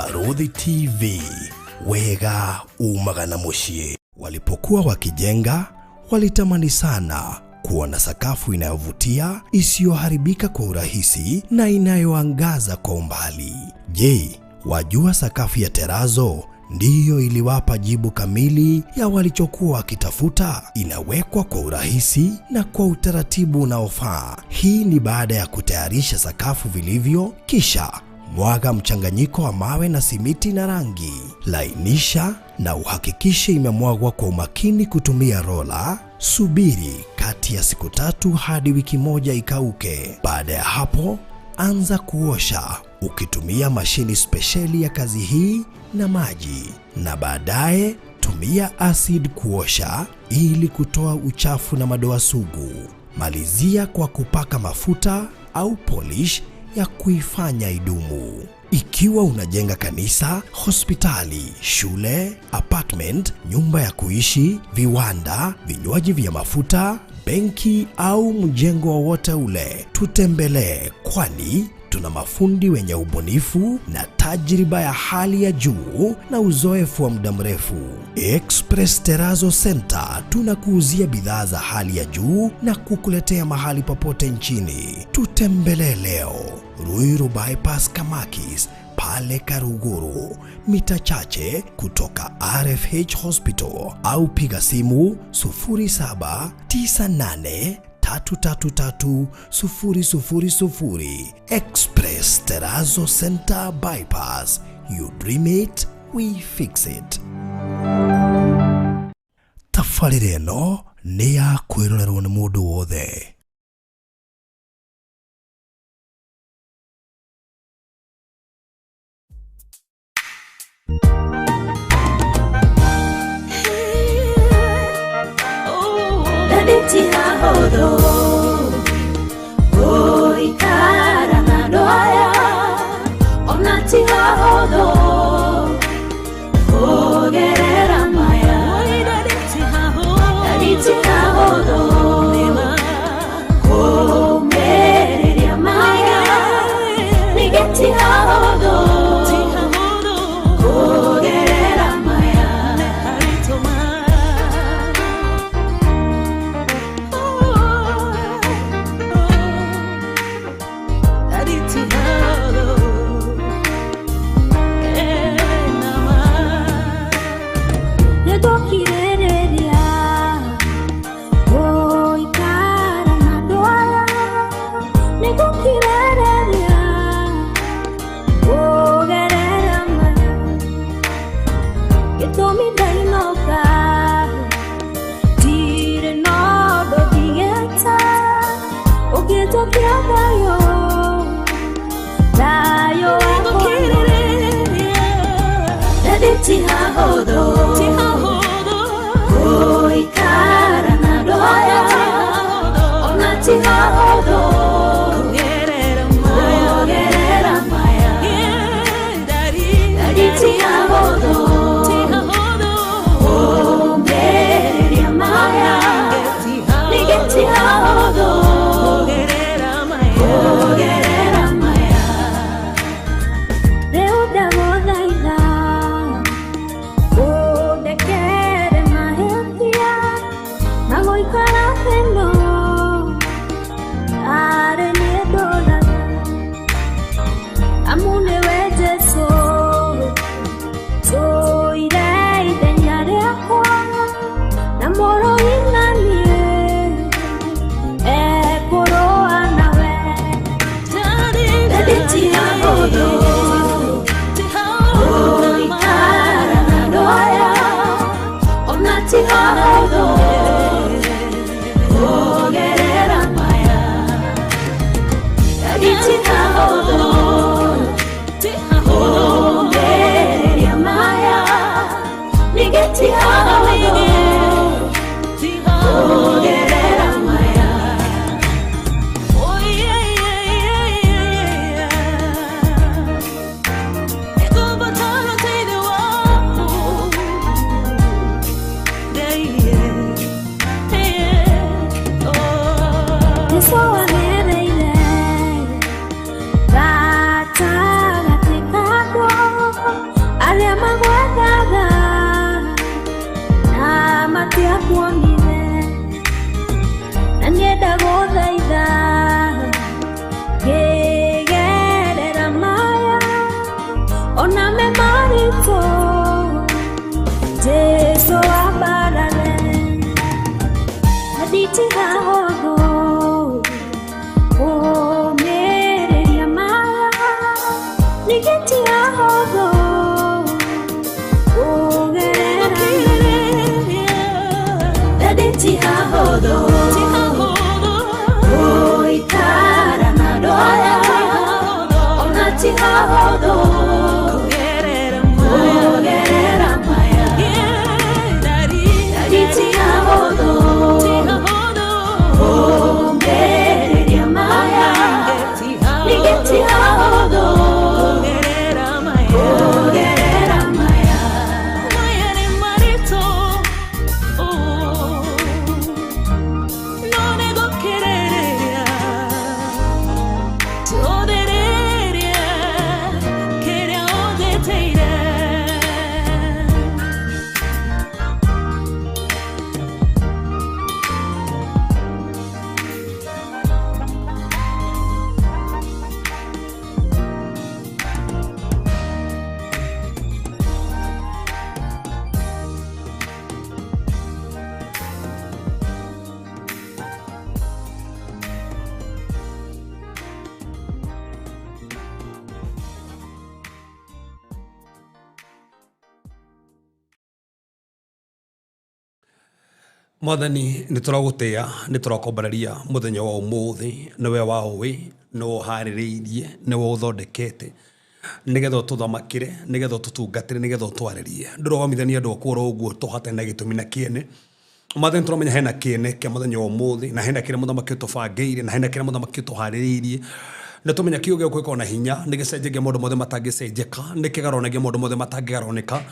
Barũthi TV, wega umaga na mũciĩ. Walipokuwa wakijenga, walitamani sana kuwa na sakafu inayovutia, isiyoharibika kwa urahisi na inayoangaza kwa umbali. Je, wajua sakafu ya terazo ndiyo iliwapa jibu kamili ya walichokuwa wakitafuta? Inawekwa kwa urahisi na kwa utaratibu unaofaa. Hii ni baada ya kutayarisha sakafu vilivyo, kisha mwaga mchanganyiko wa mawe na simiti na rangi. Lainisha na uhakikishe imemwagwa kwa umakini kutumia rola. Subiri kati ya siku 3 hadi wiki 1 ikauke. Baada ya hapo, anza kuosha ukitumia mashini spesheli ya kazi hii na maji, na baadaye tumia acid kuosha ili kutoa uchafu na madoa sugu. Malizia kwa kupaka mafuta au polish ya kuifanya idumu. Ikiwa unajenga kanisa, hospitali, shule, apartment, nyumba ya kuishi, viwanda, vinywaji vya mafuta, benki au mjengo wowote ule, tutembelee, kwani tuna mafundi wenye ubunifu na tajriba ya hali ya juu na uzoefu wa muda mrefu. Express Terrazzo Center tunakuuzia bidhaa za hali ya juu na kukuletea mahali popote nchini. Tutembelee leo Ruiru Bypass Kamakis pale Karuguru, mita chache kutoka RFH Hospital, au piga simu 0798 333 000. Express Terrazzo Center Bypass. You dream it, we fix it. Tabarĩra ĩno nĩ ya kwĩrorerwo nĩ mũndũ wothe. Ndĩtihahũthũ gũikara na andũ aya, ona ti hahũthũ kũgerera maya. Ndĩtihahũthũ kũmĩrĩria maya, ningĩ ti hahũthũ kũgerera maya. Ti hahũthũ kũũmĩrĩria maya, ningĩ ti hahũthũ kũgerera Daddy ti hahũthũ gũikara na andũ aya, ona ti hahũthũ kũgerera maya. Daddy ti hahũthũ kũũmĩrĩria maya, ningĩ ti hahũthũ kũgerera maya. Maya nĩ maritũ, no nĩ gũkirĩrĩria, tũthĩrĩrie kĩrĩa ũnjĩtĩire. Mwathani, nä tå ragå tä a, nä tå rakombareria må thenya wa å må thä. Nä we wa å nä we å harä rä irie, nä we å thondekete nä getha å tå thamakä re, nä getha å tå tungatä re, nä getha å twarä rie. Ndå rogamithania andå akå oro å guo tå hatarä na gä tå mi na kä ene. Mwathani, tå hena kä ene kä a må thenya wa å må thä, na hena kä rä a må thamaki å tå bangä ire, na hena kä rä a må thamaki å tå harä rä irie. Nä tå menya kiugo gä na hinya nä gä cenjagia maå ndå mothe matangä cenjeka, nä kä garonagia maå ndå mothe matangä garoneka,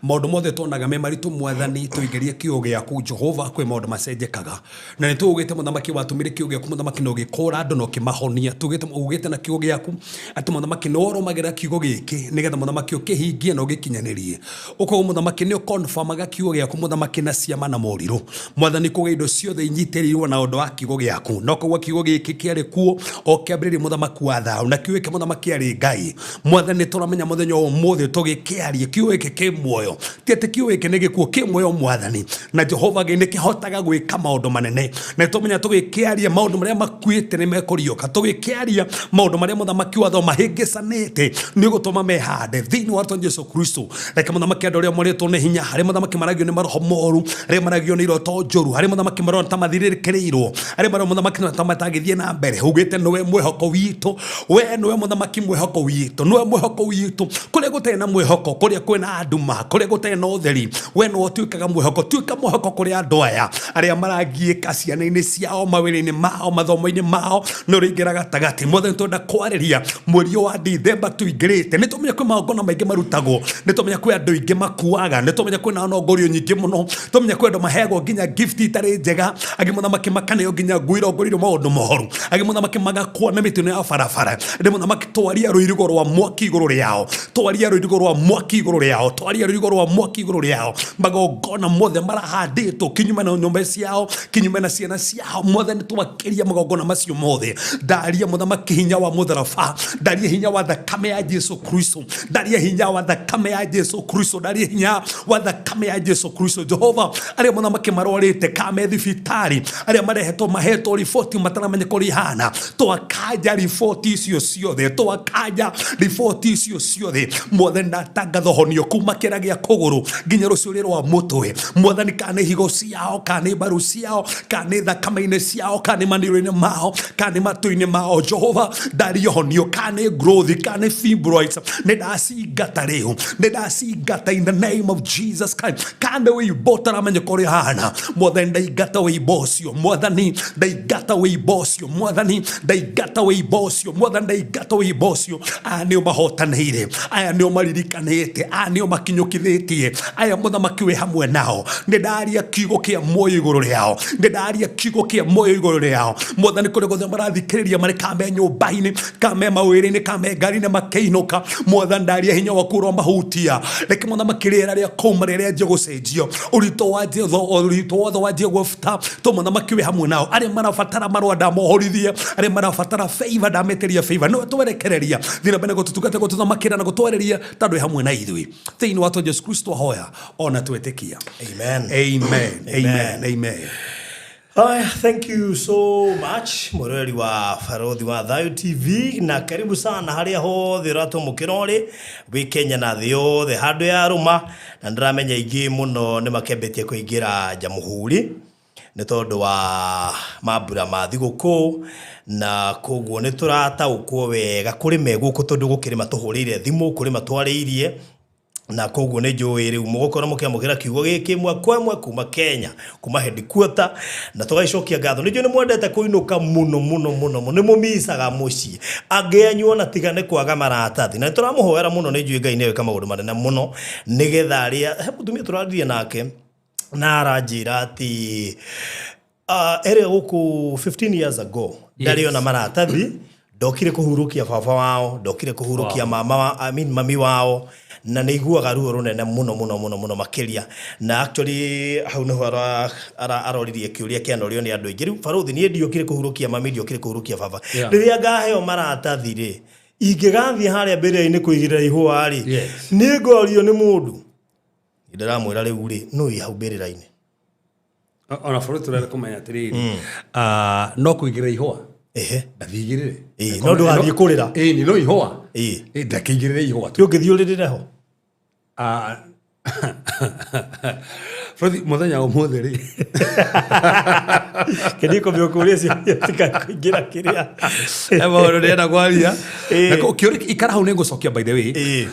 maå ndå mothe tuonaga me maritå. Mwathani, tå ingä rie kiugo gä aku Jehova, kwä maå ndå macenjekaga. Na nä tå ugä te mũthamaki watũmire kiugo gĩaku, mũthamaki, na ũgĩkũra andũ na ũkĩmahonia. Tugĩte ugĩte na kiugo gĩaku atĩ mũthamaki nĩ ũrũmagĩrĩra kiugo gĩkĩ nĩgetha mũthamaki ũkĩhingie na ũgĩkinyanĩrie. Ũkoguo mũthamaki nĩ ũkonfamaga kiugo gĩaku, mũthamaki, na ciama na morirũ. Mwathani, kũgĩa indo ciothe inyitĩrĩirwo na ũndũ wa kiugo gĩaku, na ũkoguo kiugo gĩkĩ kĩarĩ kuo o kĩambĩrĩria, mũthamaki wa thayũ, na kiugo gĩkĩ, mũthamaki, arĩ Ngai. Mwathani, tũramenya mũthenya wa ũmũthĩ tũgĩkĩarie kiugo gĩkĩ kĩ muoyo, ti atĩ kiugo gĩkĩ nĩ gĩkuo, kĩ muoyo, Mwathani, na Jehova Ngai nĩ kĩhotaga gwĩka maũndũ manene. Na tũmenya tũgĩkĩaria maũndũ marĩa makuĩte nĩ mekũriũka, tũgĩkĩaria maũndũ marĩa, mũthamaki watho, mahĩngĩcanĩte nĩ ũgũtũma mehande thĩinĩ wa rĩtwa Jesu Kristo. Reke, mũthamaki, andũ arĩa morĩtwo nĩ hinya, harĩa, mũthamaki, maragio nĩ maroho moru, arĩa maragio nĩ iroto njũru, harĩa, mũthamaki, marona ta mathirĩrĩkĩrĩirwo, arĩa marona, mũthamaki, ta matangĩthiĩ na mbere, ugĩte nĩwe mwĩhoko witũ. We nĩwe, mũthamaki, mwĩhoko witũ, nĩwe mwĩhoko witũ. Kũrĩa gũtarĩ na mwĩhoko, kũrĩa kwĩna nduma, kũrĩa gũtarĩ na ũtheri, we nĩwe ũtuĩkaga mwĩhoko. Tuĩka mwĩhoko kũrĩ andũ aya arĩa maragiĩka ciana-inĩ ciao, mawĩra-inĩ mao, mathomo-inĩ mao, nĩ ũrĩingĩra gatagatĩ. Mwathani, twenda kwarĩria mweri ũyũ wa Dithemba tũingĩrĩte. Nĩ tũmenya kwĩ magongona maingĩ marutagwo, nĩ tũmenya kwĩ andũ aingĩ makuaga, nĩ tũmenya kwĩna nongorio nyingĩ mũno, tũmenya kwĩ andũ maheagwo nginya gift itarĩ njega, angĩ, mũthamaki, makaneo nginya nguo irongoreirio maũndũ moru, angĩ, mũthamaki, magakua na mĩtino ya barabara. Ndĩ, mũthamaki, twaria rũirigo rwa mwaki igũrũ rĩao, twaria rũirigo rwa mwaki igũrũ rĩao, twaria rũirigo rwa mwaki igũrũ rĩao. Magongona mothe marahandĩtwo kinyume na nyũmba ciao, kinyume na ciana ciao, Mwathani, twakĩria magongona macio mothe. Ndaria, mũthamaki, hinya wa mũtharaba, ndaria hinya wa thakame ya Jesu Kristo, ndaria hinya wa thakame ya Jesu Kristo, ndaria hinya wa thakame ya Jesu Kristo. Jehova, arĩa, mũthamaki, marwarĩte kame thibitarĩ, arĩa marehetwo mahetwo riboti mataramenya kũrĩa ihana, twakanja riboti icio ciothe, twakanja riboti icio ciothe. Mwathani, ndatangatha ũhonio kuma kĩra gĩa kũgũrũ nginya rũcuĩrĩ rwa mũtwe. Mwathani, kana nĩ higo ciao, kana nĩ mbaru ciao, kana nĩ thakame-inĩ ciao, kana nĩ maniũrũ-inĩ mao, kana nĩ matũ-inĩ mao, Jehova, ndaria ũhonio. Kana nĩ growth, kana nĩ fibroids, nĩ ndacingata rĩu, nĩ ndacingata in the name of Jesus Christ. Kana nĩ wĩimbo ũtaramenya ũrĩa hana, Mwathani, ndaingata wĩimbo ũcio. Mwathani, ndaingata wĩimbo ũcio. Mwathani, ndaingata wĩimbo ũcio. Mwathani, ndaingata wĩimbo ũcio. Aya nĩo mahotanĩire, aya nĩo maririkanĩte, aya nĩo makinyũkithĩtie, aya, mũthamaki, wĩ hamwe nao. Nĩ ndaria kiugo kĩa muoyo igũrũ rĩao, nĩ ndaria kiugo kĩa muoyo igũrũ rĩao. Mwathani, kũrĩa guothe marathikĩrĩria marĩ, kame nyũmba-inĩ, kame mawĩra-inĩ, kame ngari-inĩ makĩinũka, Mwathani, ndaria hinya waku ũromahutia. Reke, mũthamaki, rĩera rĩa kũu marĩa rĩanjie gũcenjio, ũritũ wa ũritũ wothe wanjie gũbuta to mũthamaki wĩ hamwe nao. Arĩa marabatara marũa ndamohorithie, arĩa marabatara favor ndametĩria favor. Nĩwe twerekereria, thiĩ na mbere gũtũtungata, gũtũthamakĩra na gũtwarĩria tondũ wĩ hamwe na ithuĩ. Thĩinĩ wa Jesu Kristo ahoya ona twĩtĩkia. Amen. Amen, amen, amen. Aya, thank you so much mwiroreri wa Barothi wa Thayo TV, na karibu sana haria hothe ũratũmũkĩra ũrĩ wĩ Kenya na thĩ yothe handũ ya rũma, na ndĩramenya aingĩ mũno nĩ makembetie kũingĩra Jamhuri nĩ tondũ wa mambura ma thigũkũ, na koguo nĩ tũrataũkwo wega kũrĩ me gũkũ tondũ gũkĩrĩ matũhũrĩire thimũ, kũrĩ matwarĩirie, na koguo nä njå rä u må gåkorwo må kä amå kä ra kiugo gä kä mwe kwa ĩmwe kuma Kenya, kuma headquarter, na tũgagĩcokia ngatho. Nĩ njũĩ nĩ mwendete kũinũka mũno mũno mũno mũno, nĩ mũmicaga mũciĩ angĩ anyu ona tiga nĩ kwaga maratathi, na nĩ tũramũhoera mũno. Nĩ njũĩ Ngai nĩ egwĩka maũndũ manene mũno nĩgetha arĩa he mũtumia tũraririe nake na aranjĩra atĩ erĩ gũkũ 15 years ago ndarĩ ona maratathi, ndokire kũhurũkia baba wao, ndokire kũhurũkia mama wa, I mean, mami wao, na nĩ iguaga ruo rũnene mũno mũno mũno mũno makĩria. Na actually hau nĩho aroririe kĩũria kĩanorio nĩ andũ aingĩ. Rĩu barothi, niĩ ndiokire kũhurũkia mami, ndiokire kũhurũkia baba. Rĩrĩa ngaheo maratathi rĩ, ingĩgathiĩ harĩa mbĩrĩra-inĩ kũigĩrĩra ihũa rĩ, nĩ ngorio nĩ mũndũ? Ndĩramwĩra rĩu rĩ, nũ wĩ hau mbĩrĩra-inĩ? Ona bũrũri tũrenda kũmenya atĩrĩrĩ, no kũigĩrĩra ihũa, ndathiigĩrĩre. Ĩĩ, no ndũgathiĩ kũrĩra. Ĩĩ, no ihũa. Ĩĩ. Ndakĩigĩrĩre ihũa tu. Ũngĩthiĩ ũrĩrĩre ho? Ah, bũrũri, mũthenya wa ũmũthĩ rĩ, kĩndĩ kũmĩ ũkũria ciũria tikakũingĩra kĩrĩa. He maũndũ ndĩrenda kwaria. Ĩĩ. Na kĩũria ikara hau, nĩngũcokia by the way. Ĩĩ.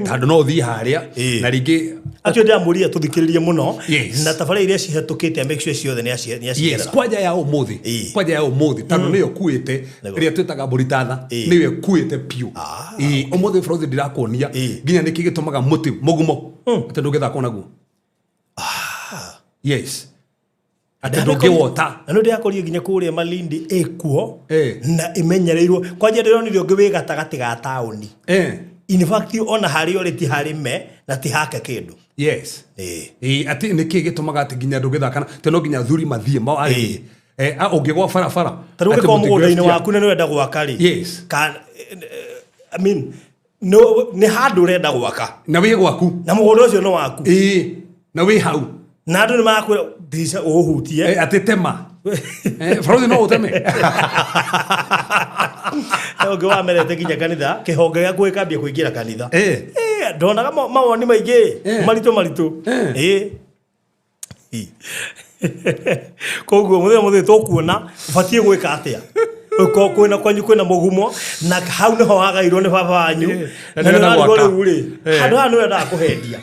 Tondũ no ũthiĩ harĩa Ĩĩ. na rĩngĩ. Acio ndĩramũria tũthikĩrĩrie mũno na tabarĩra iria cihetũkĩte, make sure ciothe nĩ acigerera. Kwanja ya ũmũthĩ, kwanja ya ũmũthĩ tondũ nĩyo kuĩte ĩrĩa twĩtaga mbũri tatha, nĩyo ĩkuĩte biũ. Ĩĩ, ũmũthĩ bũrũri ndĩrakuonia nginya nĩkĩ gĩtũmaga mũtĩ mũgumo atĩ ndũngĩthakwo naguo. Yes, atĩ ndũngĩwota. Na nĩ ndĩrakorie nginya kũrĩa Malindi ĩkuo na ĩmenyereirwo. Kwanja ndĩronire ũngĩ wĩ gatagatĩ ga taũni. In fact, ona harĩa ũrĩ ti harĩme na ti hake kĩndũ. Ĩĩ, atĩ nĩkĩ gĩtũmaga atĩ nginya ndũngĩthaka atĩ no nginya athuri mathiĩ mawarĩrie. Ũngĩgwa barabara, Ta rĩu atĩ ũngĩkorwo mũtĩ mũgũnda-inĩ ũngĩgwa- waku na nĩ ũrenda gwaka rĩ, I mean, nĩ handũ ũrenda gwaka na wĩ gwaku, na mũgũnda ũcio nĩ waku, ĩĩ, na wĩ hau, na andũ nĩ marakwĩra ndirica ũũhutie. Atĩ tema. Bũrũri no ũteme. He ũngĩ wamerete nginya kanitha, kĩhonge gĩaku gĩkambia kũingĩra kanitha. Ndonaga mawoni maingĩ maritũ maritũ. Ĩ. Koguo mũthenya mũthĩ tũkuona ũbatiĩ gwĩka atĩa. Ũkorwo kwĩna kwanyu kwĩna mũgumo na hau nĩho wagairwo nĩ baba wanyu, na na nĩ nĩũrenda ũrarigwo gwaka. rĩu rĩ, handũ haha nĩ ũrendaga kũhendia,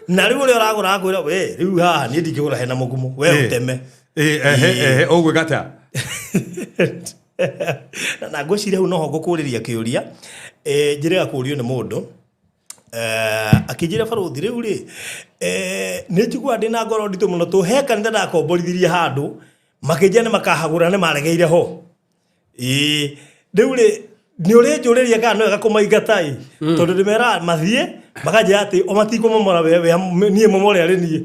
na rĩu ũrĩa ũragũra akwĩra, we rĩu haha niĩ ndingĩgũra hena mũgumo, we ũteme. Ĩĩ, ehe, ehe, ũgwĩka atĩa? Na ngwĩciria hau noho ngũkũrĩria kĩũria. Njĩrĩga kũũrio nĩ mũndũ, akĩnjĩra, barothi, rĩu rĩ, nĩ njiguaga ndĩna ngoro nditũ mũno tũ he kanitha ndakomborithirie handũ, makĩnjĩra nĩ makahagũra, nĩ maregeire ho. Ĩĩ, rĩu rĩ, nĩ ũrĩnjũrĩria kana nĩ wega kũmaingata ĩ, tondũ ndĩmeraga mathiĩ makanjĩra atĩ o matikũmomora, we niĩ momore arĩ niĩ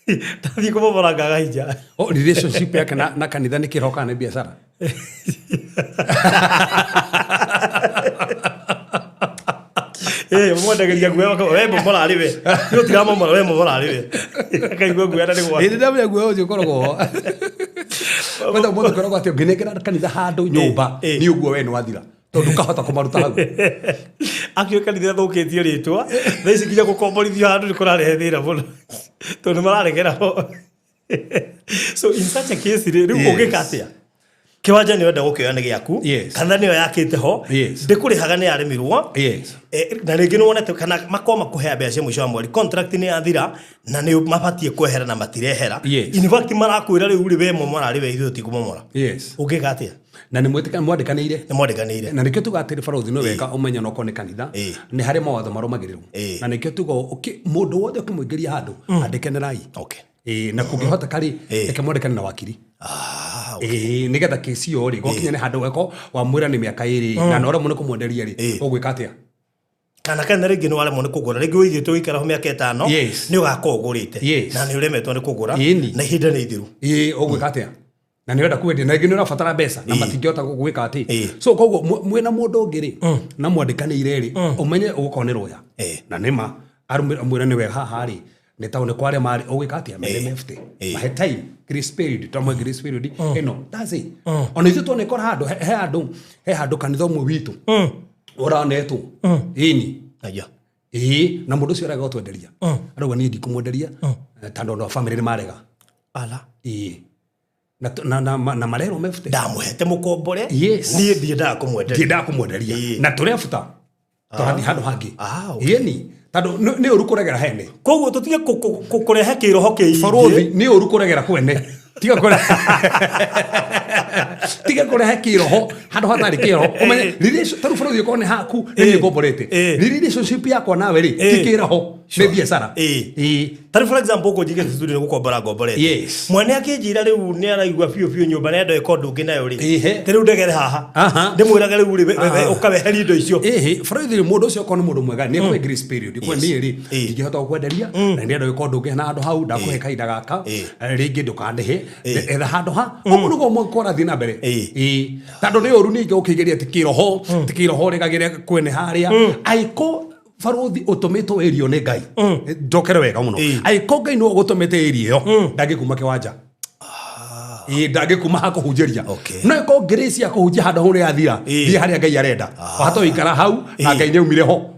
ndathiĩ kũmomora ngaga hinya. Oh, relationship yake na kanitha nĩ kĩroho kana nĩ biacara? Eh, mwendagĩria guoya we momora arĩ we, nĩ ũtiramomora, we momora arĩ we, akaigua guoya na nĩ gwake. Ĩĩ, ndamenya guoya ũcio ũkoragwo ho. Kwanza ũmũthĩ ũkoragwo atĩ ũngĩnengera kanitha handũ nyũmba, nĩ ũguo we nĩ wathira tondũ ũkahota kũmaruta hau. Akio kanitha thũkĩtie rĩtwa thaa ici, nginya gũkomborithio handũ nĩ kũrarehe thĩna mũno tondũ nĩ mararegera ho. So in such a case rĩ, rĩu ũngĩka atĩa? Kĩwanja nĩ ũrenda gũkĩoya nĩ gĩaku, kanitha nĩyo yakĩte ho, ndĩkũrĩhaga, nĩ yaremirwo. Na rĩngĩ nĩ wonete kana makorwo makũhea mbeca cia mũico wa mweri, contract nĩ yathira na nĩ mabatiĩ kwehera na matirehera. In fact, marakwĩra rĩu rĩ, we momora rĩ we, ithuĩ tũtikũmomora. Ũngĩka atĩa? Na nĩ mwandĩkanĩire? Nĩ mwandĩkanĩire. Na nĩkĩo tuga atĩrĩ, barothi, nĩ wega ũmenye onokorwo nĩ kanitha, nĩ harĩ mawatho marũmagĩrĩrwo. Na nĩkĩo tuga mũndũ wothe ũkĩmũingĩria handũ, andĩkanĩrai. Ĩĩ, na kũngĩhoteka rĩ, reke mwandĩkane na wakiri. Ah, okay. Ĩĩ, nĩgetha kĩci ĩyo rĩ, gwakinya nĩ handũ geko wamwĩra nĩ mĩaka 2 na noremwo nĩ kũmwenderia rĩ, ũgwĩka atĩa? Kana rĩngĩ nĩ waremwo nĩ kũgũra, rĩngĩ wĩigĩte ũikara ho mĩaka 5, nĩ ũgakorwo ũgũrĩte na nĩ ũremetwo nĩ kũgũra, na ihinda nĩ ithiru. Ĩĩ, ũgwĩka atĩa na nĩ ũrenda kwendia na rĩngĩ nĩ ũrabatara mbeca na matingĩhota gwĩka atĩ? So koguo mwĩna mũndũ ũngĩ rĩ, na mwandĩkanĩire rĩ, ũmenye ũgũkorwo nĩ lawyer. Na nĩma arumwĩra nĩ wega haha rĩ, Nĩ tondũ nĩ kwarĩa marĩ ũgwĩka atĩa mene mefte. Mahe time grace period tũramwe grace period ĩno that's it. Ona ithuĩ tuonekora handũ he handũ he handũ kanitha ũmwe witũ ũranetwo ĩni. Aya. Ĩĩ, na mũndũ ũcio arega gũtwenderia, arauga niĩ ndikũmwenderia tondũ andũ a famĩlĩ nĩ marega. Ala. Ĩĩ, na marerwo mebute. Ndamũhete mũkombore. Yes. Niĩ ndiendaga kũmwenderia. Ndiendaga kũmwenderia. Na tũrebuta tũrathiĩ handũ hangĩ. Ah, okay. Ĩni tondũ nĩ ũru kũregera hene. Koguo tũtige kũrehe kĩroho kĩingĩ. Barũthi, nĩ ũru kũregera kwene, tiga kũre tiga kũrehe kĩroho handũ hatarĩ kĩroho. Ũmenye tarĩu barũthi, okorwo nĩ haku nĩ niĩ ngomborete, relationship yakwa nawe rĩ, ti kĩroho, nĩ biacara. Ĩĩ. Tarĩ for example ũkũ njigĩte studio nĩ gũkombora ngomborete. Mwene akĩnjĩra rĩu nĩ araigua biũ biũ nyũmba nĩ enda ĩka ũndũ ũngĩ nayo rĩ, ta rĩu ndegere haha, ndĩmwĩrage rĩu rĩ, ũkaweheria indo icio. Ĩhĩ, barũthi, mũndũ ũcio okorwo nĩ mũndũ mwega nĩ ekũhe grace period kwe niĩ rĩ, ndingĩhota gũkwenderia na ndĩrenda gwĩka ũndũ ũngĩ na handũ hau, ndakũhe kahinda gaka. Rĩngĩ ndũkandĩhe, etha handũ ha ũguo nĩguo mũkwarathiĩ na mbere. Ĩĩ, tondũ nĩ ũru ningĩ ũkĩgeria ti kĩroho, ti kĩroho ũregagĩre kwene harĩa aiko. Barũthi, ũtũmĩtwo ĩrio nĩ Ngai, njokere wega mũno, aiko Ngai nĩwe ũgũtũmĩte ĩrio ĩyo, ndangĩkuma kĩwanja. Ĩĩ, ndangĩkuma hakũhunjĩria. No ĩkorwo grace ya kũhunjia handũ hau nĩ yathira, thiĩ harĩa Ngai arenda. Wahota gũikara hau na Ngai nĩ aumire ho.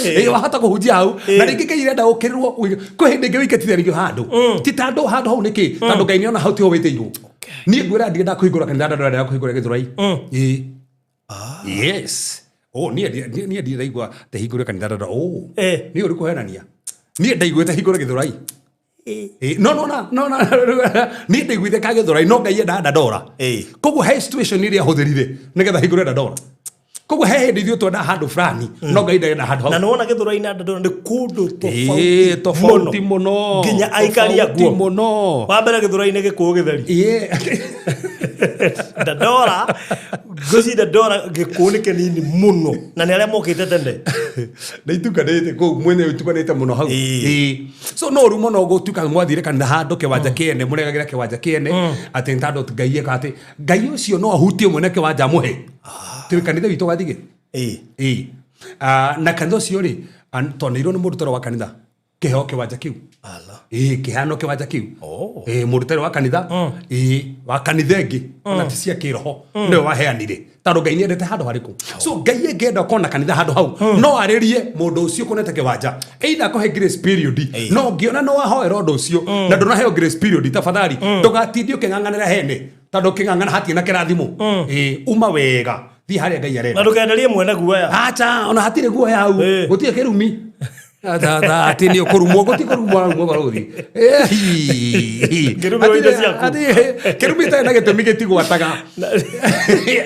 Ĩĩ, wahota kũhunjia hau na rĩngĩ Ngai arenda ũkĩrĩrwo kwĩ hĩndĩ ĩngĩ wĩikĩtithia handũ ti tandũ handũ hau nĩkĩ, tondũ Ngai nĩona hau tiho wĩtĩirwo. Niĩ ngwĩra ndirenda kũhingũra kanitha ndandora kũhingũra Gĩthũrai. Ĩĩ, yes, oh, niĩ ndiraigua te hingũre kanitha ndandora, oh. Nĩ ũru kũhenania, niĩ ndaiguĩte hingũre Gĩthũrai. Ĩĩ, no no na no na niĩ ndaiguĩte ka Gĩthũrai, no Ngai endaga Dandora. Koguo he situation ĩrĩa ahũthĩrire nĩgetha hingũre Dandora. Koguo he hĩndĩ ithuĩ twendaga handũ fulani, no Ngai ndarenda handũ hau. Na nĩwona Gĩthũrai na Dandora nĩ kũndũ Ĩĩ, tofauti mũno. Nginya aikari Tofauti akuo. Mũno. Wa mbere Gĩthũrai nĩ gĩkũyũ gĩtheri. Dandora ngwĩciria Dandora gĩkũyũ nĩ kĩnini mũno na nĩ arĩa mokĩte tene. Na itukanĩte kũu mwene itukanĩte mũno hau. Ĩĩ. So no ũru mũno gũtuĩka mwathire kanitha handũ kĩwanja kĩene, mũregagĩra kĩwanja kĩene atĩ nĩ tondũ Ngai eka atĩ Ngai ũcio no ahutie mwene kĩwanja amũhe tĩ kanitha witũ gathige. Ĩĩ. Ah, na kanitha ũcio rĩ, twaneirwo nĩ mũndũ wa kanitha kĩheo kĩwanja kĩu. Ala. Ĩĩ, kĩhano kĩwanja kĩu. Oh. Ĩĩ, mũndũ ũtarĩ wa kanitha, ĩĩ, wa kanitha ĩngĩ ona ti cia kĩroho, nĩwe waheanire tondũ Ngai nĩendete handũ harĩkũ. So Ngai ĩngĩenda ũkorwo kanitha handũ hau, no arĩrie mũndũ ũcio ũkonete kĩwanja, either akũhe grace period. No ũngĩona nĩ wahoera ũndũ ũcio na ndũnaheo grace period, tafadhali ndũgatindie ũkĩng'ang'anĩra hene, tondũ ũkĩng'ang'ana hatirĩ na kĩrathimo. Ĩĩ, uma wega, thiĩ harĩa Ngai arenda. Na ndũkenderie mwene guoya. Acha, ona hatirĩ guoya hau. Gũtirĩ kĩrumi atĩ nĩ ũkũrumwo, gũtirĩ kũrumwo arumwo barũthi. Kĩrumi indo ciaku. Kĩrumi itarĩ na gĩtũmi gĩtigwataga.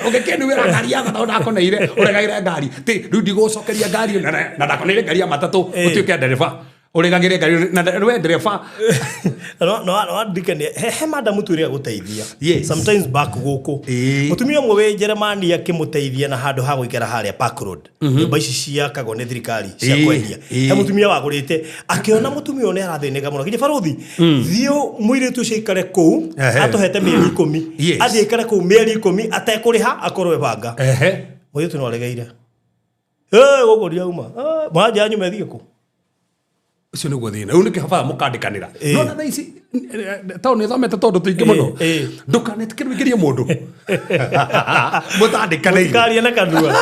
Ũngĩkĩnumĩra ngari yakwa tondũ ndakoneire ũregagĩre ngari ti rĩu ndigũcokeria ngari na ndakoneire ngari ya matatũ, ũtuĩke ndereba ũregagĩre ngari na we ndereba. No andirikanie he madamu twĩrĩga gũteithia sometimes back gũkũ, mũtumia ũmwe wĩ Jeremani akĩmũteithia na handũ ha gũikara harĩa Park Road, nyũmba ici ciakagwo nĩ thirikari cia kwendia. He mũtumia wagũrĩte, akĩona mũtumia ũyũ nĩ arathĩnĩka mũno, nginya barũthi thiĩ mũirĩtu ũcio aikare kũu. Atũhete mĩeri 10. Athiĩ aikare kũu mĩeri 10 atekũrĩha, akorwo ebanga. Mũirĩtu no aregeire. "Ĩ, gũkũ ndirauma mwanja nyuma ĩthiĩ kũ?" Ũcio nĩguo thĩna rĩu, nĩkĩo baba mũkandĩkanĩra. No na thaa ici tondũ nĩ thomete tondũ tũingĩ mũno, ndũkanetĩkĩre ũingĩrie mũndũ mũtandĩkanĩire. Mũtikarie na kanua.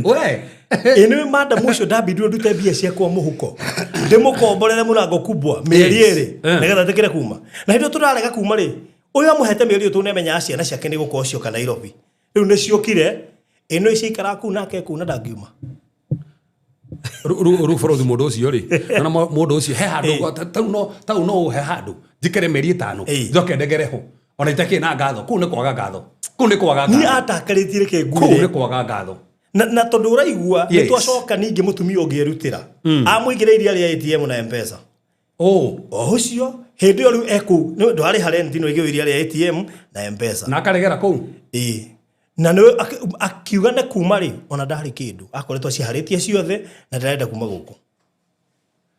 We. Ĩ nĩ madamu ũcio ndambindire ndute mbia ciakwa mũhuko ndĩmũkomborere mũrango kubwa mĩeri 2 nĩgetha tĩkĩre kuma. Na hĩndĩ ĩyo tũrarega kuma rĩ, ũyũ amũhete mĩeri ĩyo tondũ nĩamenyaga ciana ciake nĩ gũkorwo cioka Nairobi. Rĩu nĩ ciokire, ĩno ciaikaraga kũu nake kũu na ndangiuma. Rĩu bũrũthi mũndũ ũcio rĩ, nona mũndũ ũcio he handũ tau no ũhe handũ njikare mĩeri 5, njoke ndegere ho ona itakĩrĩ na ngatho. Kũu nĩ kwaga ngatho, kũu nĩ kwaga Niĩ ngatho. Atakarĩtie reke Kũu nĩ ngwĩre. Kwaga ngatho. Na tondũ ũraigua nĩ twacoka ningĩ mũtumia ũngĩ erutĩra amũigĩrĩire iria rĩa ATM na M-Pesa. Oh. O ũcio hĩndĩ ĩyo rĩu ekũu nĩ ndwarĩha rent no igĩrwo iria rĩa ATM na M-Pesa. Na akaregera kũu. Ĩĩ, na nĩ akiuga nĩ kuma rĩ, ona ndarĩ kĩndũ akoretwo aciharĩtie ciothe na ndarenda kuma gũkũ.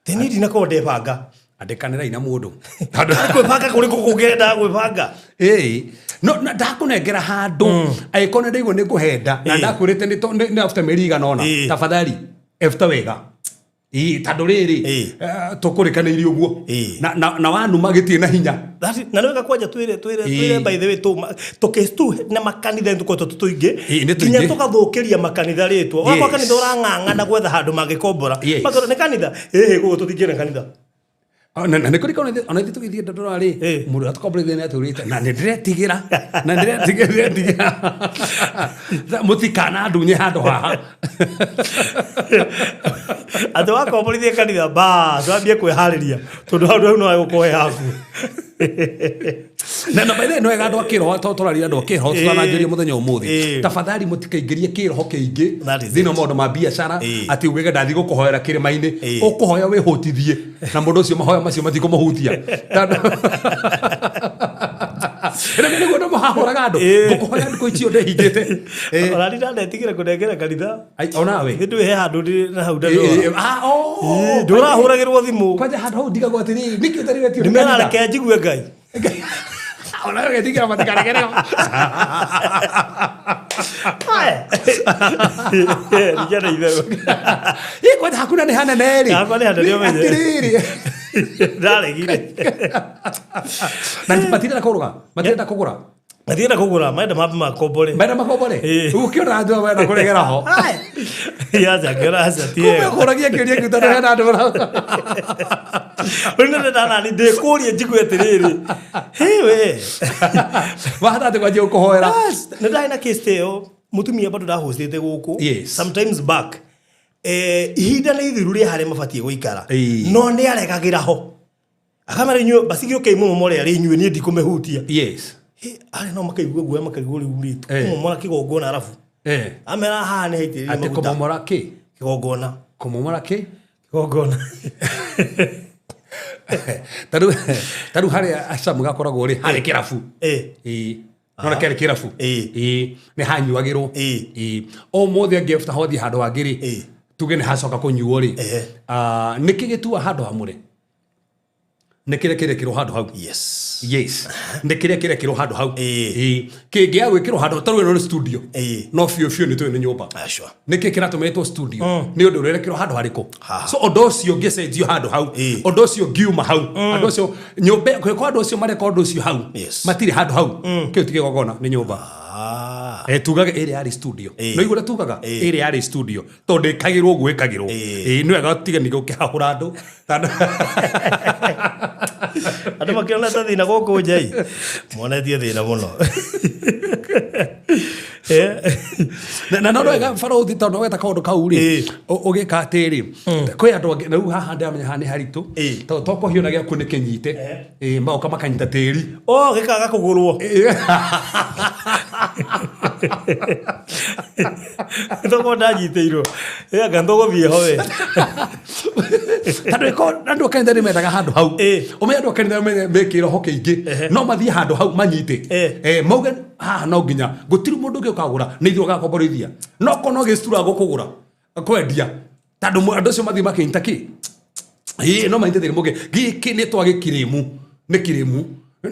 Thĩ niĩ ndinakorwo ndebanga. Andĩkanĩrai na mũndũ. Tondũ Kwĩbanga kũrĩkũ kũngĩendaga gwĩbanga? Ĩĩ. No na ndakũnengera handũ angĩkorwo nĩ ndaigua nĩ ngũhenda na ndakwĩrĩte nĩ after mĩeri igana ũna, tafadhali ebuta wega. Ĩĩ, tondũ rĩrĩ, tũkũrĩkanĩirie ũguo. Na wanuma gĩtirĩ na hinya. Na nĩ wega kwanja twĩre twĩre twĩre by the way tũ tu na makanitha nĩ tũkoretwo tũ tũingĩ Ĩĩ, nĩ nginya tũingĩ. tũgathũkĩria makanitha rĩtwa wakwa kanitha ũrang'ang'ana gwetha handũ mangĩkombora. Makauga nĩ kanitha ĩhĩ gũkũ tũtingĩona kanitha. Na nĩ kũrĩ ona ithuĩ tũgĩthiĩ Dandora rĩ, mũndũ ũrĩa tũkomborithia nĩ atwĩrĩte na nĩ ndĩretigĩra na ndĩretigĩra mũtikanandunye handũ haha. Atĩ wakomborithia kanitha bas wambie kwĩharĩria tondũ handũ hau no hegũkorwo he haku. Na by the way, nĩ wega andũ a kĩroho tondũ tũraria andũ a kĩroho tũtananjĩria mũthenya ũmũthĩ, tafadhali mũtikaingĩrie kĩroho kĩingĩ That is thĩinĩ wa it. maũndũ ma biacara, atĩ ugege ndathiĩ gũkũhoera kĩrĩma-inĩ, ũkũhoya wĩhũtithie na mũndũ ũcio mahoya macio matikũmũhutia. Tondũ nĩguo andũ mahahũraga andũ, ngũkũhoya ndukũ icio ndĩhingĩte. Ona niĩ ndanetigĩra kũnengera kanitha. Ai, onawe Nĩ ndũĩ he handũ ndĩ na hau ndarora. Ah, oh, Ndũrahũragĩrwo thimũ. Kwanja handũ hau ndigagwo atĩrĩrĩ, nĩkĩ ũtarĩ wetio Nĩ nĩ kanitha? merareke njigue Ngai. Onawe ũgetigĩra matikaregereo. Ningĩ na itherũ. Ĩ, kwanja haku na nĩ hanene rĩ. Hakwa nĩ hanene ũmenye. Atĩrĩrĩ. Ndaregire. Na matirenda kũgũra, matirenda kũgũra. Matirenda kũgũra, marenda mambe makombore. Marenda makombore? Ĩĩ. Ũkĩona andũ aya marenda kũregera ho. Aca, ngĩona aca, ti Kumbe ega. ũkũragia kĩũria kĩu tondũ hena andũ Rĩu nĩ ndanani ndĩkũria njigue atĩrĩrĩ. Hĩ we. Wahata atĩ kwanjia gũkũhoera. Nĩ ndarĩ na case ta ĩyo, mũtumia bado ndahũcĩte gũkũ. Yes. Sometimes back. Ihinda nĩ ithiru rĩa harĩa mabatiĩ gũikara. Ĩĩ. No nĩ aregagĩra ho. Akamera inyuĩ basi gĩũkei mũmomore arĩ inyuĩ niĩ ndikũmĩhutia. Yes. Hĩ, arĩa nao makaigua guoya makaigua rĩu rĩ, Eh. kũmomora kĩgongona arabu. Amera haha nĩ haitĩrĩrie Atĩ maguta. kũmomora kĩ? Kĩgongona. Kũmomora kĩ? Kĩgongona. Tarĩu harĩa Acamu gakoragwo rĩ, harĩ kĩrabu. Ĩĩ. Nona kĩarĩ kĩrabu. Ĩĩ. Nĩ hanyuagĩrwo. Ĩĩ. Ũmũthĩ angĩbuta hothiĩ handũ hangĩ rĩ, tuge nĩ hacoka kũnyuo rĩ, nĩkĩ gĩtua handũ hamũre? Nĩ kĩrĩa kĩrekĩrwo handũ hau. Yes. Yes. Nĩ kĩrĩa kĩrekĩrwo handũ hau. Ĩĩ. Kĩngĩaga gwĩkĩrwo handũ, tarĩu ĩno nĩ studio. No biũ biũ nĩ tũĩ nĩ nyũmba. Sure. Nĩkĩ kĩratũmĩtwo studio? Nĩ ũndũ ũrekĩrwo handũ harĩkũ? So ũndũ ũcio ũngĩcenjio handũ hau, ũndũ ũcio ũngiuma hau, andũ acio nyũmba, kwa andũ acio mareka ũndũ ũcio hau, matirĩ handũ hau. Kĩu ti kĩgongona, nĩ nyũmba. Tugaga ĩrĩa yarĩ studio. No igũrũ tugaga ĩrĩa yarĩ studio. Tondũ ĩkagĩrwo ũguo ĩkagĩrwo. Nĩ wega ũtige nĩ gũkĩhahũra andũ. Andũ makĩona ta thĩna gũkũ nja ĩ. Monetie thĩna mũno. Na no wega barũthi tondũ weta kaũndũ kau rĩ, ũgĩka atĩrĩ, kwĩ andũ angĩ, na rĩu haha ndĩramenya haha nĩ haritũ, tondũ to kũhiũna gĩaku nĩ kĩnyite, magoka makanyita tĩri. Oh, gĩkaga kũgũrwo. Tokorwo ndanyitĩirwo. Anga tũgũthiĩ ho we. Tondũ andũ a kanitha nĩ mendaga handũ hau. Ũmenye andũ a kanitha me kĩroho kĩingĩ, no mathiĩ handũ hau manyite. Mauge haha no nginya, gũtirĩ mũndũ ũngĩ ũkagũra, nĩ ithuĩ ũgakomborithia. No korwo no gĩctura gũkũgũra, kwendia. Tondũ andũ acio mathiĩ makĩnyita kĩ? Ĩĩ, no manyite thĩna mũngĩ. Gĩkĩ nĩ twagĩkirĩmu, nĩ kĩrĩmu.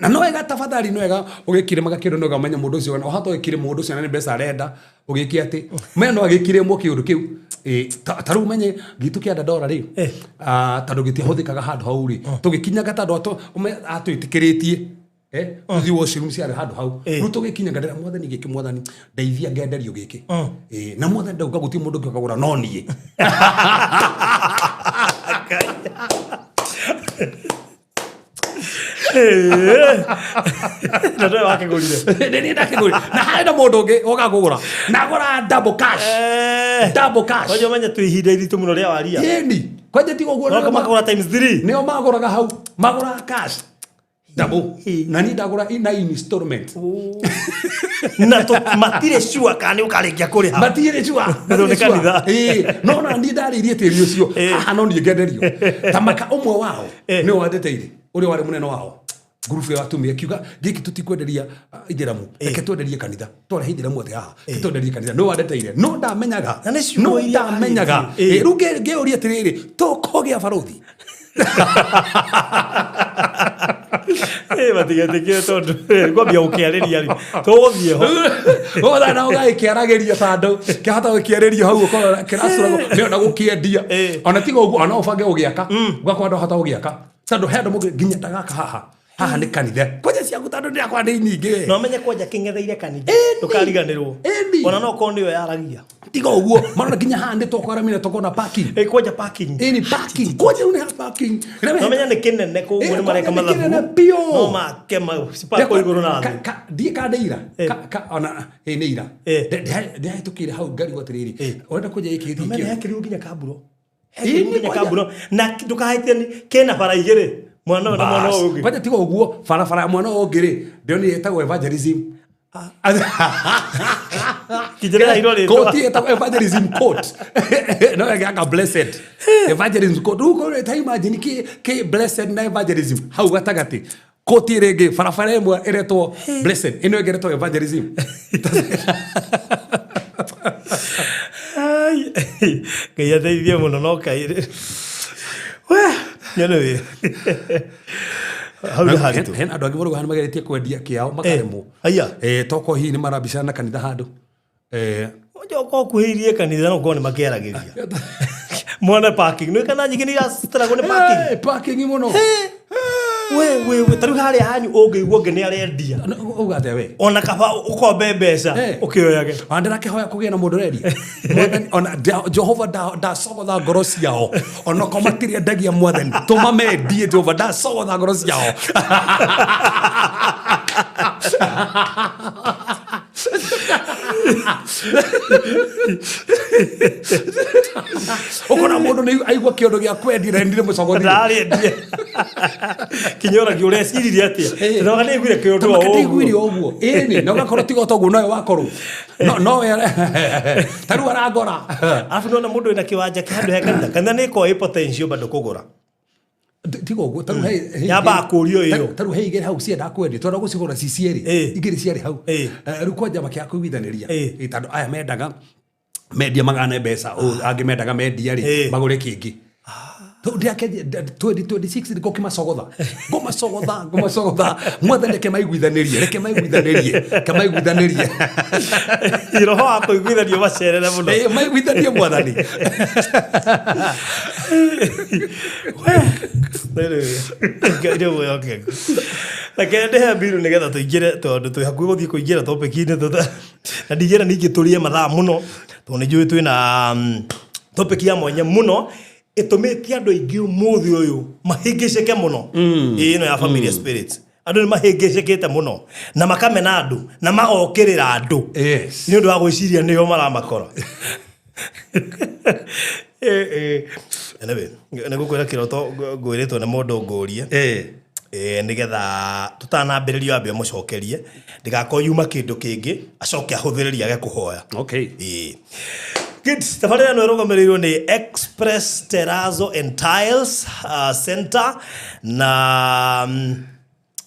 Na no wega tafadhali, no wega ũgĩkirĩmaga kĩndũ, no wega ũmenye mũndũ ũcio, na ũhota ũgĩkirĩma mũndũ ũcio na nĩ mbeca arenda, ũgĩke atĩ. Menya no agĩkirĩmwo kĩũndũ kĩu. Ta rĩu ũmenye gitũ kĩa Dandora rĩ, tondũ gĩtiahũthĩkaga handũ hau rĩ, tũgĩkinyaga tondũ atwĩtĩkĩrĩtie. Tũthiĩ washroom ciarĩ handũ hau. Rĩu tũgĩkinya ndĩra mwathani gĩkĩ, mwathani ndeithia ngenderio gĩkĩ. Na mwathani ndauga gũtirĩ mũndũ ũngĩ ũkagũra no niĩ. Na ndũĩ wakĩgũrire. Nĩ niĩ ndakĩgũrire. Na harĩ na mũndũ ũngĩ woka kũgũra. Na agũra double cash. Double cash. Kwanja ũmenye twĩ ihinda iritũ mũno rĩa waria. Ĩni. Kwanja tiga ũguo. Moka makagũra times 3. Nĩo magũraga hau. Magũraga cash. Double. Na niĩ ndagũra na installment. Na matirĩ sure kana nĩ ũkarĩkia kũrĩha. Matirĩ sure. Tondũ nĩ kanitha. Ĩĩ. No na niĩ ndarĩirie tĩri ũcio. Haha no niĩ ngenderio. Ta maka ũmwe wao nĩwe wandeteire. Ũrĩa warĩ mũnene wao. Ngurubu ya atumia akiuga gĩkĩ tũtikwenderia ithĩramu, reke twenderie kanitha. Twarehe ithĩramu othe haha, reke twenderie kanitha. Nĩwe wandeteire. No ndamenyaga. Na nĩ ciugo No iria ndamenyaga. arĩtie. Rĩu ngĩũria atĩrĩrĩ, tũkũgĩa barũthi. Matigetĩkire tondũ ngwambia gũkĩarĩria rĩ tũgũthiĩ ho. Ũgathiĩ na ũgagĩkĩaragĩria tondũ kĩahota gũkĩarĩrio hau ũkorwo kĩracuragwo nĩ ona gũkĩendia. Ona tiga ũguo, ona ũbange gũgĩaka, ũgakorwo ndwahota gũgĩaka tondũ he andũ mũngĩ nginya ndagaka haha haha nĩ kanitha kwanja ciaku tondũ ndĩrakwa nĩ nyingĩ. Na ũmenye kwanja kĩng'etheire kanitha. Ĩni. Ndũkariganĩrwo. Ĩni. Ona no korwo nĩyo yaragia. Tiga ũguo, marona nginya haha nĩ tũkwaramire tũkona parking. Kwanja parking. Ĩni parking, kwanja rĩu nĩ ha parking. Na ũmenye nĩ kĩnene koguo nĩ mareka Kwanja nĩ kĩnene mathabu. biũ. No make cipakwo igũrũ na thĩ. Ndiĩ ka nĩ ira. Ona ĩ nĩ ira. Ndĩahĩtũkĩire hau ngarigwo atĩrĩrĩ, ũrenda kwenja gĩkĩ Na ũmenye gĩthiĩ kĩo. hekĩrirwo nginya kamburo. Ĩni, Hekĩrirwo nginya kwanja. kamburo. Na ndũkahĩtie kĩna bara igĩrĩ. Mwana ũyũ na mwana ũyũ ũngĩ. Kwanja tiga ũguo, barabara ya mwana ũyũ ũngĩ rĩ, ndĩronire ĩtagwo evangelism. Kijana hilo rĩtwa. Court ĩtagwo evangelism court. No ĩgĩaka blessed. Evangelism court. Rĩu ũkorwo ta imagine kĩ blessed na evangelism hau gatagatĩ. Court ĩrĩa ĩngĩ barabara ĩmwe ĩretwo blessed, ĩno ĩngĩ ĩretwo evangelism. Ai, Ngai ateithie mũno no kairĩ. We, anyway. Hau nĩ haritũ. Hena andũ angĩ marauga nĩ mageretie kwendia kĩao makaremwo. Aya. Toko hihi nĩ marabicana na kanitha handũ. Ũnjũ ũkorwo ũkuhĩrĩirie kanitha no ũkorwo nĩ makĩaragĩria. Mwana parking. Nĩ kana nyingĩ nĩ irastruggle nĩ parking. Parking mũno. We we we, ta rĩu harĩa hanyu ũngĩigua ũngĩ nĩ arendia. Uga atĩa we? Ona kaba ũkombe mbeca ũkĩoyage. Ona ndĩrakĩhoya kũgĩe na mũndũ ũrendia. Mwathani, ona Jehova ndacogotha ngoro ciao. Ona korwo matirĩ mwathani, tũma mendie Jehova ndacogotha ngoro ciao. Ũkona mũndũ nĩ aigua kĩũndũ gĩa kwendia na endire mũcogothire. Ndarĩendia. Kinyũragio ũreciririe atĩa? Tondũ nĩaiguire kĩũndũ o ũguo. Ndaiguire ũguo. Ĩni, na ũgakorwo tiga toguo nowe wakorwo. No nowe ta rĩu arangora. Arabu nĩwona mũndũ wĩna kĩwanja kĩa handũ he kanitha. Kanitha nĩ ĩkoragwo ĩ potential bado kũgũra. Tiga ũguo, ta rĩu he Yambaga kũũrio ĩyo. Ta rĩu he igĩrĩ hau ciendaga kwendio, twenda gũcigũra ci cierĩ. Igĩrĩ ciarĩ hau. Rĩu kwanja makĩaga kũiguithanĩria. Tondũ aya mendaga mendia magane mbeca, angĩ mendaga mendia rĩ magũre kĩngĩ. 2026 nĩguo kĩmacogotha. Ngũmacogotha, ngũmacogotha. Mwathani reke maiguithanĩrie, reke maiguithanĩrie, reke maiguithanĩrie. Roho wa kũiguithanio macerere mũno. Maiguithanie mwathani. Ngai nĩ mwĩhokeku. Reke ndĩhe mbiru nĩgetha tũingĩre tondũ twĩ hakuhĩ gũthiĩ kũingĩra topic-inĩ na ndingĩenda ningĩ tũrĩe mathaa mũno tondũ nĩ njũĩ twĩna topic ya mwanya mũno ĩtũmĩte andũ aingĩ ũmũthĩ ũyũ mahĩngĩcĩke mũno. Ĩno ya familiar spirits. Andũ nĩ mahĩngĩcĩkĩte mũno na makamena andũ na magokĩrĩra andũ. Nĩ ũndũ wa gwĩciria nĩo maramakora. Anyway, nĩ ngũkwĩra kĩroto ngwĩrĩtwo nĩ mũndũ ngũrie. Nĩgetha tũtanambĩrĩria wambe ũmũcokerie ndĩgakorwo yuma kĩndũ kĩngĩ acoke ahũthĩrĩrie age kũhoya. Good. Tabarĩra ĩno ĩrũgamĩrĩirwo nĩ Express Terrazzo and Tiles Center na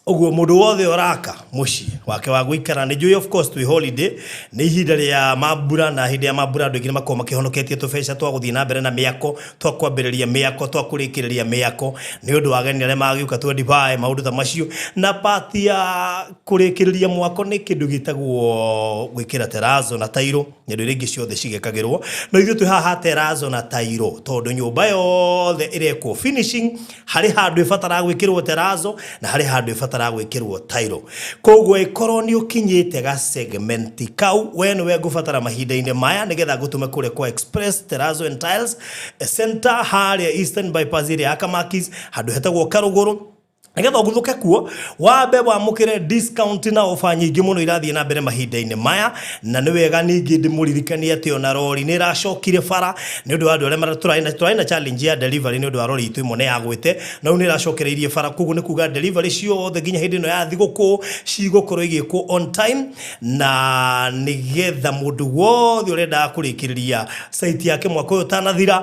ũguo mũndũ wothe ũraka mũciĩ wake wa gũikara nĩ njũĩ of course twĩ holiday nĩ ihinda rĩa mambura na hĩndĩ ya mambura andũ aingĩ nĩ makoragwo makĩhonoketie tũbeca twa gũthiĩ na mbere na mĩako twa kwambĩrĩria mĩako twa kũrĩkĩrĩria mĩako nĩ ũndũ wa ageni arĩa magĩũka 25 maũndũ ta macio na part ya kũrĩkĩrĩria mwako nĩ kĩndũ gĩtagwo gwĩkĩra terrazzo na tairo na indo iria ingĩ ciothe cigĩkagĩrwo no ithuĩ twĩ haha terrazzo na tairo tondũ nyũmba yothe ĩrekwo finishing harĩ handũ ĩbataraga gwĩkĩrwo terrazzo na harĩ handũ ĩbataraga gwĩkĩrwo tairo koguo ĩkorwo nĩ ũkinyĩte ga segment kau we nĩwe ngũbatara mahinda-inĩ maya nĩgetha ngũtũme kũrĩa kwa Express Terrazzo and Tiles Center harĩa Eastern Bypass ĩrĩa ya Kamakis handũ hetagwo Karũgũrũ nĩgetha ũguthũke kuo wambe wamũkĩre discount na ofa nyingĩ mũno irathiĩ na mbere mahinda-inĩ maya na nĩ wega ningĩ ndĩmũririkanie atĩ ona rori nĩ ĩracokire bara nĩ ũndũ wa andũ arĩa tũrarĩ na challenge ya delivery nĩ ũndũ wa rori itũ ĩmwe nĩ yagwĩte na rĩu nĩ ĩracokereirie bara koguo nĩ kuga delivery ciothe nginya hĩndĩ ĩno ya thigũkũ cigũkorwo igĩkwo on time na nĩgetha mũndũ wothe ũrendaga kũrĩkĩrĩria site yake mwaka ũyũ ũtanathira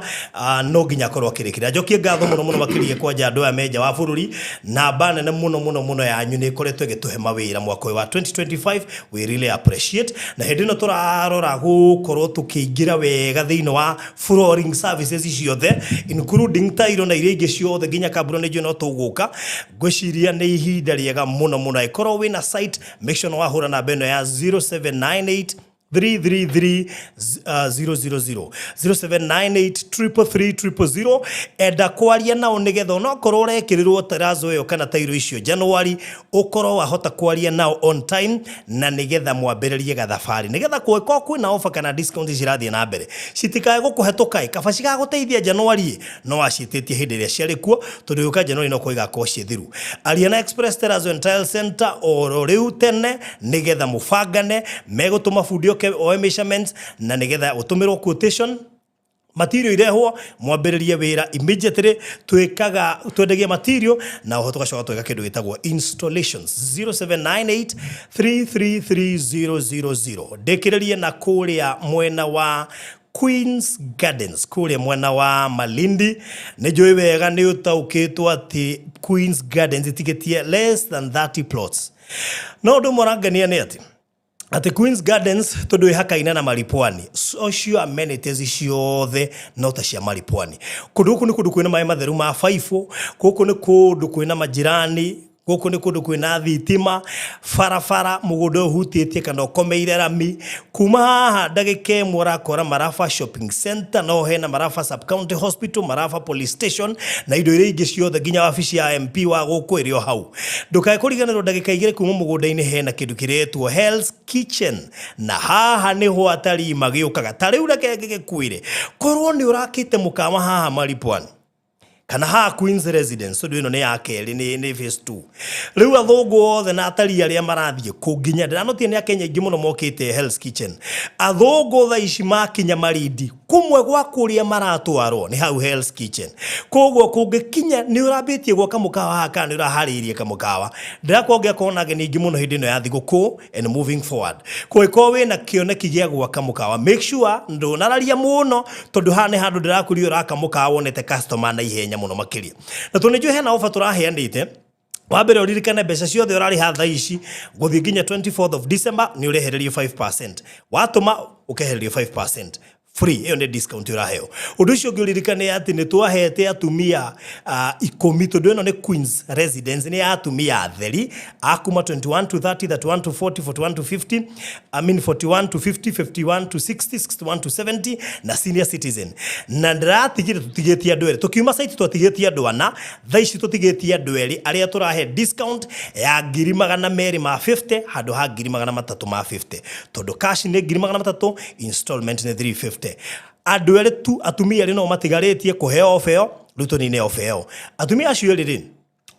no nginya akorwo akĩrĩkĩrĩria. Njokie ngatho mũno mũno makĩria kwanja andũ aya menja wa bũrũri na Namba nene muno muno muno yanyu nĩ ĩkoretwo ĩgĩtũhe mawĩra mwaka ũyũ wa 2025. We really appreciate. Na hĩndĩ ĩno tũrarora gũkorwo tũkĩingĩra wega thĩinĩ wa flooring services ciothe, including tairo na iria ingĩ ciothe, nginya kambura nĩ njũĩ no tũgũka. Ngwĩciria nĩ ihinda rĩega mũno mũno. Ĩkorwo wĩna site, make sure nĩ wahũra namba ĩno ya 0798 333 000, 0798 333 000. Enda kwaria nao nigetha onokorwo ũrekĩrĩrwo terazo ĩyo kana tairo icio January, ũkorwo wahota kwaria nao on time, na nigetha mwambĩrĩrie gathabarĩ, nigetha kũngĩkorwo kwĩna offer kana discount cirathiĩ na mbere citikae gũkũhetũka. Kaba cigagũteithia January, no waciĩtĩtie hĩndĩ ĩrĩa ciarĩ kuo, tondũ yũka January no korwo igakorwo ciĩ thiru. Aria na Express Terrazzo and Tile Center oro rĩu tene, nigetha mũbangane megũtũma bundi oke oe measurements, na nigetha ũtũmĩrwo quotation, material irehwo, mwambĩrĩrie wĩra immediately. Twĩkaga twendagia material na oho tũgacoka tweka kĩndũ gĩtagwo installations. 0798 333000. Ndĩkĩrĩrie na kũrĩa mwena wa Queens Gardens, kũrĩa mwena wa Malindi. Nĩ njũĩ wega nĩ ũtaũkĩtwo atĩ Queens Gardens itigĩtie less than 30 plots, no ũndũ ũmwe ũrangenia nĩ atĩ Queens Gardens, tondũ ĩhakaine na Maripwani, social amenities ciothe no ta cia Maripwani. Kũndũ gũkũ nĩ kũndũ kwĩna maĩ matheru ma baibũ, gũkũ nĩ kũndũ kwĩna majirani, gũkũ nĩ kũndũ kwĩna thitima, barabara, mũgũnda ũyũ ũhutĩtie kana ũkomeire rami. Kuma haha ndagĩka ĩmwe ũrakora Marafa Shopping Center, no hena Marafa Sub County Hospital, Marafa Police Station na indo iria ingĩ ciothe, nginya wabici ya MP wa gũkũ ĩrĩ o hau. Ndũkae kũriganĩrwo, ndagĩka 2 kuma mũgũnda-inĩ hena kĩndũ kĩretwo Hell's Kitchen, na haha nĩho atarii magĩũkaga. Ta rĩu reke ngĩgĩkwĩre, korwo nĩ ũrakĩte mũkawa haha Maripwani kana haha Queens Residence, tondũ ĩno nĩ ya kerĩ, nĩ phase 2 rĩu, athũngũ othe na atarii arĩa marathiĩ kũ, nginya ndĩranotie nĩ akenya aingĩ mũno mokĩte Hell's Kitchen. Athũngũ thaa ici makinya Marindi, kũmwe gwa kũrĩa maratwarwo nĩ hau Hell's Kitchen. Koguo kũngĩkinya nĩ ũrambĩtie gwaka mũkawa haha kana nĩ ũraharĩirie kamũkawa, ndĩrakorwo ngĩakorwo na ageni aingĩ mũno hĩndĩ ĩno ya thigũkũ and moving forward. Kũngĩkorwo wĩna kĩoneki gĩa gwaka mũkawa, make sure ndũnararia mũno, tondũ haha nĩ handũ ndĩrakũria ũraka mũkawa wonete customer na ihenya mũno makĩria. Na tondũ nĩ njũĩ hena offer tũraheanĩte, wa mbere ũririkane mbeca ciothe ũrarĩha thaa ici gũthiĩ nginya 24th of December nĩ ũrehererio 5%. Watũma ũkehererio 5% free, ĩyo nĩ discount ũraheo. Ũndũ ũcio ũngĩ ũririkane atĩ nĩ twahete atumia 10, tondũ ĩno nĩ Queens Residence, nĩ ya atumia atheri a kuma 21 to 30, 31 to 40, 41 to 50, I mean 41 to 50, 51 to 60, 61 to 70 na senior citizen. Na ndĩratigire tũtigĩtie andũ erĩ, tũkiuma site twatigĩtie andũ ana, thaa ici tũtigĩtie andũ erĩ arĩa tũrahe discount ya 250,000 handũ ha 350,000, tondũ cash nĩ 300,000, installment nĩ 350. Andũ erĩ tu, atumia erĩ no matigarĩtie kũheo ofa ĩyo. Rĩu tũnine ofa ĩyo. Atumia acio erĩ rĩ,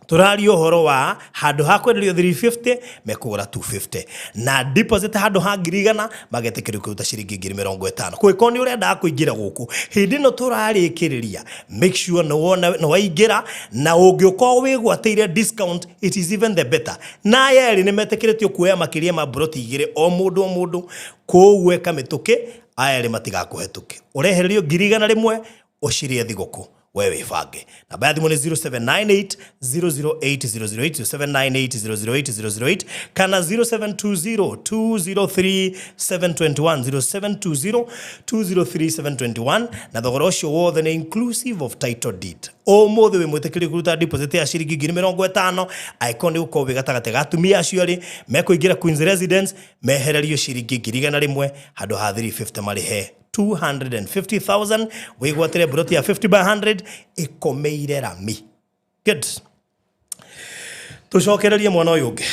tũraria ũhoro wa handũ ha kwenderio 350 mekũgũra 250, na deposit handũ ha 100,000 magetĩkĩrio kũruta ciringi 50,000. Kũngĩkorwo nĩ ũrendaga kũingĩra gũkũ hĩndĩ ĩno tũrarĩkĩrĩria, make sure nĩ wona nĩ waingĩra, na ũngĩũkorwo wĩgwatĩire discount, it is even the better. Na aya erĩ nĩ metĩkĩrĩtio kuoya makĩria ma mburoti 2 o mũndũ o mũndũ, koguo ĩka mĩtũkĩ, aya erĩ matigakũhetũke. Ũrehererio 100,000 ũcirie thigũkũ, we wĩbange. Namba ya thimũ nĩ 0798 008 008, 0798 008 008, kana 0720 203 721, 0720 203 721. Na thogora ũcio wothe nĩ inclusive of title deed. Ũmũthĩ wĩ mwĩtĩkĩrie kũruta deposit ya ciringi 50,000, angĩkorwo nĩ gũkorwo wĩ gatagatĩ ga atumia acio erĩ mekũingĩra Queens Residence, mehererio ciringi 100,000 handũ ha 350, marĩhe 250,000, wĩgwatĩre mburoti ya 50 by 100 ĩkomeire rami. Good, tũcokererie mwana ũyũ ũngĩ.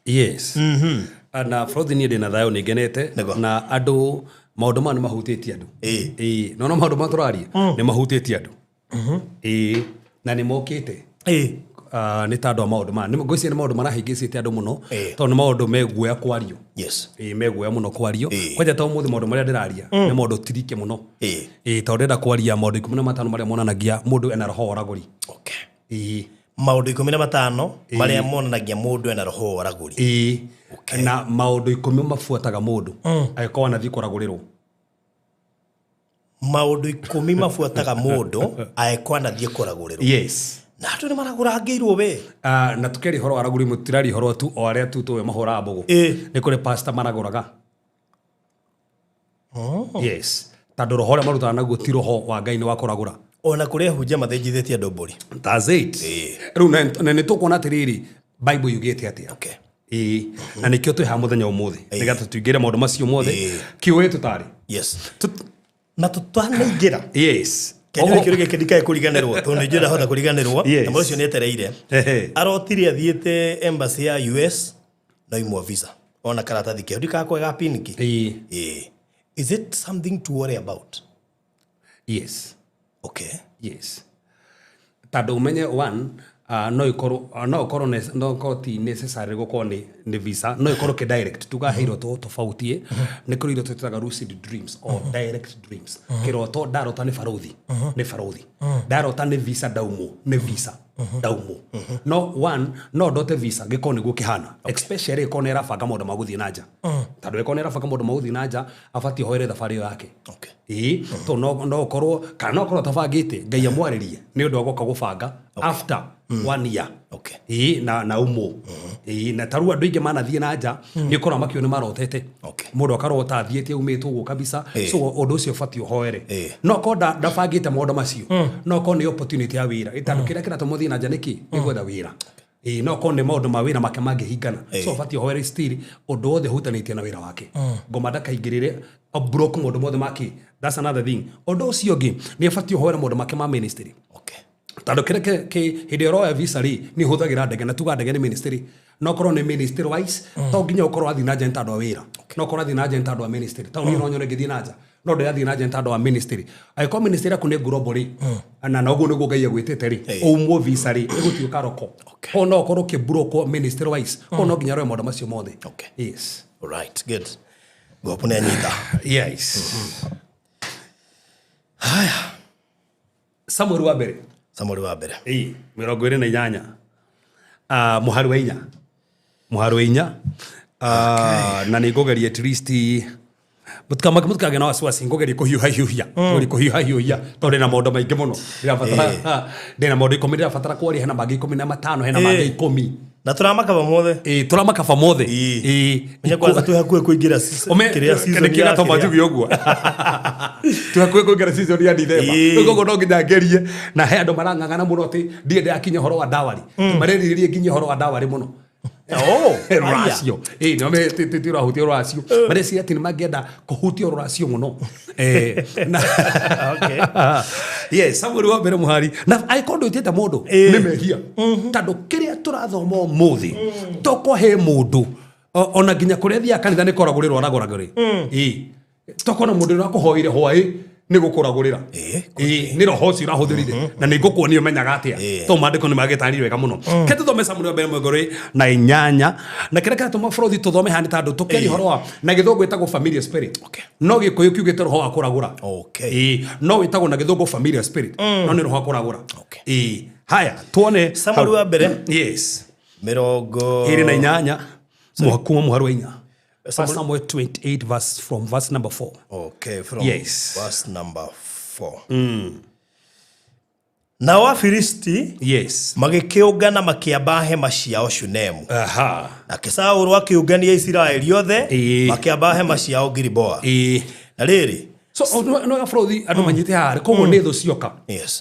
Yes, na Frothi, niĩ ndĩna thayũ, nĩ ngenete. Nĩguo. Na andũ, maũndũ maya nĩ mahutĩtie andũ. Ĩĩ, no maũndũ maya tũraria nĩ mahutĩtie andũ. Ĩĩ, na nĩ mokĩte. Ah, nĩ ta andũ a maũndũ maya ngwĩciria nĩ maũndũ marahĩngĩcĩte andũ mũno, tondũ nĩ maũndũ meguoya kwario. Ĩĩ, meguoya mũno kwario. Kwanja ta ũmũthĩ maũndũ marĩa ndĩraria nĩ maũndũ tirike mũno. Ĩĩ, tondũ ndĩrenda kwaria maũndũ 15 marĩa monanagia mũndũ ena roho wa ũragũri. Ĩĩ. Maũndũ 15 marĩa monanagia mũndũ ena roho wa ũragũri. Ĩĩ, na maũndũ 10 mabuataga mũndũ angĩkorwo anathiĩ kũragũrĩrwo. Maũndũ 10 mabuataga mũndũ angĩkorwo anathiĩ kũragũrĩrwo. Yes. Na andũ nĩ maragũrangĩirwo we. Ah, na tukeria ũhoro wa aragũri mũtiraria ũhoro tu o arĩa tu tũĩ mahũraga mbũgũ. Nĩ kũrĩ pastor maragũraga. Yes, tondũ roho ũrĩa marutaga naguo ti roho wa Ngai, nĩ wa kũragũra. Ona kũrĩ ahunjia mathĩnjithĩtie andũ mbũri. That's it. Rĩu na nĩ tũkuona atĩrĩrĩ, Bible yugĩte atĩa. Ĩĩ, na nĩkĩo twĩ haha mũthenya ũmũthĩ, nĩgetha tũingĩre maũndũ macio mothe. Kĩũĩ tũtarĩ. Na tũtanaingĩra, kĩnjũrie kĩũria gĩkĩ ndikae kũriganĩrwo, tondũ nĩ njũĩ ndahota kũriganĩrwo. Na mũndũ ũcio nĩ etereire. Arotire athiĩte embassy ya US no imwo visa ona karatathi keho ndikakoe ga pinki. Ĩĩ. Is it something to worry about? Yes. Yes, tondũ ũmenye one, no ĩkorwo no ĩkorwo no ĩkorwo ti necessary gũkorwo nĩ visa, no ĩkorwo kĩ direct tuga he iroto tofauti. Nĩ kũrĩ iroto twĩtaga lucid dreams or direct dreams. Kĩroto ndarota nĩ barothi, nĩ barothi, ndarota nĩ visa ndaumwo, nĩ visa ndaumwo. No one, no ndote visa gĩkorwo nĩguo kĩhana, especially ĩkorwo nĩ ĩrabanga maũndũ ma gũthiĩ na nja, tondũ ĩkorwo nĩ ĩrabanga maũndũ ma gũthiĩ na nja, abatiĩ hoere thabarĩ ĩyo yake. Ĩĩ, to no ũkorwo kana no ũkorwo atabangĩte, Ngai amwarĩrie nĩ ũndũ wa gũka gũbanga after one year. Ĩĩ, na umwo. Ĩĩ, na tarĩu andũ aingĩ manathiĩ na nja, nĩ ũkoraga makĩo nĩ marotete. Mũndũ akarota athiĩte aumĩtwo ũguo kabisa. So ũndũ ũcio ũbatiĩ ũhoere. No korwo ndabangĩte maũndũ macio, no korwo nĩ opportunity ya wĩra, tondũ kĩrĩa kĩratũma ũthiĩ na nja nĩkĩ? Nĩ gwetha wĩra. Ĩĩ, no korwo nĩ maũndũ ma wĩra make mangĩhingana, so ũbatiĩ ũhoere still ũndũ wothe ũhutanĩtie na wĩra wake, ngoma ndakaingĩrĩre block maũndũ mothe make. That's another thing. Ũndũ ũcio ũngĩ, nĩ ũbatiĩ ũhoere maũndũ make ma ministry, tondũ kĩrĩa hĩndĩ ĩrĩa ũroya visa rĩ, nĩ ũhũthagĩra ndege, na tuga ndege nĩ ministry. No korwo nĩ ministry wise, to nginya ũkorwo wathiĩ na nja nĩ tondũ wa wĩra, no korwo wathiĩ na nja nĩ tondũ wa ministry. Tondũ niĩ no nyone ngĩthiĩ na nja, no ndĩrathiĩ na nja nĩ tondũ wa ministry. Angĩkorwo ministry yaku nĩ global rĩ, na noguo nĩguo Ngai agwĩtĩte rĩ, umwo visa rĩ, ĩgũtuĩka roko ko no ũkorwo ũkĩburokwo ministry wise, ko no nginya ũrore maũndũ macio mothe. Yes. Right, good. Ngũhope nĩ anyita. Yes. Haya. Samuel wa mbere. Samuel wa mbere. Ĩĩ, 28, mũhari wa 4, mũhari wa 4. Na nĩ ngũgeria at least, mũtikagĩe na wasiwasi, ngũgeria kũhiũha hiũhia, ngũgeria kũhiũha hiũhia tondũ ndĩna maũndũ maingĩ mũno ndĩrabatara. Ndĩna maũndũ 10 ndĩrabatara kwaria, hena mangĩ 15, hena mangĩ 10. Na tũramakaba mothe. Ĩĩ, tũramakaba mothe. Ĩĩ. Menya kwanza twĩ hakuhĩ kũingĩra kĩrĩa season Nĩkĩo ya gatũma kĩrĩa. njuge ũguo, twĩ hakuhĩ kũingĩra season ya December. Rĩu koguo no nginya ngerie, na he andũ marang'ang'ana mũno atĩ ndirĩ ndĩrakinya ũhoro wa dowry, marĩrirĩrie nginya ũhoro wa dowry mũno. Oh, aya. Rũracio. Ĩĩ, no ti ũrahutia rũracio, mareciria atĩ nĩ mangĩenda kũhutia rũracio mũno. Yes, Samuel wa mbere mũhari, na angĩkorwo ndwĩtĩte mũndũ, nĩ mehia, tondũ kĩrĩa tũrathoma ũmũthĩ toko he mũndũ ona nginya kũrĩa thiaga kanitha nĩ kũragũrĩrwo aragũragũrĩ. Ĩĩ, tokona mũndũ ũrĩa akũhoire hwaĩ nĩ gũkũragũrĩra. Ĩĩ, nĩ roho ũcio ũrahũthĩrire, na nĩ ngũkuonia ũmenyaga atĩa, to maandĩko nĩ magĩtarire wega mũno. Ke tũthome Samuel wa mbere 28, na kĩrĩa kĩratũma bũrũri tũthome haha nĩ tondũ tũkĩaria ũhoro wa na gĩthũngũ ĩtagwo familiar spirit, no gĩkũyũ kiugĩte roho wa kũragũra. Ĩĩ, no wĩtagwo na gĩthũngũ familiar spirit, no nĩ roho wa kũragũra. Ĩĩ, haya tuone. Samuel wa mbere. Yes. Mĩrongo 28, kuma mũhari wa 4. First Samuel 28 verse, from verse number 4. Okay, from verse number 4. Nao Afilisti magĩkĩũngana makĩamba hema ciao Shunemu. Nake Saũlũ akĩũngania Isiraeli othe, makĩamba hema ciao Giliboa. Na rĩrĩ, So no ya bũrũri andũ manyite haha, koguo nĩ thũ cioka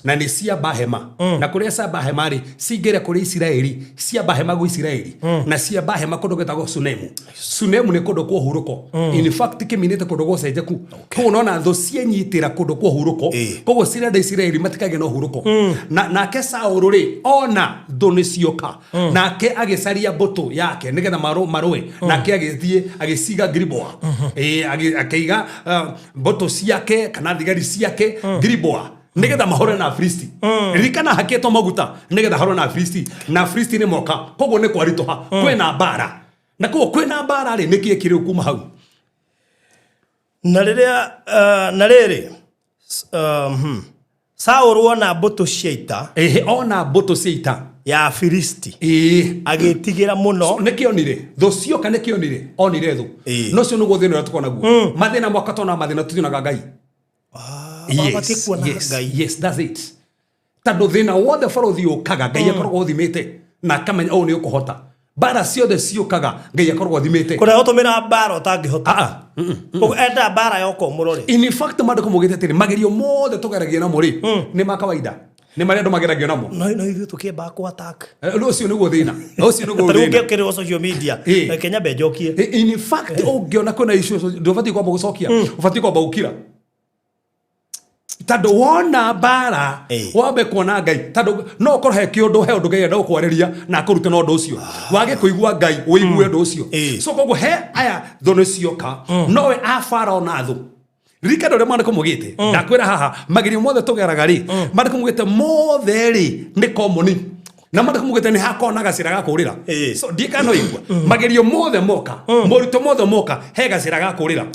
na nĩ ciamba hema, na kũrĩa ciamba hema rĩ, cingĩre kũrĩ Isiraeli, ciamba hema gwĩ Isiraeli, na ciamba hema kũndũ gwĩtagwo Sunemu. Sunemu nĩ kũndũ kwa ũhurũko, in fact kĩminĩte kũndũ gũcenjeku. Koguo nona thũ cienyitĩra kũndũ kwa ũhurũko, koguo cirenda Isiraeli matikagĩe na ũhurũko. Na nake Saũlũ rĩ, ona thũ nĩ cioka, nake agĩcaria mbũtũ yake nĩgetha marũe, nake agĩthiĩ agĩciga Giliboa. Ĩĩ, akĩiga mbũtũ ciake kana thigari ciake Giliboa nĩgetha mahũre na Afilisti. Ririkana hakĩtwo maguta nĩgetha ahũre na Afilisti, na Afilisti nĩ moka, koguo nĩ kwaritũha, kwĩna mbara, na koguo kwĩna mbara rĩ, nĩkĩĩ kĩrĩ kuma hau? Na rĩrĩa na rĩrĩ, Saũlũ ona mbũtũ cia ita Ĩhĩ, ona mbũtũ cia ita ya Afilisti, agĩtigĩra mũno. Nĩkĩonire thũ cioka, nĩkĩonire, onire thũ. No cio nĩguo thĩna ũrĩa tũkoragwo naguo, mathĩna moka, tona mathĩna, tutionaga Ngai. Wabatiĩ kuona Ngai. Yes, that's it. Tondũ thĩna wothe bũrũri ũkaga, Ngai akoragwo ũthimĩte na akamenya ũũ nĩ ũkũhota. Mbara ciothe ciũkaga, Ngai akoragwo athimĩte. Kũrĩa ũtũmĩra mbara ũtangĩhota. Ah, ah. Ũguo enda mbara yoka ũmũrore. In fact, maandĩko maugĩte atĩrĩ, magerio mothe tũgeragia namo rĩ, nĩ ma kawaida, nĩ marĩa andũ mageragio namo. No ithuĩ tũkĩambaga kũ attack. Rĩu ũcio nĩguo thĩna, ũcio nĩguo Ta rĩu thĩna. ũngĩkĩrwo social media, reke nyambe njokie. In fact, ũngĩona kwĩna issue, ndũbatiĩ kwamba gũcokia, ũbatiĩ kwamba gũkira, tondũ wona mbara wambe kuona Ngai, tondũ no ũkorwo he kĩũndũ, he ũndũ Ngai enda gũkwarĩria na akũrute na ũndũ ũcio, wage kũigua Ngai ũigue ũndũ ũcio. So koguo he aya thũ nĩ cioka, nowe a Farao na thũ. Ririkana ũrĩa maandĩko maugĩte, ndakwĩra haha, magerio mothe tũgeraga rĩ, maandĩko maugĩte mothe rĩ nĩ common, na maandĩko maugĩte nĩ hakoragwo na gacĩra ga kũrĩra. So ndiĩ kana no igua, magerio mothe moka, moritũ mothe moka, he gacĩra ga kũrĩra.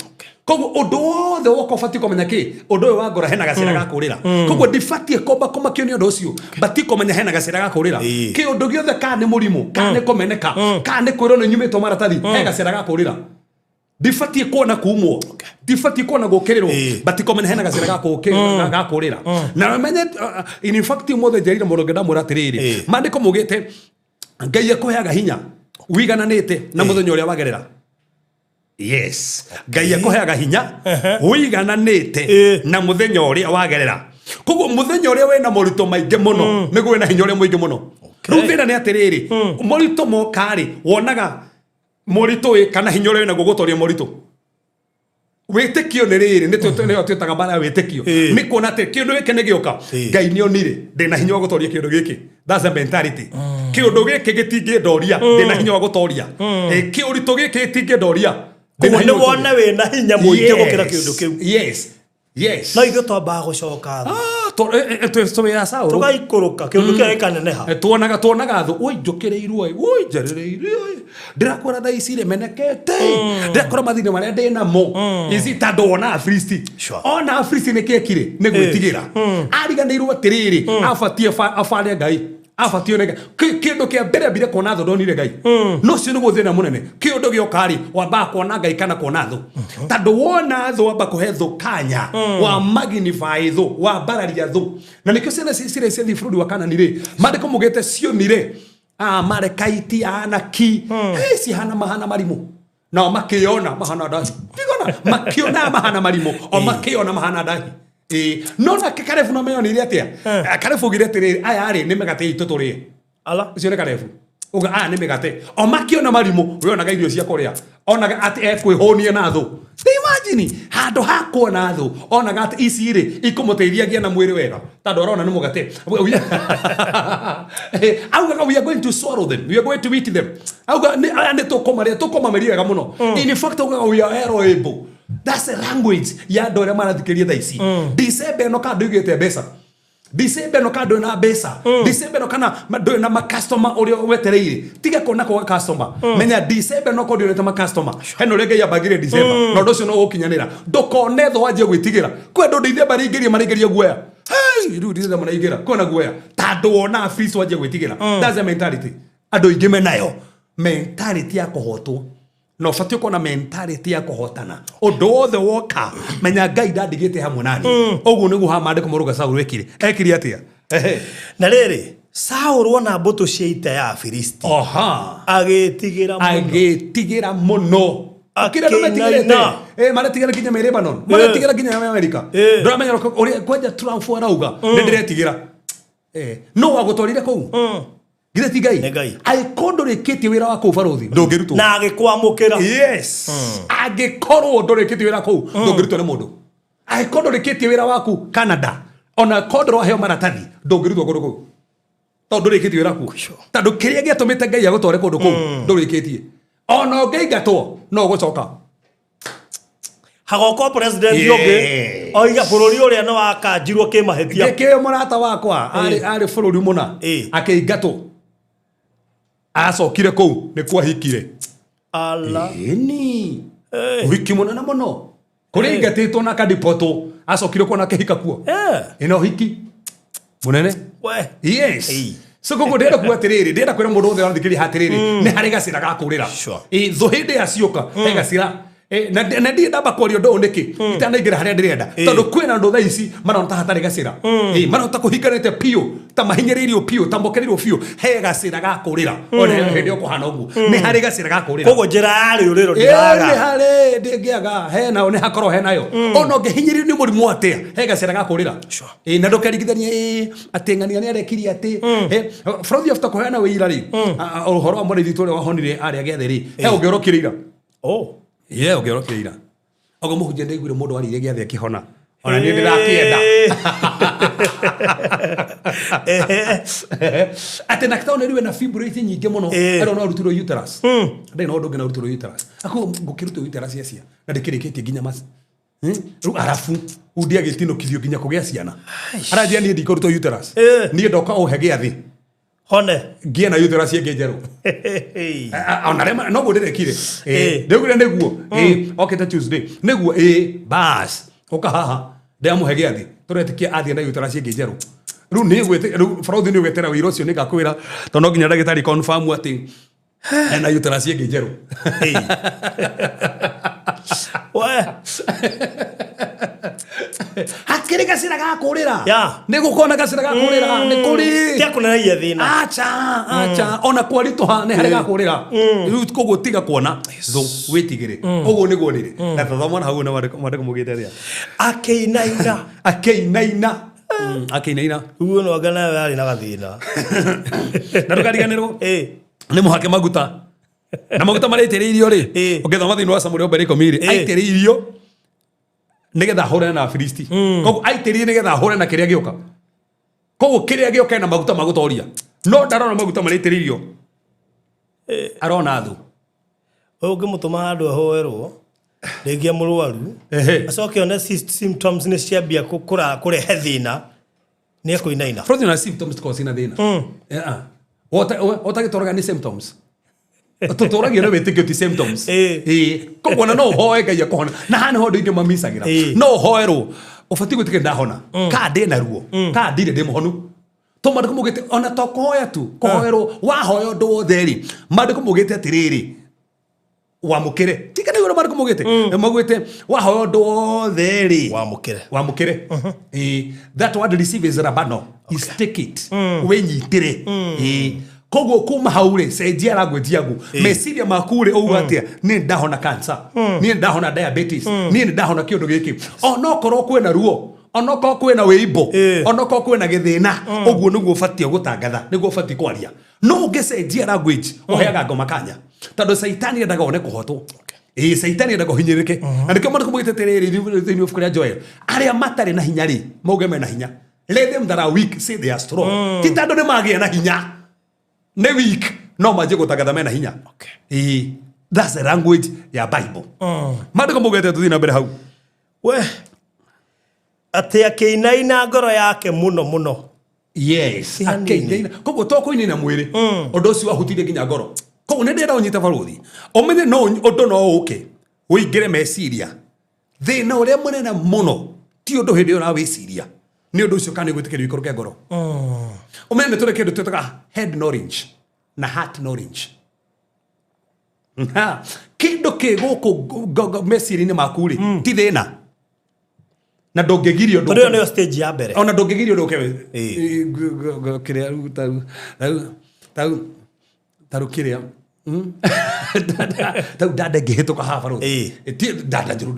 Koguo ũndũ wothe woka ũbatiĩ kũmenya kĩ ũndũ ũyũ wa ngora hena gacĩra ga kũrĩra. Koguo ndibatiĩ komba kũmakio nĩ ũndũ ũcio, batiĩ kũmenya hena gacĩra ga kũrĩra. Kĩũndũ gĩothe, kana nĩ mũrimũ, kana nĩ kũmeneka, kana nĩ kwĩrwo nĩ nyumĩtwo maratathi, he gacĩra ga kũrĩra. Ndibatiĩ kuona kumwo, ndibatiĩ kuona gũkĩrĩrwo, batiĩ kũmenya hena gacĩra ga kũrĩra. Na ũmenye, in fact, ũmũthĩ njerire mũndũ ũngĩ, ndamwĩra atĩrĩrĩ, maandĩko maugĩte Ngai akũheaga hinya wigananĩte na mũthenya ũrĩa wagerera. Yes, Ngai akũheaga hinya ũigananĩte na mũthenya ũrĩa wagerera. Koguo mũthenya ũrĩa wĩna moritũ maingĩ mũno nĩguo wĩna hinya ũrĩa mũingĩ mũno. Rĩu thĩna nĩ atĩrĩrĩ, moritũ moka-rĩ, wonaga moritũ ĩ kana hinya ũrĩa wĩnaguo gũtoria moritũ? Wĩtĩkio nĩ rĩrĩ, nĩyo twĩtaga mbara ya wĩtĩkio. Nĩ kuona atĩ kĩũndũ gĩkĩ nĩ gĩũka, Ngai nĩ onire ndĩna hinya wa gũtoria kĩũndũ gĩkĩ. That's the mentality. Kĩũndũ gĩkĩ gĩtingĩndoria, ndĩna hinya wa gũtoria. Kĩũritũ gĩkĩ gĩtingĩndoria, ndĩna Koguo hinya nĩ wa wone gũtoria. wĩna hinya mũingĩ gũkĩra kĩũndũ kĩu. Yes. No ithuĩ twambaga gũcoka thĩ. Ah, twĩ Saũlũ. Tũgaikũrũka kĩũndũ kĩrĩa gĩkaneneha. Tuonaga thũ, oi njũkĩrĩirwo ĩ, oi njarĩrĩire ĩ, ndĩrakora thaa ici rĩ menekete, ndĩrakora mathĩna marĩa ndĩ namo ici, tondũ wona Afilisti. Ona Afilisti nĩ kĩekire nĩ gwĩtigĩra, ariganĩirwo atĩrĩrĩ, abatiĩ abare Ngai, abatiĩ one Ngai. Kĩndũ kĩa mbere ambire kuona thũ, ndonire Ngai. No ũcio nĩguo thĩna mũnene. Kĩũndũ gĩoka rĩ, wambaga kuona Ngai kana kuona thũ? Tondũ wona thũ, wamba kũhe thũ kanya, wa magnify thũ, wambararia thũ. Na nĩkĩo ciana ciria ciathiĩ bũrũri wa Kanani rĩ, maandĩko maugĩte cionire Amalekaiti, Anaki, cihana mahana marimũ, nao makĩona mahana ndahi. Ndigona makĩona mahana marimũ, o makĩona mahana ndahi. Ĩĩ, no nake Karebu no meyonire atĩa? Karebu augire atĩrĩrĩ, aya rĩ nĩ mĩgate itũ tũrĩe. Ala. Ũcio nĩ Karebu uga aya nĩ mĩgate, o makĩona marimũ, we onaga irio cia kũrĩa, onaga atĩ ekwĩhũnia na thũ. Imagine, handũ ha kuona thũ, onaga atĩ ici rĩ ikũmũteithia agĩe na mwĩrĩ wega, tondũ arona nĩ mũgate. Augaga, "We are going to swallow them, we are going to eat them." Auga aya nĩ tũkũmarĩa, tũkũmameria wega mũno. In fact, augaga, "We are able." That's the language ya andũ arĩa marathikĩrĩria thaa ici. December ĩno, kana ndũigĩte mbeca, December ĩno kana ndũrĩ na mbeca, December ĩno kana ndũrĩ na makastoma ũrĩa wetereire, tiga kuona kwaga customer. Menya December ĩno korwo ndũrĩ makastoma, hena ũrĩa Ngai ambangire December, na ũndũ ũcio no ũgũkinyanĩra. Ndũkone thũ wanjie gwĩtigĩra. Kwĩ andũ December raingĩria maraingĩria guoya. Hey, rĩu December maraingĩra kwĩna guoya, tondũ wona fees wanjie gwĩtigĩra. That's the mentality andũ aingĩ menayo, mentality ya kũhotwo. Na ũbatiĩ ũkorwo na mentality ya kũhotana. Ũndũ wothe woka, menya Ngai ndandigĩte hamwe nani. Ũguo nĩguo ha maandĩko marauga Saũlũ ekire. Ekire atĩa? Ehe. Na rĩrĩ, Saũlũ ona mbũtũ cia ita ya Afilisti, agĩĩtigĩra mũno. Agĩtigĩra mũno. Akĩra andũ metigĩrĩte. Akĩinaina. Maretigĩra nginya me Lebanon, maretigĩra nginya me America. Ndũramenya ũrĩa kwanja Trump arauga, nĩ ndĩretigĩra. No wagũtwarire kũu githĩ ti Ngai? Nĩ Ngai. Angĩkorwo ndũrĩkĩtie wĩra wa kũu barũthi, ndũngĩrutwo. Na agĩkwamũkĩra. Yes, angĩkorwo ndũrĩkĩtie wĩra kũu, ndũngĩrutwo nĩ mũndũ. Angĩkorwo ndũrĩkĩtie wĩra waku Canada, ona korwo ndũraheo maratathi, ndũngĩrutwo kũndũ kũu, tondũ ndũrĩkĩtie wĩra kuo. Tondũ kĩrĩa gĩatũmĩte Ngai agũtware kũndũ kũu ndũrĩkĩtie. Ona ũngĩingatwo, no ũgũcoka. Hagoka president ũngĩ oiga bũrũri ũrĩa nĩ wakanjirwo kĩmahĩtia. Gĩkĩo mũrata wakwa arĩ bũrũri mũna, akĩingatwo, acokire kũu nĩ kwahikire. Ala. Ĩni, ũhiki mũnene mũno kũrĩa aingatĩtwo na akadipotwo, acokire kuona akĩhika kuo. Ĩna ũhiki mũnene. We. Yes. Ĩĩ. So koguo ndĩrenda kuga atĩrĩrĩ, ndĩrenda kwĩra mũndũ wothe ũrathikĩrĩria atĩrĩrĩ, nĩ harĩ gacĩra ga kũrĩra. Ĩ, thũ hĩndĩ ya cioka, he gacĩra. Na na ndirĩ ndamba kwaria ũndũ ũyũ nĩkĩ itanaingĩra harĩa ndĩrenda tondũ kwĩna andũ thaa ici marona ta hatarĩ gacĩra. Marona ta kũhinganĩte biũ, ta mahinyĩrĩirio biũ, ta mokereirio biũ. He gacĩra ga kũrĩra ona hĩndĩ ĩyo kũhana ũguo nĩ harĩ gacĩra ga kũrĩra. Koguo njĩra ya rĩũrĩro Ĩĩ, nĩ ndĩraga. harĩ ndĩngĩaga hena nĩ hakorwo henayo ona ũngĩhinyĩrĩrio nĩ mũrimũ atĩa, he gacĩra ga kũrĩra. Ĩĩ, na ndũkerigithanie ĩĩ, atĩ ng'ania nĩ arekirie atĩ Frothi after kũheana wĩira rĩ, ũhoro wa mwarĩ witũ ũrĩa wahonire arĩa gĩathĩ rĩ, he ũngĩ ũrokire ira. Oh. Ye ũngĩ ũrokire ira ogo mũhunjia ndaiguire mũndũ warĩire gĩathĩ akĩhona, ona niĩ ndĩrakĩenda atĩ na taũni rĩu ena fibroids nyingĩ mũno. Arĩa no arutirwo uterus, ndarĩ na ũndũ ũngĩ na arutirwo uterus aku ngũkĩrutwo uterus acia na ndĩkĩrĩkĩtie nginya mas. Rĩu arabu rĩu ndiagĩtinũkithio nginya kũgĩa ciana, aranjia niĩ ndikũrutwo uterus. Niĩ ndoka ũhe gĩathĩ Hone. Ngĩe na uterus ĩngĩ njerũ. Ona arĩa noguo ndĩrekire. Ndĩraugire nĩguo okĩte Tuesday nĩguo bas ũka haha ndĩramũhe gĩathĩ tũretĩkia athiĩ na uterus ĩngĩ njerũ. Rĩu nĩ rĩu Frothi nĩ ũgwĩtĩra wĩira ũcio, nĩngakwĩra tondũ no nginya ndagĩtarĩ confirm atĩ ena uterus ĩngĩ njerũ. We. Hakĩrĩ gacĩra ga kũrĩra. Nĩ gũkorwo na gacĩra ga kũrĩra, nĩ kũrĩ. Tia kũnenagia thĩna. Acha, acha, ona kwaritũha nĩ harĩ ga kũrĩra. Rĩu koguo tiga kuona thũ wĩtigĩre ũguo nĩguo rĩrĩ na tathoma na hau na mwandĩko mũgĩte atĩa? Akĩinaina. Akĩinaina. Akĩinaina. Uguo no anga nawe arĩ na gathĩna. Na ndũkariganĩrwo nĩ mũhake maguta, na maguta marĩa aitĩrĩirio rĩ, ũngĩthoma thĩinĩ wa Samueli wa mbere 10 rĩ, aitĩrĩirio nĩgetha ahũrane na Afilisti. Koguo aitĩrĩirie nĩgetha ahũrane na kĩrĩa gĩũka. Koguo kĩrĩa gĩũka ena maguta ma gũtoria, no ndarona maguta marĩa aitĩrĩirio, arona thũ. Ũyũ ũngĩmũtũma handũ ahoerwo rĩngĩ e mũrwaru, acoke one symptoms nĩ ciambia kũrehe thĩna, nĩ ekũinaina. Frozen na symptoms tikoragwo ciĩna thĩna. Yeah. Ũtagĩtũraga nĩ symptoms, tũtũragio nĩ wĩtĩkio, ti symptoms. Koguo ona no ũhoe Ngai akũhona, na haha nĩho andũ aingĩ mamicagĩra. No ũhoerwo, ũbatiĩ gwĩtĩkĩra ndahona kaa ndĩ na ruo kaa ndirĩ, ndĩ mũhonu to mandĩko maugĩte ona to kũhoya tu kũhoerwo, wahoya ũndũ wothe rĩ, mandĩko maugĩte atĩrĩrĩ, wamũkĩre. Tika nĩguo mandĩko maugĩte wahoya ũndũ wothe rĩ, Wamũkĩre. Wamũkĩre. That word "receive" is rabano, is "take it", wĩnyitĩre. Koguo kuma hau rĩ, cenjia language yaku, meciria maku rĩ, ũguo atĩa, niĩ ndahona cancer, niĩ ndahona diabetes, niĩ nĩ ndahona kĩũndũ gĩkĩ, onokorwo kwĩna ruo, onokorwo kwĩna wĩimbo, onokorwo kwĩna gĩthĩna. Ũguo nĩguo ũbatiĩ gũtangatha, nĩguo ũbatiĩ kwaria. No ũngĩcenjia language, ũheaga ngoma kanya, tondũ caitani endaga one kũhotwo. Ĩĩ, caitani endaga ũhinyĩrĩke, na nĩkĩo mandĩko maugĩte atĩrĩrĩ thĩinĩ wa ibuku rĩa Joel, arĩa matarĩ na hinya rĩ, mauge mena hinya. Let them that are weak say they are strong. Ti tondũ nĩ magĩa na hinya, nĩ weak no manjie gũtangatha mena hinya. Ĩĩ, that's the language ya Bible. Mandĩko maugĩte, tũthiĩ na mbere hau. We atĩ akĩinaina ngoro yake mũno mũno. Yes. Ti hanini. Akĩinaina. Koguo to kũinaina mwĩrĩ, ũndũ ũcio wahutirie nginya ngoro. Koguo nĩ ndĩrenda ũnyite barũthi, ũmenye no ũndũ no ũke ũingĩre meciria. Thĩna ũrĩa mũnene mũno ti ũndũ hĩndĩ ĩyo ũrawĩciria, nĩ ũndũ ũcio kana nĩ gwĩtĩkĩrio ikũrũke ngoro. Ũmenye nĩ tũrĩ kĩndũ twĩtaga head knowledge na heart knowledge. Ha, kĩndũ kĩ gũkũ meciria-inĩ maku rĩ, ti thĩna na ndũngĩgirio. Tondũ ĩyo nĩyo stage ya mbere. Ona ndũngĩgirio ndũke kĩrĩa rĩu tau tarĩu kĩrĩa tau ndanda ĩngĩhĩtũka haha barũthi. Ti ndanda njũru,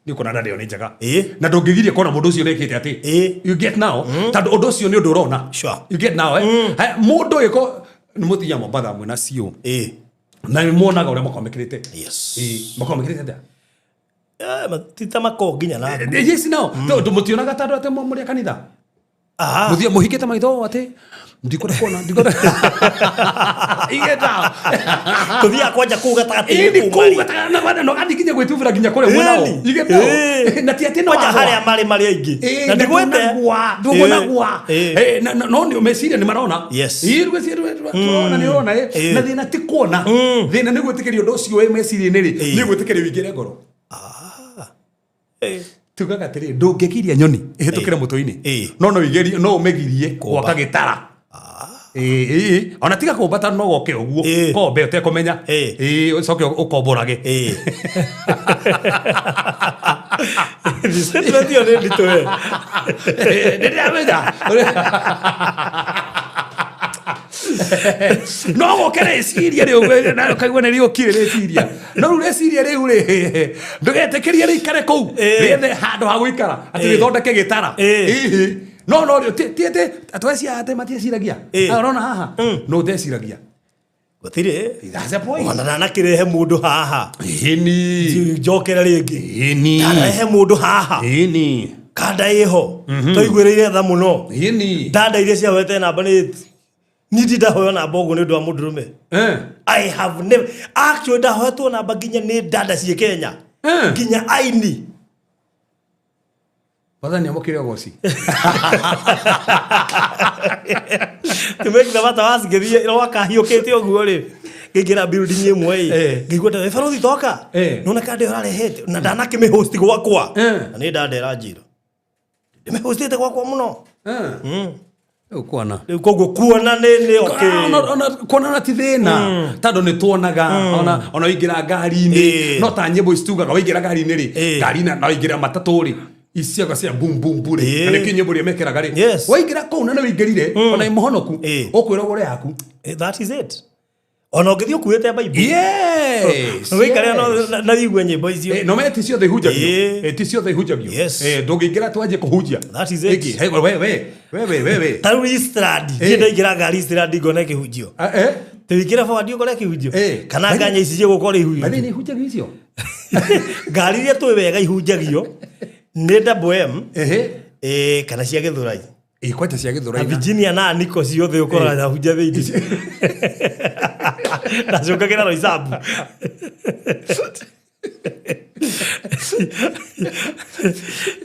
nĩ ũkuona ndanda ĩyo nĩ njega na ndũngĩgiria kuona mũndũ ũcio ũrekĩte atĩ. You get now? Tondũ ũndũ ũcio nĩ ũndũ ũrona. You get now, eh? Haya, mũndũ ĩko nĩ mũthiaga Mombatha mwĩna cio na nĩ muonaga ũrĩa makoragwo mekĩrĩte. Makoragwo mekĩrĩte atĩa? Ti ta makoragwo nginya na nguo. Yes, now tondũ mũtionaga ta andũ atĩ mũrĩ a kanitha. Mũthiĩ mũhingĩte maitho ũũ atĩ ndikwenda kuona, ndikwenda igeta. Tũthiaga kwanja kũu gatagatĩ-inĩ Ĩni kũu kũu marĩ. gatagatĩ na ũgathiĩ nginya gwĩtubĩra nginya kũrĩa mwena Ĩni. ũũ igeta na ti atĩ no Kwanja wagwa. harĩa marĩ marĩ aingĩ. Na ndigwĩte. Ndũguonagwa. No nĩ meciria nĩ marona. Ĩĩ, rĩu tũrona nĩ ũrona. Na thĩna ti kuona, thĩna nĩ gwĩtĩkĩria ũndũ ũcio wĩ meciria-inĩ rĩ, nĩ gwĩtĩkĩria ũingĩre ngoro. Tugaga atĩrĩ, ndũngĩgiria nyoni ĩhĩtũkĩre mũtwe-inĩ, no no igerie, no ũmĩgirie gwaka gĩtara. Ĩĩ, ĩĩ. Ona tiga kũmba tondũ no goke ũguo. Ĩĩ. Kombe ũtekũmenya. Ĩĩ. Ĩĩ, ũcoke ũkomborage. Ĩĩ. Statement ĩyo nĩ nditũ we. Nĩndĩramenya. No goke rĩciria rĩu na ũkaigua nĩ rĩũkire rĩciria. No rĩu rĩciria rĩu rĩ ndũgetĩkĩrie rĩikare kũu. Ĩĩ. Rĩethe handũ ha gũikara atĩ Ĩĩ. rĩthondeke gĩtara. Ĩĩ. Ĩhĩ. No no rĩo ti atĩ atweciaga atĩ matieciragia. Ĩĩ. Ah, Ũrona haha? No ũteciragia. Gũtirĩ. That's the point. Ona ndanakĩrehe mũndũ haha. Ĩni. Njokere rĩngĩ. Ĩni. Ndarehe mũndũ haha. Ĩni. Kanda ĩho. Twaiguĩrĩire tha mũno. Ĩni. Ndanda iria ciahoete namba nĩ niĩ ndi ndahoyo namba ũguo nĩ ũndũ wa mũndũrũme. Eh. I have never actually ndahoetwo namba nginya nĩ ndanda ciĩ Kenya. Eh. Nginya aini. Wathani amũkĩre ũgoci. Tumekitha bata wa ngĩthiĩ rwaka hiũkĩte ũguo rĩ ngĩingĩra building ĩmwe ĩ Eh. ngĩigua ta barothi toka Eh. nona kanda ĩyo ũrarehete na ndanakĩmĩhost gwakwa Eh. na nĩ ndanda ĩranjĩra ndĩmĩhostĩte gwakwa mũno Eh. Rĩu kuona. rĩu koguo kuona nĩ okay Ona kuonana ti thĩna tondũ nĩ tuonaga ona waingĩra ngari-inĩ Ĩĩ. no ta nyĩmbo ici tugaga waingĩra ngari-inĩ rĩ Ĩĩ. ngari na waingĩra matatũ rĩ iciaga cia bum bum bu rĩ Ĩĩ. na nĩkĩo nyĩmbo iria mekĩraga rĩ Yes. waingĩra kũu na nĩ waingĩrire ona ĩ mũhonoku Ĩĩ. ũkwĩrwo ũgũre yaku That is it ona ũngĩthiĩ ũkuĩte Bible Yes, wĩikare yes. na wigue nyĩmbo icio Eh, no me ti ciothe ihunjagio Ĩĩ. Eh, ti ciothe ihunjagio Yes. Eh, ndũngĩingĩra twanjie kũhunjia That is it. Ĩngĩ, hey, we we we we we we ta rĩu Eastland Eh. niĩ ndaingĩra ngari Eastland ngona kĩhunjio Ah, eh tũingĩra forward ũkore kĩhunjio Eh. kana nganya ici ciĩgũkora Bali ihunjio nĩ ihunjagio icio ngari iria tũĩ wega ihunjagio nĩ double M ehe eh, kana cia Gĩthũrai Ĩ, kwanja cia na Gĩthũrai na- Virginia na Niko ciothe ũkoraga hunja thĩinĩ ndacũkagĩra Roysambu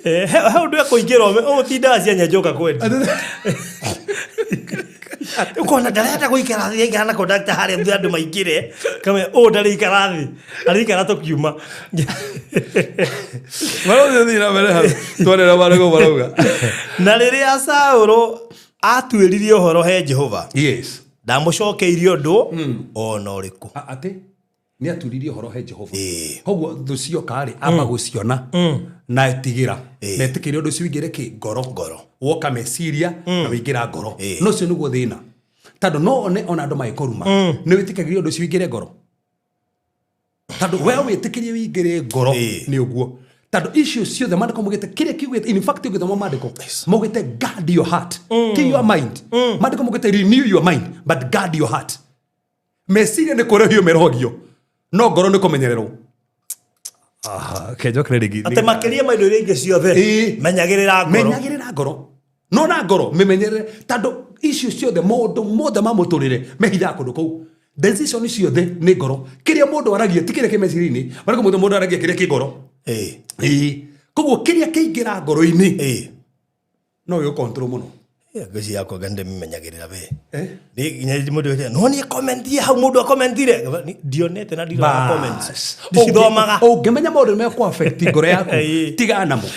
Eh, he ũndũ ekũingĩra ũtindaga cia nyanjoka kwendi ũkona ndarenda gũikara thĩ aikara na kondakta harĩa thutha andũ maingĩre kame ũũ ndarĩikara thĩ arĩikara tũkiuma Barũthi thiĩ na mbere hau twarĩra marĩgũ marauga na rĩrĩa Saũlũ atuĩririe ũhoro he Jehova yes ndamũcokeirie ũndũ ona ũrĩkũ atĩ nĩ aturirie ũhoro he Jehova Ĩĩ. koguo thũ cioka rĩ amba gũciona na etigĩra Ĩĩ. na etĩkĩre ũndũ ũcio ũingĩre kĩ ngoro Ngoro. woka meciria na wĩingĩra ngoro Ĩĩ. no ũcio nĩguo thĩna tondũ no one ona andũ magĩkũruma nĩ wĩtĩkagĩria ũndũ ũcio ũingĩre ngoro tondũ we wĩtĩkĩrie wĩingĩre ngoro Ĩĩ. nĩ ũguo tondũ icio ciothe maandĩko maugĩte kĩrĩa kiugĩte in fact ũgĩthoma maandĩko maugĩte guard your heart keep your mind maandĩko maugĩte renew your mind but guard your heart meciria nĩ kũrehio merohagio no ngoro nĩ kũmenyererwo kenjokere rĩngĩ atĩ makĩria ma indo iria ingĩ ciothe Ĩĩ. menyagĩrĩra ngoro menyagĩrĩra ngoro no na ngoro mĩmenyerere tondũ icio ciothe maũndũ mothe ma mũtũrĩre mehithaga kũndũ kũu decision ciothe nĩ ngoro kĩrĩa mũndũ aragia ti kĩrĩa kĩ meciria-inĩ marĩkũ mũndũ mũndũ aragia kĩrĩa kĩ ngoro Ĩĩ. ĩĩ koguo kĩrĩa kĩingĩra ngoro-inĩ Ĩĩ. no gĩgũ control mũno Ĩĩ, ngwĩciria yakwa nga nĩndĩmĩmenyagĩrĩra we Eh? Nĩ nginya mũndũ wĩte, no niĩ commentie hau mũndũ akomentire ndionete na ndirona comments Bas. ndicithomaga Ũngĩmenya maũndũ mekũ affect ngoro yaku Ĩĩ. tigana namo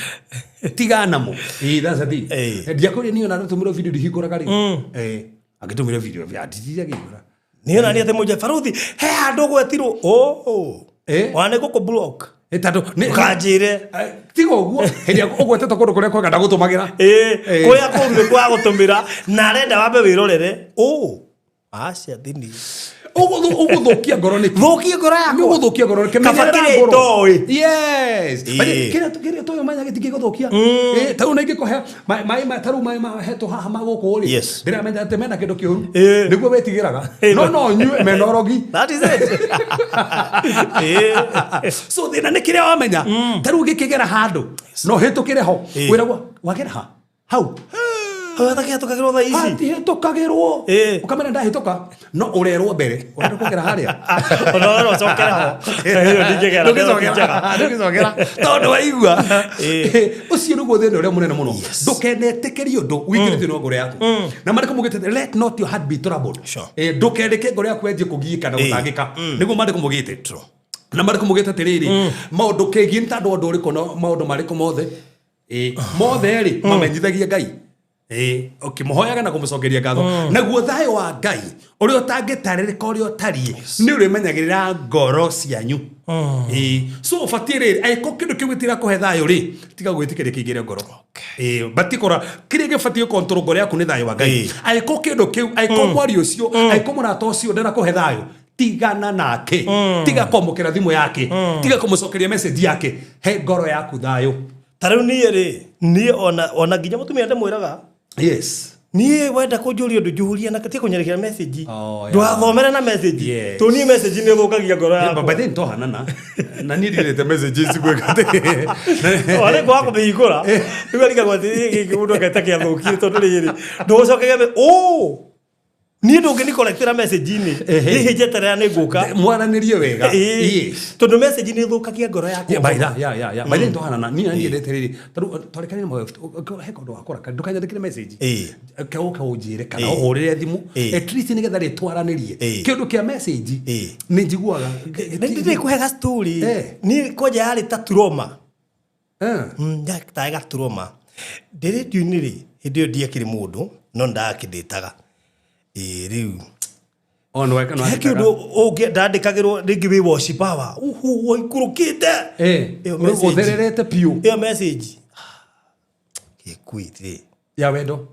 tigana namo Ĩĩ, that's the thing. Ĩĩ. ndiakũria niĩ ona ndatũmĩrwo video ndihingũraga rĩ Ĩĩ. angĩtũmĩrwo video ndithiagĩhingũra niĩ ona niĩ atĩ mũnje baruthi he handũ gwetirwo oh Ĩĩ. ona nĩ gũkũ block tondũ ũkanjĩre Eh, tiga ũguo hĩndĩ ĩrĩa ũgwetete kũndũ kũrĩa kwega ndagũtũmagĩra ĩĩ Ĩĩ. kũrĩa kũru nĩ kwa gũtũmĩra na arenda wambe wĩrorere ũ aca thini Ũgũthũkia ngoro nĩkĩ thũkie ngoro nĩ yakwa ũgũthũkia ngoro nĩkĩ? Kaba Menyerera kĩrĩa ngoro. itoĩ. Yes. Ĩĩ. But kĩrĩa toĩ ũmenya gĩtingĩgũthũkia Ĩĩ, ta rĩu na ingĩkũhe maĩ ta rĩu maĩ mahetwo haha ma gũkũ rĩ Yes. ndĩramenya atĩ mena kĩndũ kĩũru Ĩĩ. nĩguo wĩtigĩraga Ĩĩ. no no nyue mena ũrogi that is it Ĩĩ. so thĩna nĩ kĩrĩa wamenya ta rĩu gĩkĩgera handũ no hĩtũkĩre ho Ĩĩ. wĩragwo wagera ha hau Hau hatakĩhetũkagĩrwo thaa ici hatihĩtũkagĩrwo Ĩĩ. ũkamenya ndahĩtũka no ũrerwo mbere ũrenda kũgera harĩa Ona ũrerwo ũcokere ho. Ĩyo ndingĩgera, Ndũngĩcokera, njega. ndũngĩcokera tondũ waigua Ĩĩ. ũcio nĩguo thĩna ũrĩa mũnene mũno ndũkenetĩkĩrie ũndũ wĩingĩre thĩinĩ wa ngoro yaku na maandĩko maugĩte let not your heart be troubled Sure. Eh, ndũkereke ngoro yaku yanjie kũgiĩka na Ĩĩ. gũtangĩka nĩguo maandĩko maugĩte na maandĩko maugĩte atĩrĩrĩ maũndũ kĩgiĩ nĩ tandũ ũndũ ũrĩkũ na maũndũ marĩkũ mothe Ĩĩ, mothe rĩ mamenyithagie ngai Ĩĩ, ũkĩmũhoyaga na kũmũcokeria ngatho naguo thayũ wa ngai ũrĩa ũtangĩtarĩrĩka ũrĩa ũtariĩ nĩ ũrĩmenyagĩrĩra ngoro cianyu Ĩĩ, so ũbatiĩ rĩrĩ angĩkorwo kĩndũ kĩu gĩtirakũhe thayũ rĩ tiga gwĩtĩkĩria kĩingĩre ngoro Ĩĩ, batiĩ kũrora kĩrĩa gĩbatiĩ gũkontrol ngoro yaku nĩ thayũ wa ngai Ĩĩ. angĩkorwo kĩndũ kĩu angĩkorwo mwario ũcio angĩkorwo mũrata ũcio ndarakũhe thayũ tigana nake tiga kwamũkĩra thimũ yake tiga kũmũcokeria message yake he ngoro yaku thayũ Ta rĩu niĩ rĩ, niĩ ona ona nginya mũtumia ndĩmwĩraga yes niĩ wenda kũnjũria ũndũ njũria na ti kũnyerekera message Oh, yeah. ndũgathomere na message Yes. tondũ niĩ message nĩ ĩthũkagia ngoro Yeah, but yakwa by then twahanana na niĩ ndirĩte message ici gwĩka atĩ warĩ kwaga kũmĩhingũra rĩu arigagwo atĩ gĩkĩ mũndũ akaita kĩathũkie tondũ rĩrĩ ndũgũcokeria ũ niĩ ndũngĩnikorektĩra message-inĩ Ehe. hihi njeterera nĩ ngũka mwaranĩrie wega Ĩĩ. yes tondũ message nĩ ĩthũkagia ngoro yakwa Yeah, by that, yeah, yeah, yeah. By then twahanana niĩ na niĩ rĩrĩ tondũ twarĩkanire na he kaũndũ wakora ndũkanyandĩkĩre message Ĩĩ. ke ũke ũnjĩre kana Ĩĩ. ũhũrĩre thimũ Ĩĩ. at least nĩgetha rĩtwaranĩrie Ĩĩ. kĩndũ kĩa message Ĩĩ. nĩ njiguaga nĩ ndĩkũhe gastori Eh. niĩ kwanja yarĩ ta turoma Eh. tarĩ gaturoma ndĩ rĩndiũ-inĩ rĩ hĩndĩ ĩyo ndiakĩrĩ mũndũ no ndakĩndĩtaga ĩĩ rĩu Oh, nĩ weka- nĩ he wandĩkaga. kĩndũ ũngĩ ndandĩkagĩrwo rĩngĩ wĩ washi power uhu waikũrũkĩte Eh, Ĩyo message. ũthererete piũ ĩyo message gĩkuitĩ ya wendo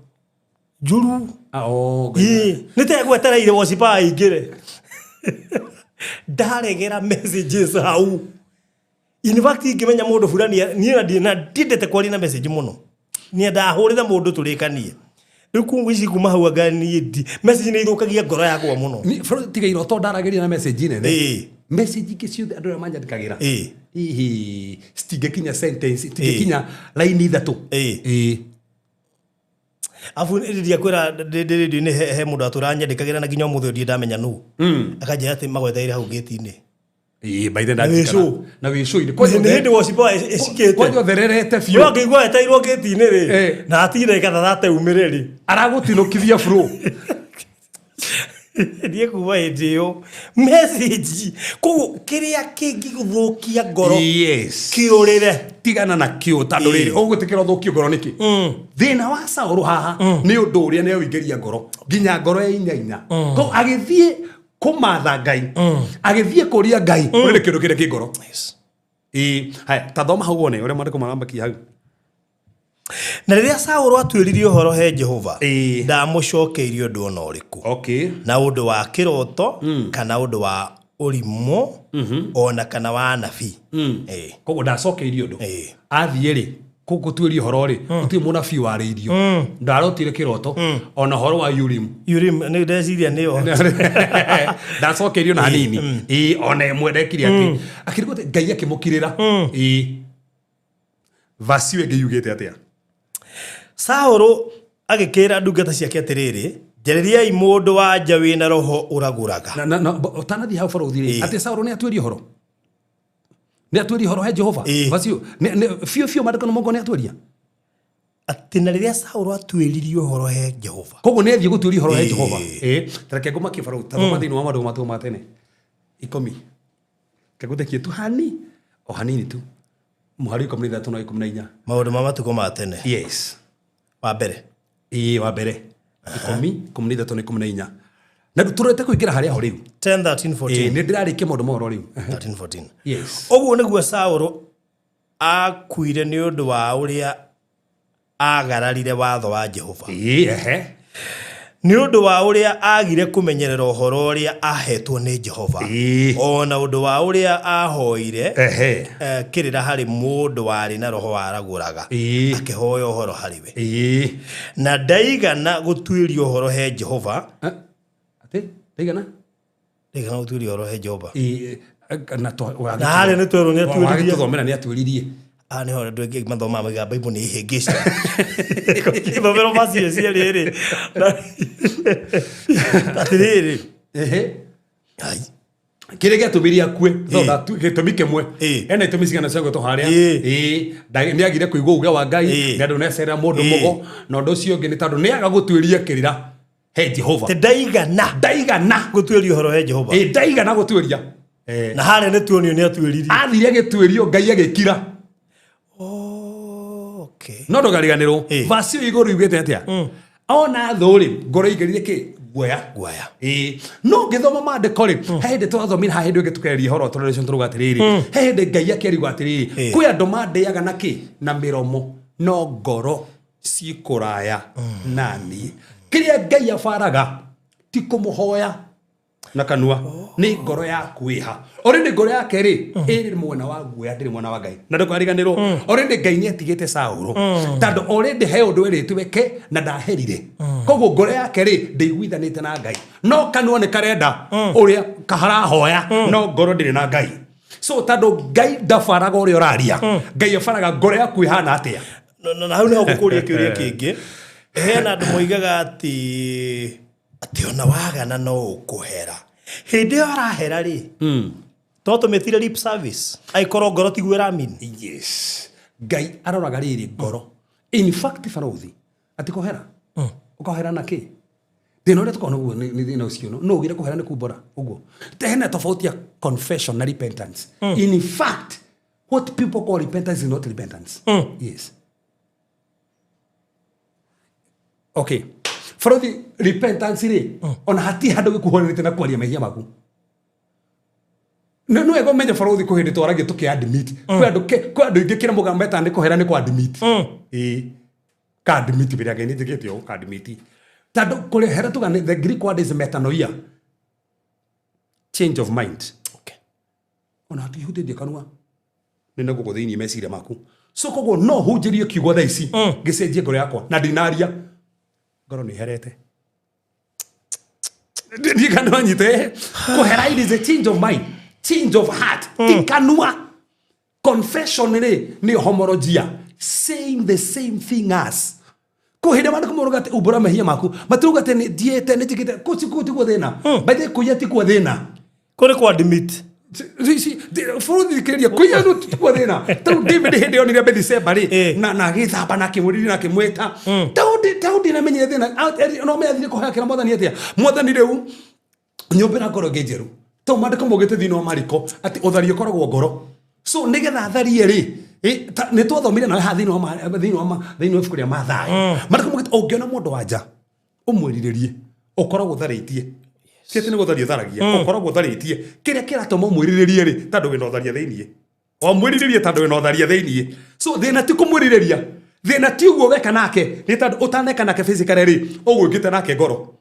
njũru Ah, oh, Ngai. Ĩĩ, nĩ tegwetereire washi power ĩingĩre ndaregera messages hau in fact ingĩmenya mũndũ fulani niĩ na na ndiendete kwaria na message mũno niĩ ndahũrĩre mũndũ tũrĩkanie rĩu kuma ici kuma hau anga niĩ ndi message nĩ ithũkagia ngoro yakwa mũno Ni- bro, tiga iroto ndaragĩria na message nene Ĩĩ. message ingĩ ciothe andũ arĩa manyandĩkagĩra Ĩĩ. hihi citingĩkinya sentence citingĩkinya laini ithatũ Ĩĩ. Ĩĩ. abu rĩrĩa kwĩra ndĩ rĩndiũ-inĩ he he mũndũ atũra nyandĩkagĩra na nginya ũmũthĩ ũyũ ndirĩ ndamenya nũ akanjĩra atĩ magwetereire hau gĩti-inĩ Ĩĩ, by then Na wĩ ndarikana. show. na wĩ show-inĩ. nĩ hĩndĩ wacipoa ĩcikĩte kwanja ũthererete no biũ angĩigua eteirwo gĩti-inĩ rĩ Eh. na atinda ikathata umĩre rĩ aragũtinũkithia bro niĩ kuma hĩndĩ ĩyo message koguo kĩrĩa kĩngĩgũthũkia ngoro yes kĩũrĩre tigana na kĩo tondũ rĩrĩ ũgwĩtĩkĩra ũthũkio ngoro nĩkĩ thĩna wa saũlũ haha nĩ ũndũ ũrĩa nĩ awĩingĩria ngoro nginya ngoro ya inyaina ko agĩthiĩ kũmatha ngai agĩthiĩ kũria ngai ũrĩ nĩ kĩndũ kĩrĩa kĩ ngoro ĩĩ haya ta thoma hau wone ũrĩa maandĩko marambakia hau na rĩrĩa saũlũ atuĩririe ũhoro he jehova Ĩĩ. ndamũcokeirie ũndũ ona ũrĩkũ okay na ũndũ wa kĩroto kana ũndũ wa ũrimũ ona kana wa anabii Ĩĩ. koguo ndacokeirie ũndũ Ĩĩ. athiĩ rĩ kũu gũtuĩria ũhoro rĩ gũtirĩ mũnabii warĩirio ndarotire kĩroto ona ũhoro wa Urimu Urim nĩ ndeciria nĩyo ndacokeirio na hanini ĩĩ ona ĩmwe ndekire atĩ akĩrigwo atĩ ngai akĩmũkirĩra ĩĩ vasi ĩyo ĩngĩ yugĩte atĩa saũlũ agĩkĩra ndungata ciake atĩrĩrĩ njarĩriai mũndũ wa nja wĩna roho ũragũraga Na- na- na ũtanathiĩ hau barũthi rĩ Ĩĩ. atĩ saũlũ nĩ atuĩria ũhoro nĩ atuĩria ũhoro he jehova Ĩĩ. vasi ĩyo biũ biũ maandĩko nĩ mongo nĩ atuĩria atĩ na rĩrĩa saũlũ atuĩririe ũhoro he jehova koguo nĩ athiĩ gũtuĩria ũhoro he Ĩĩ. jehova ĩĩ tareke ngũmakie barũthi ta thoma thĩinĩ wa maũndũ matukũ ma tene ikũmi kagũthekie tu hani o hanini tu mũhari 13 na 14 maũndũ ma matukũ ma tene yes wa mbere ĩĩ wa mbere ikũmi ikũmi na ithatũ na ikũmi na inya na rĩu tũrorete kũingĩra harĩa ho rĩu 10 13 Ĩĩ, 14 nĩ ndĩrarĩkia maũndũ ma ũhoro rĩu 13 14 yes ũguo nĩguo saũlũ akuire nĩ ũndũ wa ũrĩa agararire watho wa jehova ĩĩ ehe nĩ ũndũ wa ũrĩa agire kũmenyerera ũhoro ũrĩa ahetwo nĩ jehova Ĩĩ. ona ũndũ wa ũrĩa ahoire ehe eh, kĩrĩra harĩ mũndũ warĩ na roho waragũraga Ĩĩ. akĩhoya ũhoro harĩ we ĩĩ na ndaigana gũtuĩria ũhoro he jehova Eh, atĩ ndaigana ndaigana gũtuĩria ũhoro he jehova Ĩĩ, eh, na Na harĩa nĩ twerwo nĩ atuĩririe. wagĩtũthomera nĩ atuĩririe Ah, nĩho andũ aingĩ mathomaga maiga Bible nĩ ihĩngĩca ithomero macio cierĩ rĩ atĩrĩrĩ ehe ai, kĩrĩa gĩatũmire akue Ĩĩ. gĩtũmi kĩmwe Ĩĩ. ena itũmi cigana cia gwĩtwo harĩa Ĩĩ. Ĩĩ, nĩ agire kũigua uge wa ngai Ĩĩ. nĩ andũ necerera mũndũ Ĩĩ. mũgo na ũndũ ũcio ũngĩ nĩ tondũ nĩ aga gũtuĩria kĩrĩra he jehova atĩ ndaigana ndaigana gũtuĩria ũhoro he jehova Ĩĩ, ndaigana gũtuĩria Eh, na harĩa nĩ tuonio nĩ atuĩririe athire agĩtuĩrio ngai agĩkira Oh, Okay. No ndũkariganĩrwo. Vasi ĩyo igũrũ yugĩte atĩa? Ona thũ rĩ, ngoro ĩingĩrire kĩ? Guoya. Guoya. Ĩĩ. No ngĩthoma maandĩko rĩ, he hĩndĩ twathomire haha hĩndĩ ĩngĩ tũkĩaria ũhoro wa toleration tũrauga atĩrĩrĩ, he hĩndĩ Ngai akĩarigwo atĩrĩrĩ, kwĩ andũ mandĩaga na kĩ? Na mĩromo, no ngoro ciĩ kũraya naniĩ. Kĩrĩa Ngai abaraga ti kũmũhoya na kanua, nĩ ngoro yaku ĩha. Already ngoro yake rĩ, ĩrĩ mwena wa guoya, ndĩrĩ mwena wa Ngai. Na ndũkariganĩrwo, already Ngai nĩ atigĩte Saũlũ, tondũ already he ũndũ erĩtwo eke na ndaherire. Koguo ngoro yake rĩ, ndĩiguithanĩte na Ngai. No kanua nĩ karenda ũrĩa karahoya, no ngoro ndĩrĩ na Ngai. So tondũ Ngai ndabaraga ũrĩa ũraria, Ngai abaraga ngoro yaku ĩhana atĩa. Na hau nĩho ngũkũria kĩũria kĩngĩ. Hena andũ moigaga atĩ ona wagana no ũkũhera. Hĩndĩ ĩyo arahera rĩ, to tũmĩtire lip service, angĩkorwo ngoro tiguo ĩramini. Yes. Ngai aroraga rĩrĩ ngoro. In fact barothi, atĩ kũhera. Ũkahera na kĩ? Thĩna ũrĩa tũkoragwo naguo nĩ thĩna ũcio no ugire kũhera nĩ kumbũra ũguo. Hena tofauti ya confession na repentance. In fact, what people call repentance is not repentance. Yes. Okay. Barothi, repentance rĩ, ona hatirĩ handũ gĩkuhũranĩte na kwaria mehia maku. Nĩ wega ũmenye barothi kwĩ hĩndĩ twaragia tũkĩ admit. Kwĩ andũ aingĩ kĩrĩa mũgambo metaga nĩ kũhera nĩ kũ admit. Ĩĩ. Ka admit mbere ya Ngai nĩ njĩkĩte ũũ, ka admit. Tondũ kũrehera tuga the Greek word is metanoia. Change of mind. Okay. Ona hatihutĩtie kanua. Nĩ na gũkũ thĩinĩ meciria maku. So koguo no hunjĩrie kiugo thaa ici ngĩcenjie ngoro yakwa na ndinaria. Ngoro nĩ ĩherete. Ndiĩ kana wanyite. Kũhera it is a change of mind, change of heart. Ti kanua. Confession rĩ nĩ homologia, saying the same thing as. Kũ hĩndĩ maandĩko maugaga atĩ umbũra mehia maku, matirauga atĩ nĩ thiĩte nĩ njĩkĩte, kũu tiguo thĩna. By the way, kũiya tikuo thĩna. Kũrĩ kwa admit. Bũrũri thikĩrĩria, kũiya no tikuo thĩna. Tarĩu David hĩndĩ ĩyo onire Bathsheba rĩ, na agĩthamba na akĩmũrĩria na akĩmwĩta. Daudi nĩamenyire thĩna, no amenye athire kũhoya kĩra Mwathani atĩa. Mwathani rĩu nyũmbĩra ngoro ĩngĩ njerũ. Tondũ maandĩko maugĩte thĩinĩ wa Mariko atĩ ũtharia ũkoragwo ngoro. So nĩgetha atharie rĩ, nĩ twathomire nawe haha thĩinĩ wa thĩinĩ wa thĩinĩ wa ibuku rĩa Mathayo. Maandĩko maugĩte ũngĩona mũndũ wa nja ũmwĩrirĩrie, ũkoragwo ũtharĩtie. Ti atĩ nĩ gũtharia ũtharagia, ũkoragwo ũtharĩtie. Kĩrĩa kĩratũma ũmwĩrirĩrie rĩ, tondũ wĩna ũtharia thĩinĩ. Wamwĩrirĩrie tondũ wĩna ũtharia thĩinĩ. So thĩna ti kũmwĩrirĩria, thĩna ti ũguo weka nake, nĩ tondũ ũtaneka nake physically rĩ, ũgwĩkĩte nake ngoro.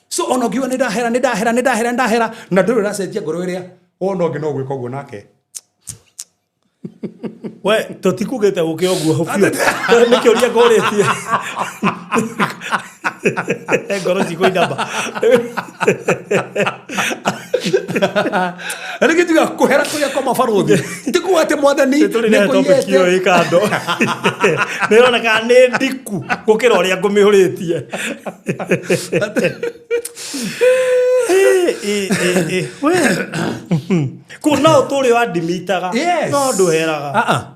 So ona ũngiuga nĩ ndahera, nĩ ndahera, nĩ ndahera, nĩ ndahera, na ndũrĩ ũracenjia ngoro ĩrĩa, wona ũngĩ no gwĩka ũguo nake. We, tũtikugĩte gũke ũguo biũ. Nĩ kĩũria ngũrĩtie. Ngoro cikũinama. Na nĩkĩo njugaga kũhera kũrĩa kwa mabarũthi ti kuga atĩ Mwathani Tũrĩ na topic ĩyo ĩ kando. Nĩ ĩroneka nĩ ndiku gũkĩra ũrĩa ngũmĩũrĩtie. We. Kũu no ũtũre ũandimitaga. Yes. No ndũheraga. Ah, ah.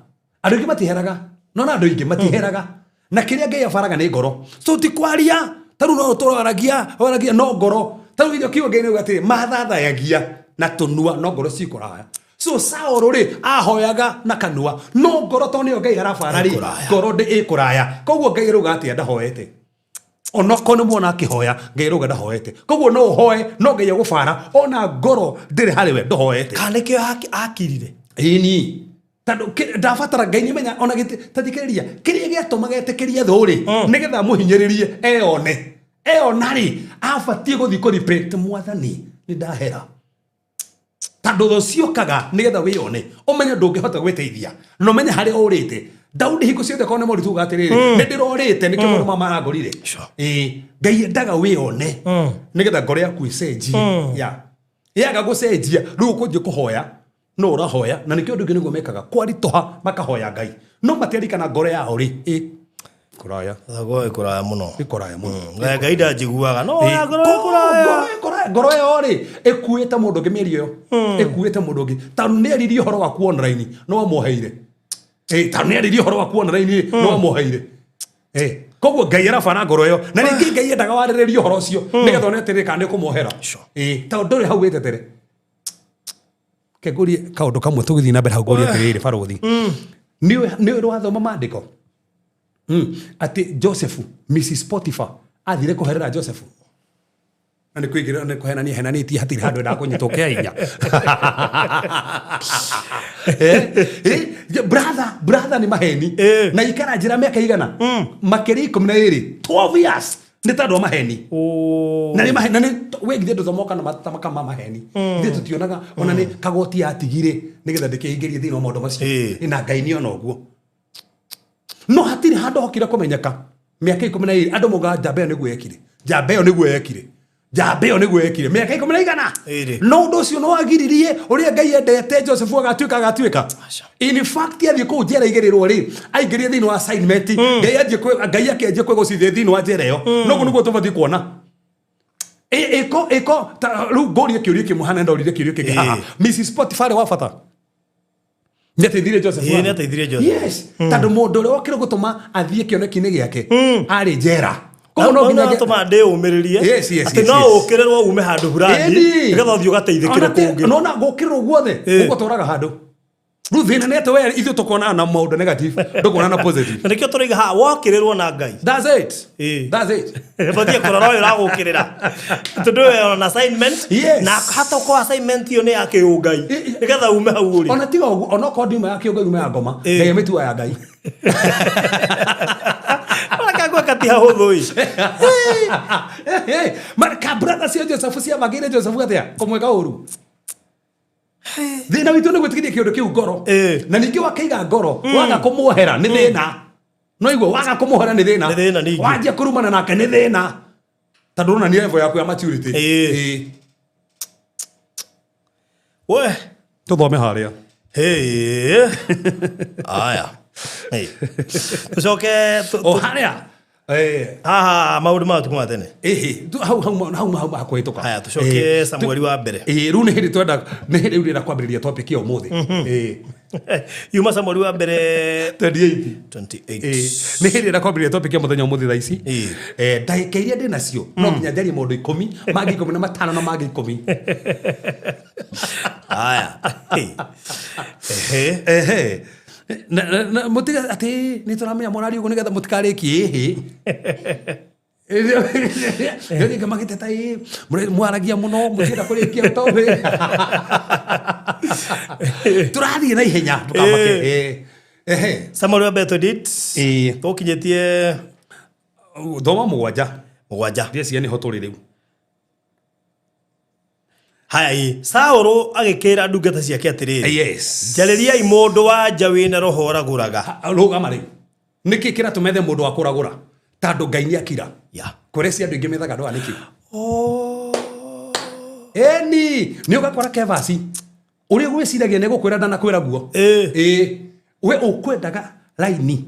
Andũ aingĩ matiheraga. No na andũ aingĩ matiheraga. Na kĩrĩa Ngai abaraga nĩ ngoro. So ti kwaria, ta rĩu no ũtũraragia, waragia no ngoro. Ta rĩu kiugo Ngai nĩauga atĩrĩ, mathathayagia na tũnua no ngoro ciĩ kũraya. So Saũlũ rĩ, ahoyaga na kanua, no ngoro tondũ nĩyo Ngai arabara rĩ, Ĩ kũraya. ngoro ndĩ ĩ kũraya. Koguo Ngai arauga atĩa ndahoete. Onokorwo nĩ muona akĩhoya, Ngai arauga ndahoete. Koguo no ũhoe, no Ngai agũbara, ona ngoro ndĩrĩ harĩ we, ndũhoete. Kana nĩkĩo akirire. Ĩni. Tondũ ndabatara Ngai nĩmenya ona gĩtĩ, ta thikĩrĩria, kĩrĩa gĩatũmaga etĩkĩrie thũ rĩ, nĩgetha amũhinyĩrĩrie eyone. Eyona rĩ, abatiĩ gũthiĩ kũ repent, Mwathani, nĩ ndahera. Tondũ thũ ciũkaga nĩgetha wĩyone, ũmenye ndũngĩhota gwĩteithia, na ũmenye harĩa ũrĩte. Daudi hingo ciothe korwo nĩ moritũ uga atĩrĩrĩ, nĩ ndĩrorĩte, nĩkĩo maũndũ maya marangorire. Ĩĩ, Ngai endaga wĩyone, nĩgetha ngoro yaku ĩcenjie. Ya. Yaga gũcenjia, rĩu ũkũnjia kũhoya, no ũrahoya, na nĩkĩo andũ aingĩ nĩguo mekaga, kwaritũha makahoya Ngai. No matiarikana ngoro yao rĩ, ĩ kũraya. Ngoro ĩ kũraya mũno. Ĩ kũraya mũno. Ngai ndanjiguaga. No, Ĩ, ngoro ĩ kũraya. Ngoro ĩ kũraya. Ngoro ĩyo rĩ, ĩkuĩte mũndũ ũngĩ mĩario ĩyo. Ĩkuĩte mũndũ ũngĩ. Tondũ nĩ aririe ũhoro waku online, no wamuoheire. Tondũ nĩ aririe ũhoro waku online, no wamuoheire. Koguo Ngai arabara ngoro ĩyo. Na rĩngĩ Ngai endaga warĩrĩrie ũhoro ũcio, nĩgetha one atĩrĩrĩ kana nĩ ũkũmuohera. Tondũ ndũrĩ hau wĩtetere. Ke ngũrie kaũndũ kamwe tũgĩthiĩ na mbere hau ngũrie atĩrĩrĩ barũthi. Nĩ ũĩ wathoma maandĩko? Atĩ Joseph, Mrs Potiphar athire kũherera Joseph na nĩ kwĩgĩra nĩ kũhenania henanĩtie hatirĩ handũ endaga kũnyitwo kĩa hinya. Brother, brother, nĩ maheni. Na ikara njĩra mĩaka igana makĩria 12, 12 years, nĩ tondũ wa maheni. Na nĩ maheni, na nĩ we githĩ ndũthomoka na matamaka ma maheni? Ithuĩ tũtionaga ona nĩ kagoti yatigire nĩgetha ndĩkĩingĩrie thĩinĩ wa maũndũ macio. Na Ngai nĩ ona ũguo, no hatirĩ handũ hokire kũmenyeka mĩaka 12 andũ maugaga njamba ĩyo nĩguo yekire, njamba ĩyo nĩguo yekire, njamba ĩyo nĩguo yekire mĩaka ikũmi na igana. No ũndũ ũcio no wagiririe ũrĩa Ngai endete Joseph agatuĩka agatuĩka. In fact, athiĩ kũu njera igĩrĩrwo rĩ, aingĩrie thĩinĩ wa assignment. Ngai anjie Ngai akĩanjia kwĩgocithia thĩinĩ wa njera ĩyo. Noguo nĩguo tũbatiĩ kuona. Ĩko ĩko rĩu ngũrie kĩũria kĩmwe hana ndorire kĩũria kĩngĩ haha. Mrs Potiphar wa bata nĩ ateithirie Joseph. Ĩĩ, nĩ ateithirie Joseph. Yes, tondũ mũndũ ũrĩa wokire gũtũma athiĩ kĩoneki-inĩ gĩake arĩ njera. Koguo no nginya Atũma ndĩũmĩrĩrie atĩ no ũkĩrĩrwo ume handũ fulani nĩgetha ũthiĩ ũgateithĩkĩre kũngĩ. Nona gũkĩrĩrwo guothe gũgũtwaraga handũ. Rĩu thĩna nĩ atĩ we ithuĩ tũkonaga na maũndũ negative, ndũkuona na positive. Na nĩkĩo tũraiga haha wokĩrĩrwo na Ngai. That's it. That's it. Batie kũrora ũyũ ũragũkĩrĩra tondũ we ona assignment na hata ũkorwo assignment ĩyo nĩ ya kĩũngai nĩgetha ume hau ũrĩ. Ona tiga ũguo, ona okorwo ndiuma ya kĩũngai, ume ya ngoma. Ngai amĩtua ya Ngai. Kagwe kati hahũthũ ĩ. Ka brother cia Joseph ciamagĩire Joseph atĩa kũmwĩka ũru? Thĩna witũ nĩ gwĩtĩkĩria kĩũndũ kĩu ngoro. Na ningĩ wakĩiga ngoro, waga kũmuohera nĩ thĩna. No igua waga kũmuohera nĩ thĩna. Nĩ thĩna ningĩ. Wanjia kũrumana nake nĩ thĩna, tondũ ũrona nĩ level yaku ya maturity. We. Tũthome harĩa. Hey. Aya. Hey. Tũcoke o harĩa. Haha maũndũ ma ũtukũ wa tene. Ĩhĩ, hau hau hau hau hakũhĩtũka. Haya, tũcoke Samueli wa mbere. Ĩĩ, rĩu nĩ hĩndĩ twenda, nĩ hĩndĩ rĩu ndĩrenda kwambĩrĩria topic ya ũmũthĩ. Yuma Samueli wa mbere 28. 28. Ĩĩ, nĩ hĩndĩ ndĩrenda kwambĩrĩria topic ya mũthenya ũmũthĩ thaa ici. Ndagĩka iria ndĩ nacio no nginya njarie maũndũ 10, mangĩ 15 na mangĩ 10. Haya. Ehe. Ehe. Na mũtige atĩ nĩ tũramenya mũraria ũguo nĩgetha mũtikarĩkie ĩhĩ. Rĩngĩ magĩteta ĩ mwaragia mũno mũtienda kũrĩkia topic. Tũrathiĩ na ihenya, ndũkamake. Ehe. Samueli wa mbere 28. Tũkinyĩtie Thoma 7. 7. Ndĩreciria nĩho tũrĩ rĩu. Haya ĩ, Saũlũ agĩkĩra ndungata ciake atĩrĩrĩ, Njarĩriai mũndũ wa nja wĩna roho ũragũraga. Rũgama rĩu. Nĩkĩ kĩratũma ethe mũndũ wa kũragũra? Tondũ Ngai nĩ akira. Kũrĩa andũ aingĩ methaga andũ aya nĩkĩ? Eni, nĩ ũgakora kebasi. Ũrĩa ũgwĩciragia nĩ gũkwĩra ndanakwĩra guo. Ĩ. We ũkwendaga raini.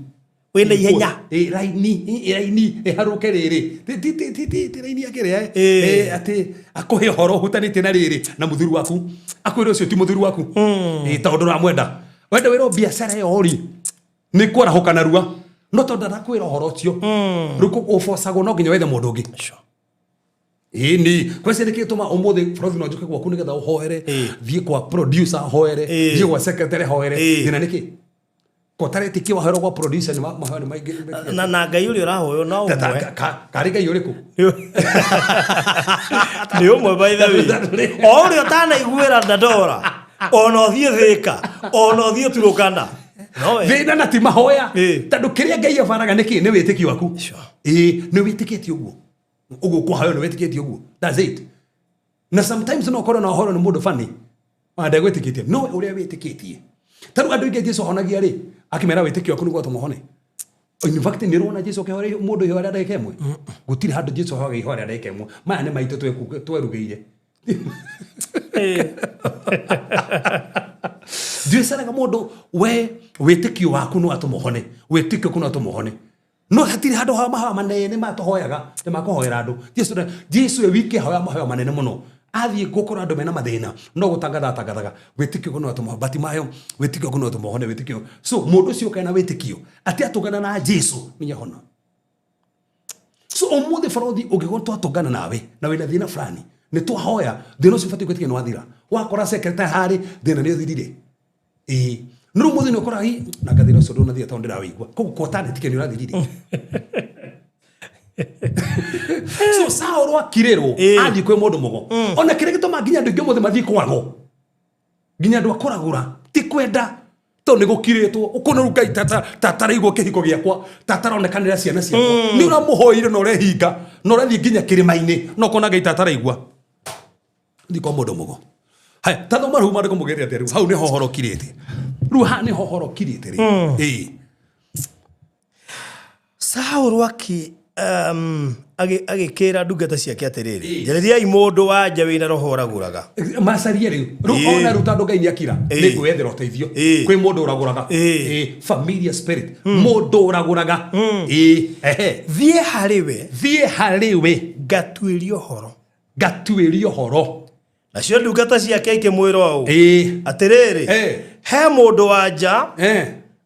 Wĩna ihenya. Ĩ, raini, ĩ, raini ĩharũke rĩrĩ. Ti ti ti ti ti ti raini ya kĩrĩa. Ĩ, atĩ akũhe ũhoro ũhutanĩtie na rĩrĩ na mũthuri waku. Akwĩre ũcio ti mũthuri waku. Ĩ, tondũ ndũramwenda. Wenda wĩrwo biacara ĩyo rĩ, nĩ kwarahũka narua. No tondũ ndanakwĩra ũhoro ũcio. Rĩu ũbocagwo no nginya wethe mũndũ ũngĩ. Ĩni kweci nĩkĩ tũma ũmũthĩ bũrũri no njũke gwaku nĩgetha ũhoere, thiĩ kwa producer hoere, thiĩ gwa secretary hoere. Thĩna nĩkĩ kotaretĩkia wahoerwo gwa producer nĩ mahoya nĩ maingĩ. Na Ngai ũrĩa ũrahoywo no ũmwe. Karĩ Ngai ũrĩkũ? Nĩ ũmwe, by the way. O ũrĩa ũtanaiguĩra Dandora, ona ũthiĩ Thĩka, ona ũthiĩ Turukana. Nowe. Thĩna na ti mahoya, tondũ kĩrĩa Ngai abaraga nĩkĩ? Nĩ wĩtĩkio waku. Ĩĩ, nĩ wĩtĩkĩtie ũguo ũguo kwahayo, nĩ wĩtĩkĩtie ũguo, that's it. Na sometimes no ũkorwo na ũhoro nĩ mũndũ bani ona ndegwĩtĩkĩtie, no ũrĩa wĩtĩkĩtie. Ta rĩu andũ aingĩ Jesu ahonagia rĩ, akĩmera wĩtĩkio waku nĩguo atũma ũhone. In fact, nĩ ũrona Jesu akĩhoera mũndũ ihoya rĩa ndagĩka 1? Gũtirĩ handũ Jesu ahoyaga ihoya rĩa ndagĩka 1. Maya nĩ maitũ twerugĩire. Ndiĩcaraga mũndũ we wĩtĩkio waku no atũma ũhone, wĩtĩkio waku no atũma ũhone, no hatirĩ handũ ha mahoya manene matũhoyaga nĩ makũhoera andũ. Jesu Jesu we wiki ahoya mahoya manene mũno athiĩ gũkora andũ mena mathĩna, no gũtangatha atangathaga wĩtĩkio waku no atũma ũhone, Batimayo, wĩtĩkio waku no atũma ũhone, wĩtĩkio. So mũndũ ũcio ũkae na wĩtĩkio atĩ atũngana na Jesu nĩahona. So ũmũthĩ barothi ũngĩkorwo twatũngana nawe na wĩna thĩna fulani, nĩ twahoya, thĩna ũcio ũbatiĩ gwĩtĩkia nĩ wathira. Wakora secretary harĩ thĩna nĩ ũthirire. Ĩĩ, No rĩu mũthĩ nĩ ũkoraga na ngathĩna ũcio ndũnathiĩ tondũ ndĩrawĩigua koguo kwatanĩtike nĩ ũrathirire. So Saũlũ akirĩrwo athiĩ kwĩ mũndũ mũgo. Ona kĩrĩa gĩtũmaga nginya andũ aingĩ ũmũthĩ mathiĩ kwago, nginya andũ a kũragũra, ti kwenda, tondũ nĩ gũkirĩtwo. Ũkona rĩu Ngai tataraigua kĩhiko gĩakwa, tataronekanĩra ciana ciakwa. Nĩ ũramũhoire na ũrehinga na ũrathiĩ nginya kĩrĩma-inĩ, na ũkona Ngai tataraigua. Thiĩ kwa mũndũ mũgo. Haya, ta thoma rĩu maandĩko maugĩte atĩa rĩu? Hau nĩho ũhoro ũkirĩte. Rĩu haha nĩho ũhoro ũkirĩte rĩ. Ĩĩ. Saũlũ agĩkĩra ndungata ciake atĩrĩrĩ, njarĩriai mũndũ wa nja wĩna roho ũragũraga. Macarie rĩu. Rĩu ona rĩu tondũ Ngai nĩ akira, nĩ ngwĩyethera ũteithio kwĩ mũndũ ũragũraga. Familiar spirit. Mũndũ ũragũraga. Ĩĩ, ehe. Thiĩ harĩ we. Thiĩ harĩ we. Ngatuĩrie ũhoro. Ngatuĩrie ũhoro. Nacio ndungata ciake ikĩmwĩra ũũ, atĩrĩrĩ, he mũndũ wa nja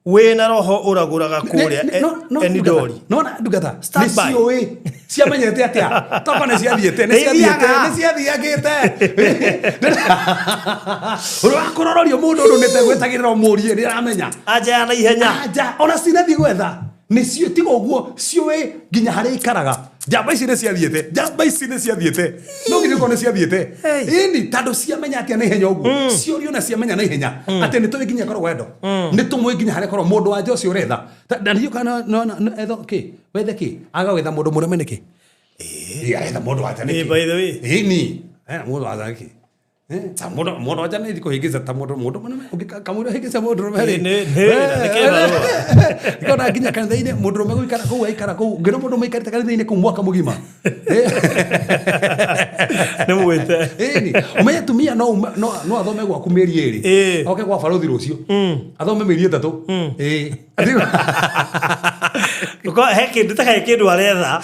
wĩna roho ũragũraga kũrĩa Enidori. Nona ndungata Stand by. nĩciũĩ ciamenyete atĩa toka nĩ ciathiĩte nĩ ciathiĩte nĩ ciathiagĩte ũrĩa wakũrororio mũndũ ũndũ nĩte gwĩtagĩrĩra ũmũrie nĩ aramenya. Anja ya naihenya. Anja ona cinathiĩ gwetha nĩcio tiga ũguo ciũĩ nginya harĩa ikaraga. Njamba ici nĩ ciathiĩte, njamba ici nĩ ciathiĩte, no nginya ũkorwo nĩ ciathiĩte ĩni, tondũ ciamenya atĩa na ihenya ũguo, ciũrio na ciamenya na ihenya atĩ nĩ tũĩ nginya ĩkoragwo endo, nĩ tũmũĩ nginya harĩa ĩkoragwo mũndũ wa nja ũcio ũretha. Na ndiũĩ kana no etho kĩ wethe kĩ aga gwetha mũndũ mũrũme nĩkĩ? Ĩĩ, aretha mũndũ wa nja nĩkĩ? By the way. Ĩni, mũndũ wa nja nĩkĩ? Ta mũndũ mũndũ wanja nĩ kũhĩngĩca ta mũndũ mũndũ mũrũme kamũira hĩngĩca mũndũ mũrũme rĩ. Nĩ wĩra, nĩ kĩbarũa. Ngona nginya kanitha-inĩ mũndũ mũrũme gũikara kũu aikara kũu ngĩona mũndũ mũikarĩte kanitha-inĩ kũu mwaka mũgima. Nĩ mwĩte. Ĩni, ũmenye atumia no athome gwaku mĩeri ĩrĩ. Oke gwa barũthi rũciũ. Athome mĩeri 3. Ĩĩ. Ũkorwo he kĩndũ ta he kĩndũ aretha.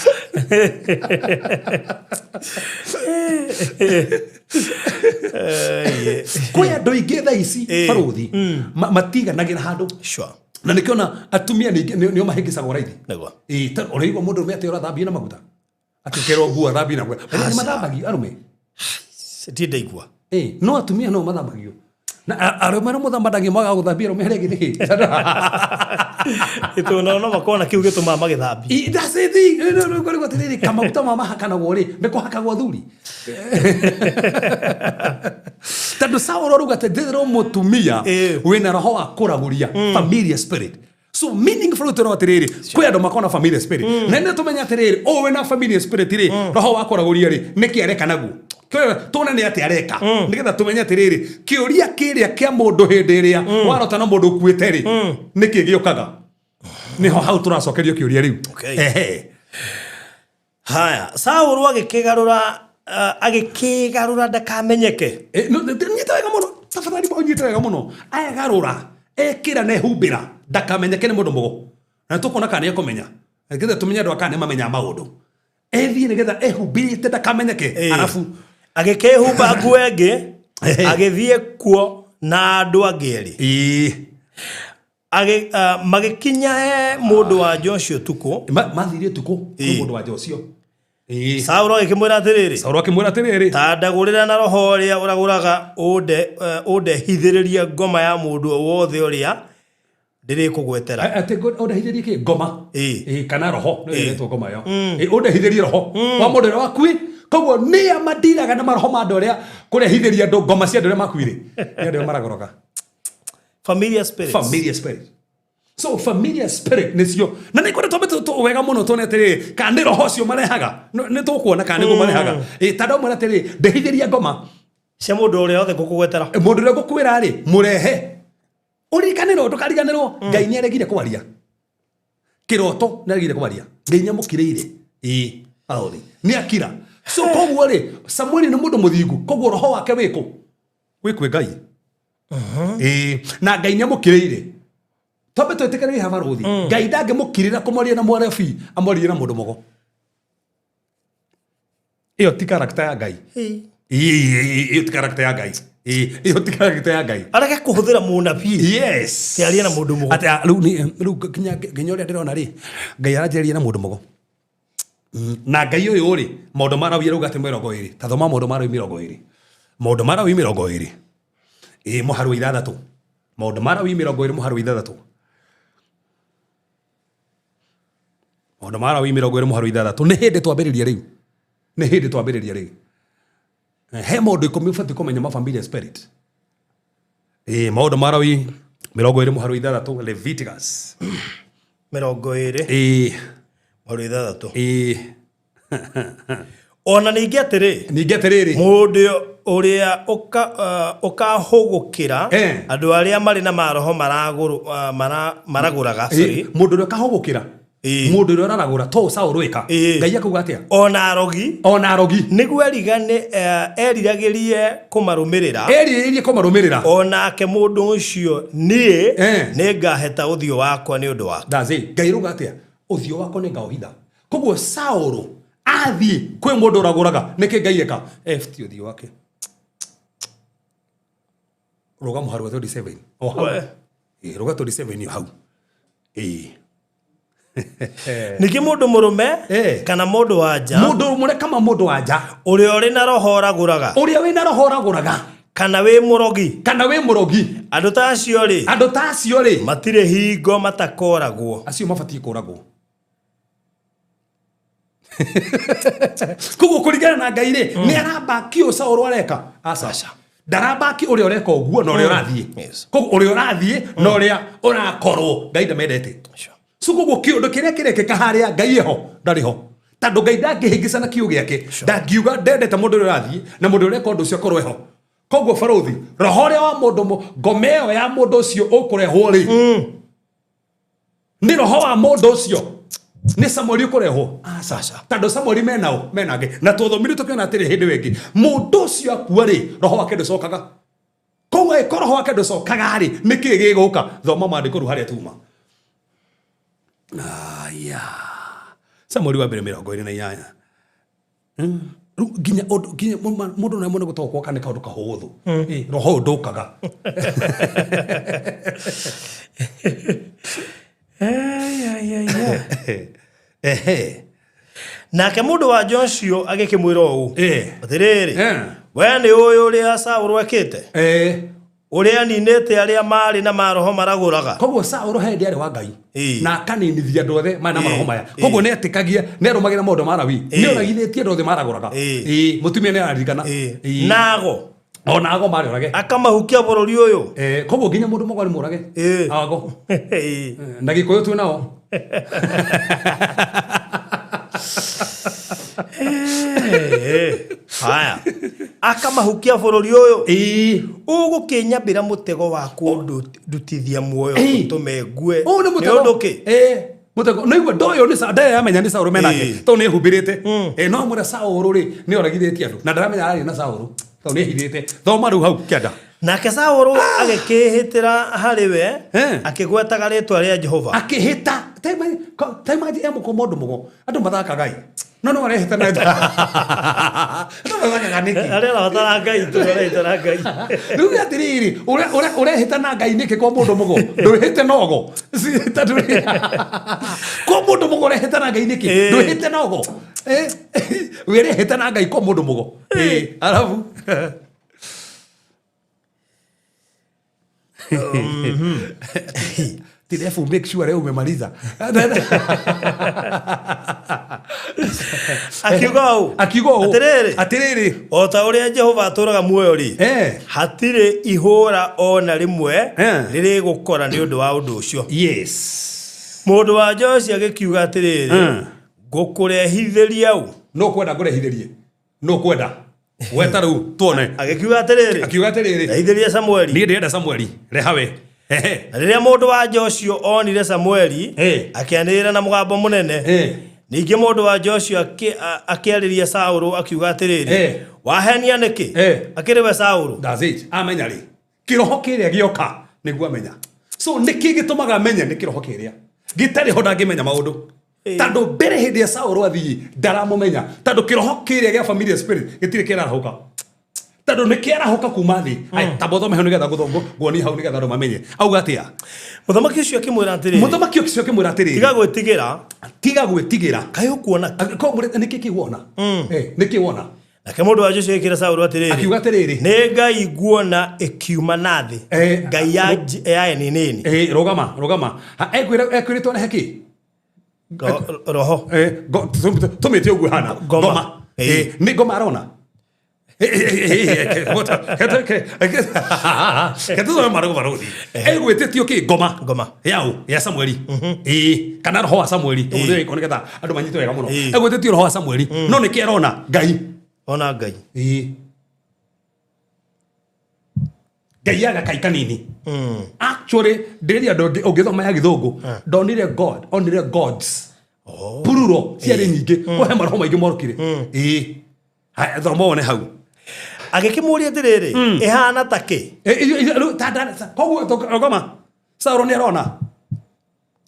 Kwĩ andũ aingĩ thaa ici barũthi matiganagĩra handũ. Na nĩkĩo atumia nĩo mahĩngĩcagwo raithi. Nĩguo. Ĩĩ, ta ũraigua mũndũ ũrũme atĩ ũrathambio na maguta? Atĩ ũkerwo nguo athambio na maguta. Nĩ mathambagio arũme? Ndirĩ ndaigua. Ĩĩ, no atumia no mathambagio. Na arũme arĩa mũthambanagia mwaga gũthambia arũme harĩa ĩngĩ nĩkĩ? Ĩtũ no makorwo na kĩu gĩtũmaga magĩthambie. Ĩ, that's it. Ĩ, no, no, ngoragwo atĩrĩrĩ, kamaguta ma mahakanagwo rĩ, nĩ kũhakagwo athuri. Tondũ Saũlũ arauga atĩ ndĩrĩ mũtumia wĩna roho wa kũragũria, familiar spirit. So meaningful tũrona atĩrĩrĩ, kwĩ andũ makoragwo na familiar spirit. Na nĩ tũmenya atĩrĩrĩ, ũyũ wĩna familiar spirit rĩ, roho wa kũragũria rĩ, nĩkĩ areka naguo? Tuone nĩ atĩa areka, nĩgetha tũmenye atĩrĩrĩ, kĩũria kĩrĩa kĩa mũndũ hĩndĩ ĩrĩa warota na mũndũ ũkuĩte rĩ, nĩkĩ gĩũkaga? Nĩho hau tũracokerio kĩũria rĩu. Ehe. Haya, Saũlũ agĩkĩgarũra, agĩkĩgarũra ndakamenyeke. No, nyita wega mũno, tafadhali ũnyite wega mũno. Agarũra, ekĩra na ehumbĩra, ndakamenyeke nĩ mũndũ mũgo. Na tũkona kana nĩ ekũmenya. Nĩgetha tũmenye andũ aka nĩ mamenyaga maũndũ. Ethiĩ nĩgetha ehumbĩrĩte ndakamenyeke. Arabu agĩkĩhumba nguo ĩngĩ, agĩthiĩ kuo na andũ angĩ erĩ. Magĩkinya he mũndũ wa nja ũcio ũtukũ. Mathire ũtukũ kwĩ mũndũ wa nja ũcio. Saũlũ agĩkĩmwĩra atĩrĩrĩ. Saũlũ akĩmwĩra atĩrĩrĩ. Ta ndagũrĩra na roho ũrĩa ũragũraga ũndehithĩrĩrie ngoma ya mũndũ o wothe ũrĩa ndĩrĩkũgwetera. Atĩ ũndehithĩrie kĩ? Ngoma. Kana roho, nĩyo ĩretwo ngoma ĩyo. Ũndehithĩrie roho wa mũndũ ũrĩa wakuĩ. Koguo nĩa mandiraga na maroho ma andũ arĩa kũrehithĩria andũ ngoma cia andũ arĩa makuire. Nĩ andũ arĩa maragũraga. Familiar spirits. Familiar spirit. So familiar spirit nĩcio. Na nĩ kwenda twambe wega mũno tuone atĩrĩrĩ, kana nĩ roho ũcio marehaga. Nĩ tũkuona kana nĩguo marehaga. Ta ndamwĩra atĩrĩrĩ, ndehithĩria ngoma. Cia mũndũ ũrĩa othe ngũkũgwetera. Mũndũ ũrĩa ngũkwĩra rĩ, mũrehe. Ũririkanĩrwo, ndũkariganĩrwo, Ngai nĩ aregire kwaria. Kĩroto nĩ aregire kwaria. Ngai nĩ amũkirĩire. Aori. Nĩ akira. So koguo rĩ, Samueli nĩ mũndũ mũthingu, koguo roho wake wĩkũ? Wĩ kwĩ Ngai. Na Ngai nĩ amũkirĩire. Twambe twĩtĩkĩrĩrie haha barũthi. Ngai ndangĩmũkirĩra kũmwaria na mũrabii, amwarie na mũndũ mũgo. Ĩyo ti character ya Ngai. Ĩyo ti character ya Ngai. Ĩyo ti character ya Ngai. Arege kũhũthĩra mũnabii. Yes. Kĩaria na mũndũ mũgo. Atĩ, rĩu nĩ, rĩu nginya ũrĩa ndĩrona rĩ, Ngai aranjĩrĩria na mũndũ mũgo. Na Ngai ũyũ rĩ, maũndũ ma Lawi arauga atĩ 20. Ta thoma maũndũ ma Lawi 20. Maũndũ ma Lawi 20. Mũhari wa 6. Maũndũ ma Lawi 26. Maũndũ ma Lawi 26. Nĩ hĩndĩ twambĩrĩria rĩu. Nĩ hĩndĩ twambĩrĩria rĩu. He maũndũ 10 ũbatiĩ kũmenya ma familiar spirit. Maũndũ ma Lawi 26 Leviticus. 26. Ona ningĩ atĩrĩ, Ningĩ atĩrĩrĩ, mũndũ ũrĩa ũkahũgũkĩra andũ arĩa marĩ na maroho maragũraga, sorry. Mũndũ ũrĩa ũkahũgũkĩra mũndũ ũrĩa ũraragũra to Saũlũ ĩka. Ngai akauga atĩa? Ona arogi. Ona arogi. Nĩguo eriragĩrie kũmarũmĩrĩra. Erirĩrie kũmarũmĩrĩra. Onake mũndũ ũcio niĩ nĩngaheta ũthiũ wakwa nĩ ũndũ wake. That's it. Ngai arauga atĩa? Ũthiũ wakwa nĩngaũhitha. Koguo Saũlũ athiĩ kwĩ mũndũ ũragũraga, nĩkĩ Ngai eka? Efti ũthiũ wake. Rũga mũhari wa 27. O hau. Rũga 27 hau. Ningĩ mũndũ mũrũme kana mũndũ wa nja. Mũndũ mũrũme kama mũndũ wa nja. Ũrĩa ũrĩ na roho ũragũraga. Ũrĩa wĩ na roho ũragũraga. Kana wĩ mũrogi. Kana wĩ mũrogi. Andũ ta acio rĩ. Andũ ta acio rĩ. Matirĩ hingo matakoragwo. Acio mabatiĩ kũragwo. Koguo kũringana na Ngai rĩ, nĩ arambaki ũyũ Saũlũ areka? Aca. Ndarambaki ũrĩa ũreka ũguo na ũrĩa ũrathiĩ. Koguo ũrĩa ũrathiĩ na ũrĩa ũrakorwo Ngai ndamendete. So koguo kĩũndũ kĩrĩa kĩrekĩka harĩa Ngai eho ndarĩ ho. Tondũ Ngai ndangĩhĩngĩca na kiugo gĩake. Ndangiuga ndendete mũndũ ũrĩa ũrathiĩ na mũndũ ũrĩa ũreka ũndũ ũcio akorwo eho. Koguo barũthi, roho ũrĩa wa mũndũ ngoma ĩyo ya mũndũ ũcio ũkũrehwo rĩ, nĩ roho wa mũndũ ũcio nĩ Samueli ũkũrehwo. Aca. Tondũ Samueli menao menake na twathomire tũkĩona atĩrĩ hĩndĩ ĩyo ĩngĩ mũndũ ũcio akua rĩ roho wake ndũcokaga. Koguo angĩkorwo roho wake ndũcokaga rĩ nĩkĩ gĩgũka? Thoma maandĩko rĩu harĩa tuma. Aya. Samueli wa mbere 28. Rĩu nginya ũndũ nginya mũndũ no amone gũtaũkwo kana nĩ kaũndũ kahũthũ. Roho ũyũ ndũkaga. Nake mũndũ wa nja ũcio agĩkĩmwĩra ũũ, atĩrĩrĩ, we nĩ ũĩ ũrĩa Saũlũ ekĩte? Ũrĩa aninĩte arĩa marĩ na maroho maragũraga. Koguo Saũlũ he hĩndĩ arĩ wa Ngai na akaninithia andũ othe marĩ na maroho maya. Koguo nĩ etĩkagia, nĩ arũmagĩrĩra maũndũ ma Lawi, nĩ oragithĩtie andũ othe maragũraga. Mũtumia nĩ araririkana. Nago. Ona ago marĩ orage. Akamahukia bũrũri ũyũ. Koguo nginya mũndũ mũgwa nĩ mũrage. Ago. Na Gĩkũyũ twĩ nao. Haya. Akamahukia bũrũri ũyũ. Ũgũkĩnyambĩra mũtego wa kũndutithia muoyo ũtũme ngue. Ũyũ nĩ mũtego. Nĩ ũndũ kĩ? Mũtego. Nĩ igua ndoyo nĩ ndarĩ amenya nĩ Saũlũ menake. Tondũ nĩ ehumbĩrĩte. No amwĩra Saũlũ rĩ, nĩ oragithĩtie andũ. Na ndaramenya araria na Saũlũ. Tondũ nĩ ehithĩte. Thoma rĩu hau kĩanda. Nake Saũlũ agĩkĩĩhĩtĩra harĩ we, akĩgwetaga rĩĩtwa rĩa Jehova. Akĩhĩta. Ta imagine e mũkũ mũndũ mũgo. Andũ mathakaga ĩ. No no arehĩta na andũ mathakaga nĩkĩ? Arĩa arabatara Ngai, tondũ arehĩta na Ngai. Rĩu nĩ atĩrĩrĩ, ũrehĩta na Ngai nĩkĩ kwa mũndũ mũgo? Ndwĩhĩte na ũgo. Kwa mũndũ mũgo ũrehĩta na Ngai nĩkĩ? Ndwĩhĩte na ũgo. Wĩrehĩta na Ngai kwa mũndũ mũgo. Arabu. Tirefu, make sure leo umemaliza. Akiuga ũũ. Akiuga ũũ. Atĩrĩrĩ. Atĩrĩrĩ. O ta ũrĩa Jehova atũũraga muoyo rĩ, hatirĩ ihũũra o na rĩmwe rĩrĩgũkora nĩ ũndũ wa ũndũ ũcio. Yes. Mũndũ wa nja ũcio agĩkiuga atĩrĩrĩ, ngũkũrehithĩria ũ? No kwenda ngũrehithĩrie. No kwenda. Weta rĩu tuone. Agĩkiuga atĩrĩrĩ. Akiuga atĩrĩrĩ. Rehithĩria Samueli. Niĩ ndĩrenda Samueli. Reha we. Na rĩrĩa mũndũ wa nja ũcio onire Samueli, akĩanĩrĩra na mũgambo mũnene. Ningĩ mũndũ wa nja ũcio akĩarĩria Saũlũ akiuga atĩrĩrĩ, wahenia nĩkĩ? Akĩrĩ we Saũlũ. That's it. Amenya rĩ. Kĩroho kĩrĩa gĩoka nĩguo amenya. So nĩkĩ gĩtũmaga amenye nĩ kĩroho kĩrĩa. Gĩtarĩ ho ndangĩmenya maũndũ. Tondũ mbere hĩndĩ ya Saũlũ athiĩ ndaramũmenya. Tondũ kĩroho kĩrĩa gĩa familiar spirit gĩtirĩ kĩrarahũka. Tondũ nĩ kĩarahũka kuma thĩ. Ai, tamba ũthome hau nĩgetha nguonie hau nĩgetha andũ mamenye. Auga atĩa? Mũthamaki ũcio akĩmwĩra atĩrĩrĩ. Mũthamaki ũcio akĩmwĩra atĩrĩrĩ. Tiga gwĩtigĩra. Tiga gwĩtigĩra. Kaĩ ũkuona kĩ? Nĩkĩ kĩ wona? Nĩkĩ wona? Nake mũndũ wa ũcio agĩkĩra Saũlũ atĩrĩrĩ, Akiuga atĩrĩrĩ. Nĩ ngai nguona ĩkiuma na thĩ, ngai ya ya Eninini. Rũgama, rũgama. Ha, ekwĩrĩtwo rehe kĩ? Roho. Tũmĩte ũguo hana. Ngoma. Ngoma. Nĩ ngoma arona. Ketũthome marũgũ barũthi. Egwĩtĩtio kĩ? Ngoma. Ngoma. Yaũ? Ya Samueli. Kana roho wa Samueli. Tũhũthĩre gĩko nĩgetha andũ manyite wega mũno. Egwĩtĩtio roho wa Samueli. No nĩkĩ arona? Ngai. Ona Ngai. Ngai ya gakai kanini. Actually, ndĩrĩ andũ ũngĩthoma ya gĩthũngũ, ndonire God, onire gods. Plural, ciarĩ nyingĩ. Kũhe maroho maingĩ morokire. Haya, thoma wone hau. Agĩkĩmũũria atĩrĩrĩ, ĩhana ta kĩ? Rĩu, koguo, rũgama. Saũlũ nĩ arona?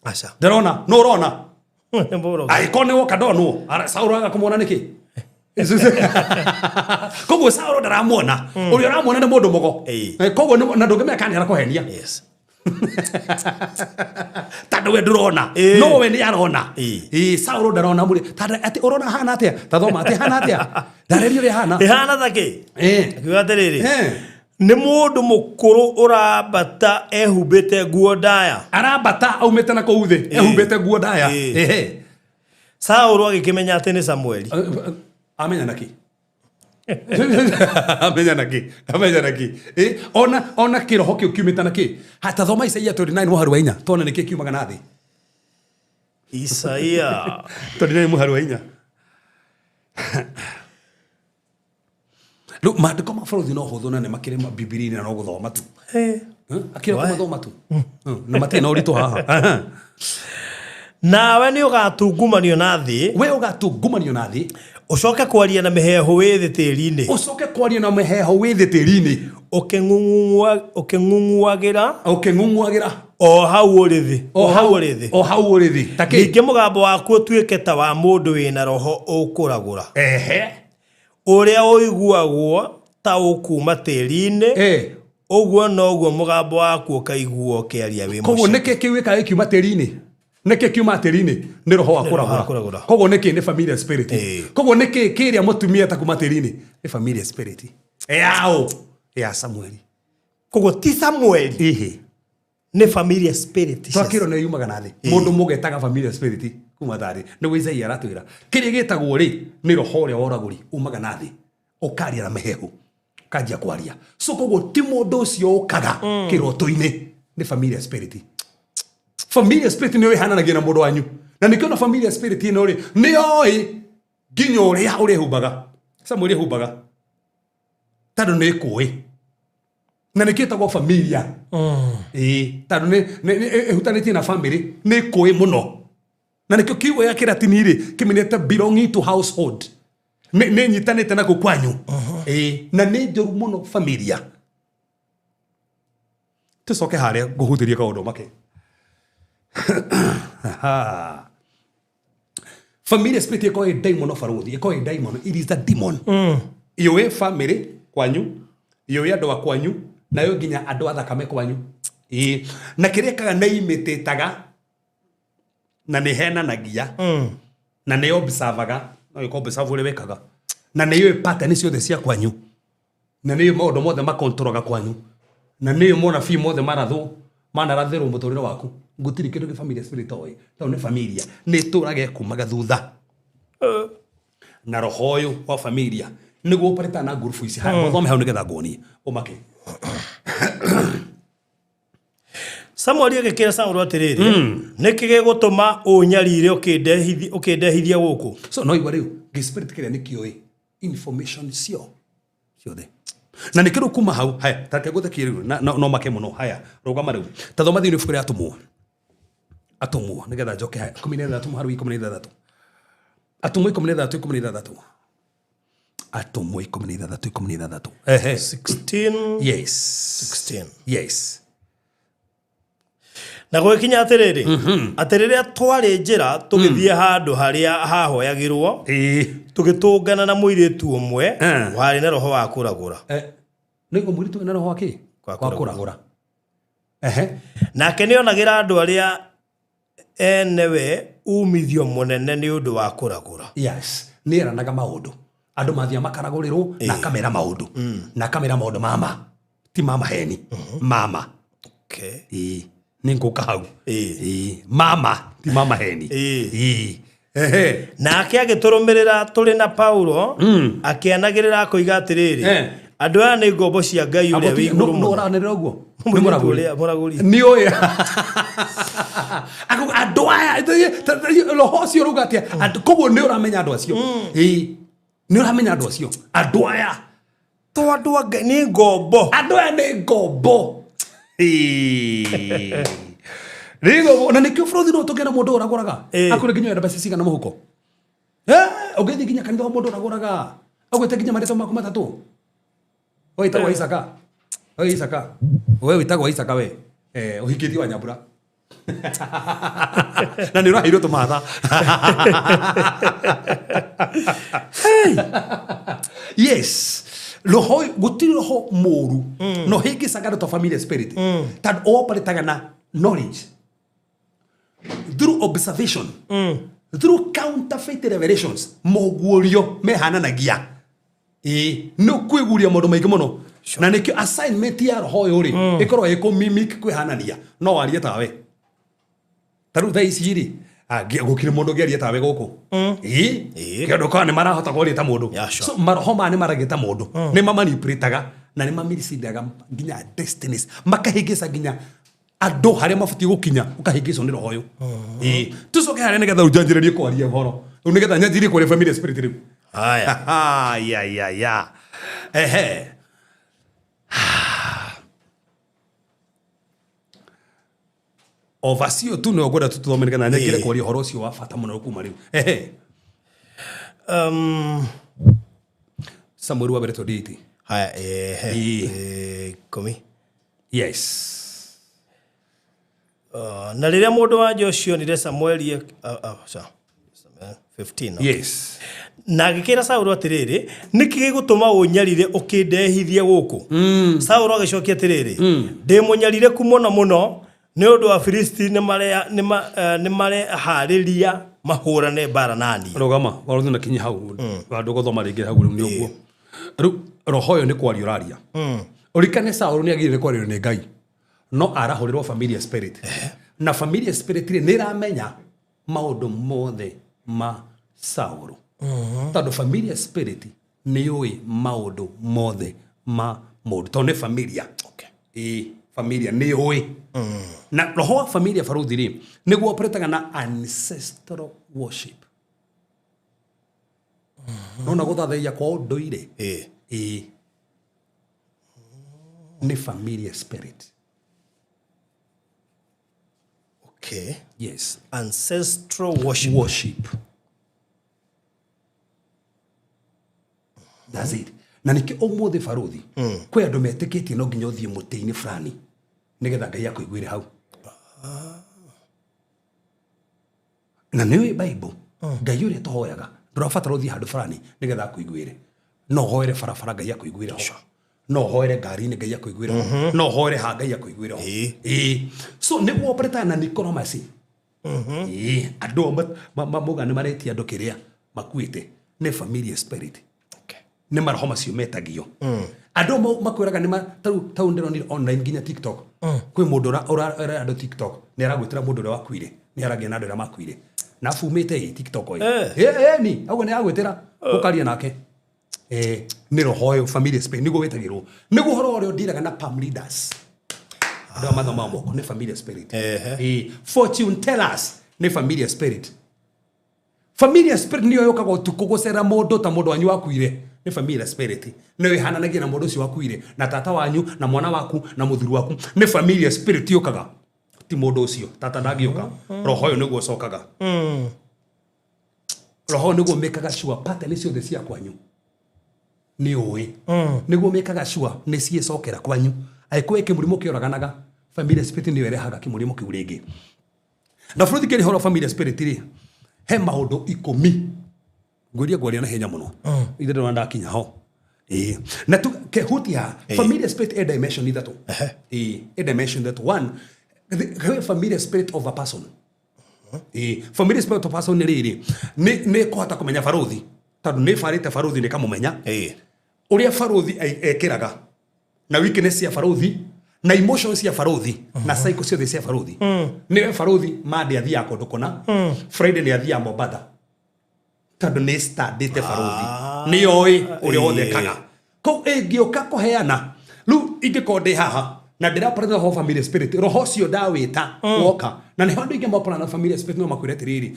Aca. Ndarona. Nũ ũrona? Nĩ mũrogi. Angĩkorwo nĩ woka ndonwo. Saũlũ aga kũmuona nĩkĩ? Koguo Saũlũ ndaramuona. Ũrĩa ũramuona nĩ mũndũ mũgo. Koguo na ndũngĩmenya kana nĩ arakũhenia. Tondũ we ndũrona. No we nĩ arona. Saũlũ ndarona mũrĩ. Tondũ atĩ ũrona hana atĩa? Ta thoma atĩ hana atĩa? Ndarĩria ũrĩa hana. Ĩhana ta kĩ? Akiuga atĩrĩrĩ, nĩ mũndũ mũkũrũ ũrambata ehumbĩte nguo ndaya. Arambata aumĩte na kũu thĩ, ehumbĩte nguo ndaya. Saũlũ agĩkĩmenya atĩ nĩ Samueli. Amenya na kĩ? Amenya na kĩ? Amenya na kĩ? Ona kĩroho kĩu kiumĩte na kĩ? Hata thoma Isaia 29 mũhari wa inya, tuone nĩkĩ kiumaga na thĩ. Isaia 29 mũhari wa inya. Rĩu maandĩko ma bũrũri no hũthũ na nĩ makĩrĩ ma Bibilia-inĩ na no gũthoma tu. Akĩra kũmathoma tu. Na matirĩ na ũritũ haha. Nawe nĩ ũgatungumanio na thĩ. We ũgatungumanio na thĩ. Ũcoke kwaria na mĩheehũ wĩ thĩ tĩri-inĩ. Ũcoke kwaria na mĩheehũ wĩ thĩ tĩri-inĩ. Ũkĩng'ung'uagĩra. Ũkĩng'ung'uagĩra. O hau ũrĩ thĩ. O hau ũrĩ thĩ. O hau ũrĩ thĩ. Ta kĩ? Ningĩ mũgambo waku ũtuĩke ta wa mũndũ wĩna roho ũkũragũra. Ũrĩa ũiguagwo ta ũkuuma tĩri-inĩ, ũguo noguo mũgambo waku ũkaiguo ũkĩaria wĩ Koguo mũceke. nĩkĩ kĩu gĩkaga gĩkiuma tĩri-inĩ? Nĩkĩ kiuma tĩri-inĩ? Nĩ roho wa Nĩ roho wa kũragũra. kũragũra. Koguo nĩkĩ? Nĩ familiar spirit. Koguo nĩkĩ kĩrĩa mũtumia ta kuma tĩri-inĩ? Nĩ familiar spirit. Yao ya Samueli. Koguo ti Samueli. Nĩ familiar spirit. Twakĩrwo nĩ yumaga na thĩ. Mũndũ mũgetaga familiar spirit kuma tharĩ. Nĩguo Isaia aratwĩra. Kĩrĩa gĩtagwo rĩ, nĩ roho ũrĩa wa ũragũri umaga na thĩ. Ũkaria na mĩheehũ. Ũkanjia kwaria. So koguo ti mũndũ ũcio ũkaga kĩroto-inĩ. Nĩ familiar spirit. Familiar spirit nĩyo ĩhananagia na mũndũ wanyu. Na nĩkĩo na familiar spirit ĩno rĩ, nĩyoĩ nginya ũrĩa ũrĩhumbaga. Samuel ehumbaga. Tondũ nĩ ĩkũĩ. Na nĩkĩo ĩtagwo familia. Tondũ ĩhutanĩtie na family, nĩ ĩkũĩ mũno. Na nĩkĩo kiugo gĩa Kĩratini rĩ, kĩmenyete belonging to household. Nĩ nyitanĩte na kũu kwanyu. Na nĩ njũru mũno familia. Tũcoke harĩa ngũhutĩrie kaũndũ make. Familia spirit ĩkoragwo ĩ daimon of barũthi, ĩkoragwo ĩ daimon, it is a demon. Yũĩ family kwanyu, yũĩ andũ a kwanyu, na yũĩ nginya andũ a thakame kwanyu. Na kĩrĩa ĩkaga nĩ imĩtĩtaga, na nĩ ĩhenanagia, na nĩ observaga, no ĩko observe ũrĩa wĩkaga, na nĩ yũĩ pattern ciothe cia kwanyu, na nĩ yũĩ maũndũ mothe makontroga kwanyu, na nĩ yũĩ monabii mothe marathwo, manarathĩrwo mũtũrĩre waku. Gũtirĩ kĩndũ kĩ familia spirit oĩ, tondũ nĩ familia, nĩ ĩtũraga ĩkumaga thutha. Na roho ũyũ wa familia nĩguo ũparĩtana na ngurubu ici. Haya, mũthome hau nĩgetha nguonie. Ũmake. Samueli agĩkĩra Saũlũ atĩrĩrĩ, nĩkĩ gĩgũtũma ũnyarire ũkĩndehithia gũkũ? So no igua rĩu, gĩ spirit kĩrĩa nĩkĩũĩ information cio ciothe. Na nĩkĩo rĩu kuma hau, haya, ta reke ngũthekie rĩu, na, no, no make mũno. Haya, rũgama rĩu. Ta thoma thĩinĩ ibuku rĩa Atũmwo. Atũmwo, nĩgetha njoke haya, ikũmi na ithathatũ mũhari wa ikũmi na ithathatũ. Atũmwo ikũmi na ithathatũ, ikũmi na ithathatũ. Atũmwo ikũmi na ithathatũ, ikũmi na ithathatũ. 16. Yes. 16. Yes. Na gũgĩkinya atĩrĩrĩ, atĩ rĩrĩa twarĩ njĩra tũgĩthiĩ handũ harĩa hahoyagĩrwo, tũgĩtũngana na mũirĩtu ũmwe warĩ na roho wa kũragũra. Nĩguo mũirĩtu wĩna roho wa kĩ? Wa Wa kũragũra. Nake nĩonagĩra andũ arĩa enewe umithio mũnene nĩ ũndũ wa kũragũra. Yes, nĩ eranaga maũndũ. Andũ mathiaga makaragũrĩrwo na akamera maũndũ na akamera maũndũ mama ti mama heni mama. Okay. Ĩĩ, nĩ ngũka hau. Ĩĩ. Ĩĩ, mama ti mama heni. Ĩĩ. Ĩĩ. Ehe. Nake agĩtũrũmĩrĩra tũrĩ na Paulo, akĩanagĩrĩra akoiga atĩrĩrĩ, Eh. andũ aya nĩ ngombo cia Ngai ũrĩa wĩ igũrũ No mũno. ũranĩrĩra ũguo. Nĩ Mũirĩtu mũragũri. ũrĩa mũragũri. Nĩ ũĩ. Akauga, andũ aya roho ũcio ũrauga atĩa? Koguo nĩ ũramenya andũ acio. Ĩĩ. Nĩ ũramenya andũ acio. Andũ aya. To andũ a Ngai nĩ ngombo. Andũ aya nĩ ngombo. Ĩĩ. Nĩ ngombo. Na nĩkĩo bũrũri no tũngĩona mũndũ ũragũraga. Ĩĩ. Akwĩra nginya wenda mbeca cigana mũhuko. Eh, ũngĩthiĩ nginya kanitha wa mũndũ ũragũraga. Agwĩte nginya marĩtwa maku matatũ. We wĩtagwo Isaka. We Isaka. We wĩtagwo Isaka we. Eh, ũhikĩtie wa Nyambura. Na nĩ ũraheirwo tũmatha. Yes. Roho gũtirĩ roho mũru no hĩngĩcaga andũ ta family spirit tondũ operataga na knowledge through observation, through counterfeit revelations, moguũrio mehananagia. Ĩĩ, nĩ ũkwĩguria maũndũ maingĩ mũno na nĩkĩo assignment ya roho ũyũ rĩ ĩkorwo ĩ kũ-mimic kwĩhanania no warie tawe. Ta rĩu thaa ici rĩ gũkirĩ mũndũ ũngĩaria tawe gũkũ. Ĩĩ. Ĩĩ. Kĩndũ korwo nĩ marahota kwaria ta mũndũ. Yeah, sure. So maroho maya nĩ maragia ta mũndũ, nĩ mamanipulataga na nĩ mamiricindaga nginya destinies, makahĩngĩca nginya andũ harĩa mabatiĩ gũkinya, ũkahĩngĩcwo nĩ roho ũyũ. Ĩĩ, tũcoke harĩa nĩgetha rĩu njanjĩrĩrie kwaria ũhoro rĩu, nĩgetha nyanjĩrĩrie kwaria family spirit rĩu. Haya. Ya ya ya, ehe, o vacio tu nĩyo ngwenda tũthome nĩgetha nyingĩre Ĩĩ. kwaria ũhoro ũcio wa bata mũno kuma rĩu. Ehe. Samuel wa mbere 28. Haya, ehe. Ĩĩ. 10. Yes. Na rĩrĩa mũndũ wa nja ũcio onire Samueli sorry, Samuel 15, okay. Yes. Na agĩkĩra Saũlũ atĩrĩrĩ, nĩkĩ gĩgũtũma ũnyarire ũkĩndehithia gũkũ? Saũlũ agĩcokia atĩrĩrĩ, ndĩ mũnyarireku mũno mũno nĩ ũndũ wa Filisti nĩmareharĩria mahũrane mbara naniĩ. Rũgama warũthi na kinyi hau handũ gũthoma rĩngĩ hau rĩu nĩ ũguo. Rĩu roho ũyũ nĩ kwaria ũraria. Ũrikane Saũlũ nĩ agĩrĩire kwario nĩ Ngai no arahũrĩrwo familiar spirit, na familiar spirit rĩ nĩ ĩramenya maũndũ mothe ma Saũlũ, tondũ familiar spirit nĩ yũĩ maũndũ mothe ma mũndũ tondũ nĩ familiar. Ĩĩ, familia nĩ yũĩ. Na roho wa familia baruthi rĩ nĩguo operataga na ancestral worship, nona gũthathaiya kwa ũndũire. Ĩĩ. Ĩĩ, nĩ familiar spirit. Okay. Yes. Ancestral worship. Worship, that's it. Na nĩkĩo ũmũthĩ baruthi kwĩ andũ metĩkĩtie no nginya ũthiĩ mũtĩ-inĩ fulani nĩgetha Ngai akũiguĩre hau, na nĩ ũĩ Bible Ngai ũrĩa tũhoyaga ndũrabatara ũthiĩ handũ fulani nĩgetha akũiguĩre. No ũhoere barabara Ngai akũiguĩre ho, no ũhoere ngari-inĩ Ngai akũiguĩre ho, no ũhoere ha Ngai akũiguĩre ho. Ĩĩ. Ĩĩ, so nĩguo operataga na necromancy. Ĩĩ, andũ ao mauga nĩ maretia andũ kĩrĩa makuĩte nĩ familiar spirit. Okay. Nĩ maroho macio metagio. Andũ makwĩraga nĩ tarĩu tau ndĩronire online nginya TikTok, kwĩ mũndũ ũra andũ TikTok nĩ aragwĩtĩra mũndũ ũrĩa wakuire, nĩ aragia na andũ arĩa makuire na bumĩte ĩ TikTok ĩ. Eh. Ĩ ni auga nĩ agwĩtĩra ũkaria nake. Nĩ roho ũyũ familiar spirit nĩguo wĩtagĩrwo, nĩguo ũhoro ũrĩa ũndiraga na palm leaders, andũ a mathomo ma moko, nĩ familiar spirit. Ehe. Fortune tellers nĩ familiar spirit. Familiar spirit nĩyo yũkaga ũtukũ gũcera mũndũ ta mũndũ wanyu wakuire. Nĩ familiar spirit nĩyo ĩhananagia na mũndũ ũcio wakuire na tata wanyu na mwana waku na mũthuri waku. Nĩ familiar spirit yũkaga, ti mũndũ ũcio. Tata ndangĩũka, roho ũyũ nĩguo ũcokaga. Roho nĩguo mĩkaga sure pattern ciothe cia kwanyu nĩ ũĩ, nĩguo mĩkaga sure nĩ ciĩcokera kwanyu. Angĩkorwo kĩmũrimũ kĩoraganaga, familiar spirit nĩyo ĩrehaga kĩmũrimũ kĩu rĩngĩ. Na bũrũri kĩrĩ horo familiar spirit rĩ, he maũndũ 10 ngwĩria ngwaria na hinya mũno ithe ndĩrona ndakinya ho. Ĩĩ, na tu kehutia familiar spirit ĩ dimension ithatũ. Ĩĩ, ĩ dimension ithatũ. One, he familiar spirit of a person. Ĩĩ, familiar spirit of a person nĩ rĩrĩ, nĩ kũhota kũmenya barũthi. Tondũ nĩ ĩbarĩte barũthi nĩ kamũmenya. Ĩĩ. Ũrĩa barũthi ekĩraga na weakness cia barũthi na emotions cia barũthi na cycle ciothe cia barũthi. Nĩwe barũthi Monday athiaga kũndũ kũna, Friday nĩ athiaga Mombatha. Tondũ nĩ standĩte barũthi. Nĩ oĩ ũrĩa wothe ekaga. Kũu ĩngĩũka kũheana, rĩu ingĩkorwo ndĩ haha na ndĩraparana roho family spirit, roho ũcio ndawĩta woka, na nĩho andũ aingĩ moparana na family spirit no makwĩre atĩrĩrĩ,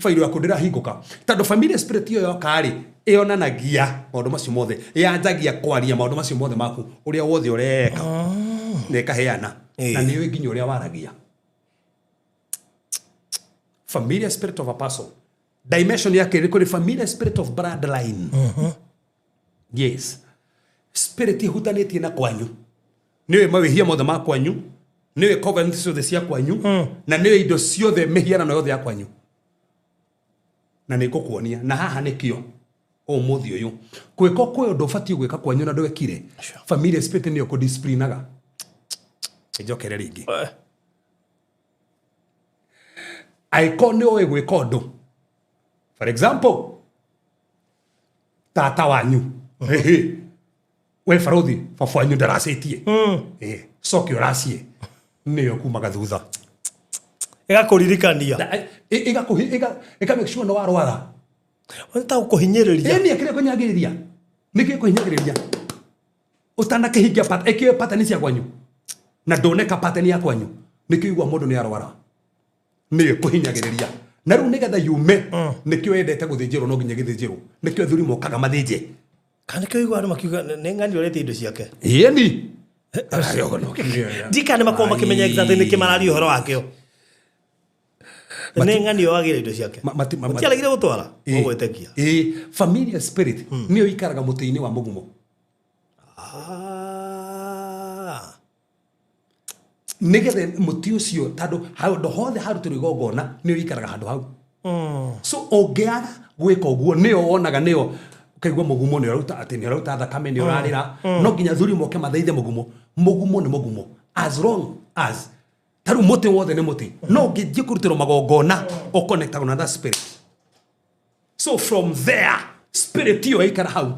bairo yaku ndĩrahingũka. Tondũ family spirit ĩyo yoka rĩ, ĩonanagia maũndũ macio mothe, yanjagia kwaria maũndũ macio mothe maku, ũrĩa wothe ũreka, na ĩkaheana, na nĩũĩ nginya ũrĩa waragia. Familiar spirit of a person. Dimension ya kerĩ kũrĩ familiar spirit of bloodline. Yes. Spirit ihutanĩtie na kwanyu. Nĩũĩ mawĩhia mothe ma kwanyu, nĩũĩ covenant ciothe cia kwanyu, na nĩũĩ indo ciothe mĩhianano yothe ya kwanyu. Na nĩ ngũkuonia, na haha nĩkĩo ũmũthĩ ũyũ kwĩka kwĩ ũndũ ũbatiĩ gwĩka kwanyu na ndwekire, familia spirit nĩyo kũdisciplinaga. Njokere rĩngĩ. Angĩkorwo nĩ ũĩ gwĩka ũndũ, for example, tata wanyu, Ehe. We barũthi, baba wanyu ndaracĩtie, coke ũracie, nĩyo kumaga thutha. Ĩgakũririkania. Ĩka make sure nĩ warwara. Ta gũkũhinyĩrĩria. Ĩni ĩkĩrĩ kũnyagĩrĩria. Nĩkĩ kũhinyagĩrĩria? Ũtanakĩhingia ĩkĩoe pattern cia kwanyu. Na ndoneka pattern ya kwanyu. Nĩkĩo igua mũndũ nĩ arwara. Nĩyo kũhinyagĩrĩria. Na rĩu nĩgetha yume, nĩkĩo yendete gũthĩnjĩrwo, no nginya gĩthĩnjĩrwo. Nĩkĩo athuri mokaga mathĩnje. Kana nĩkĩo igua andũ makiuga nĩ ng'ani ũrĩte indo ciake. Ĩni. Ndikana nĩ makorwo makĩmenya exactly nĩkĩ mararia ũhoro wakĩo. Nĩ ng'ani wagĩra indo ciake. Matiaregire gũtwara. Ũgwĩtĩkia. Ĩĩ, familiar spirit nĩyo ikaraga mũtĩ-inĩ wa mũgumo. Nĩgetha mũtĩ ũcio, tondũ handũ hothe harutĩrwo igongona nĩyo ikaraga handũ hau. So ũngĩaga gwĩka ũguo, nĩyo wonaga, nĩyo ũkaigua mũgumo nĩ ũrauta, atĩ nĩ ũrauta thakame, nĩ ũrarĩra. No nginya athuri moke mathaithe mũgumo. Mũgumo nĩ mũgumo as long as ta rĩu mũtĩ wothe nĩ mũtĩ, no ũngĩthiĩ kũrutĩrwo magongona ũconnectagwo na that spirit. So from there spirit ĩyo ĩikara hau.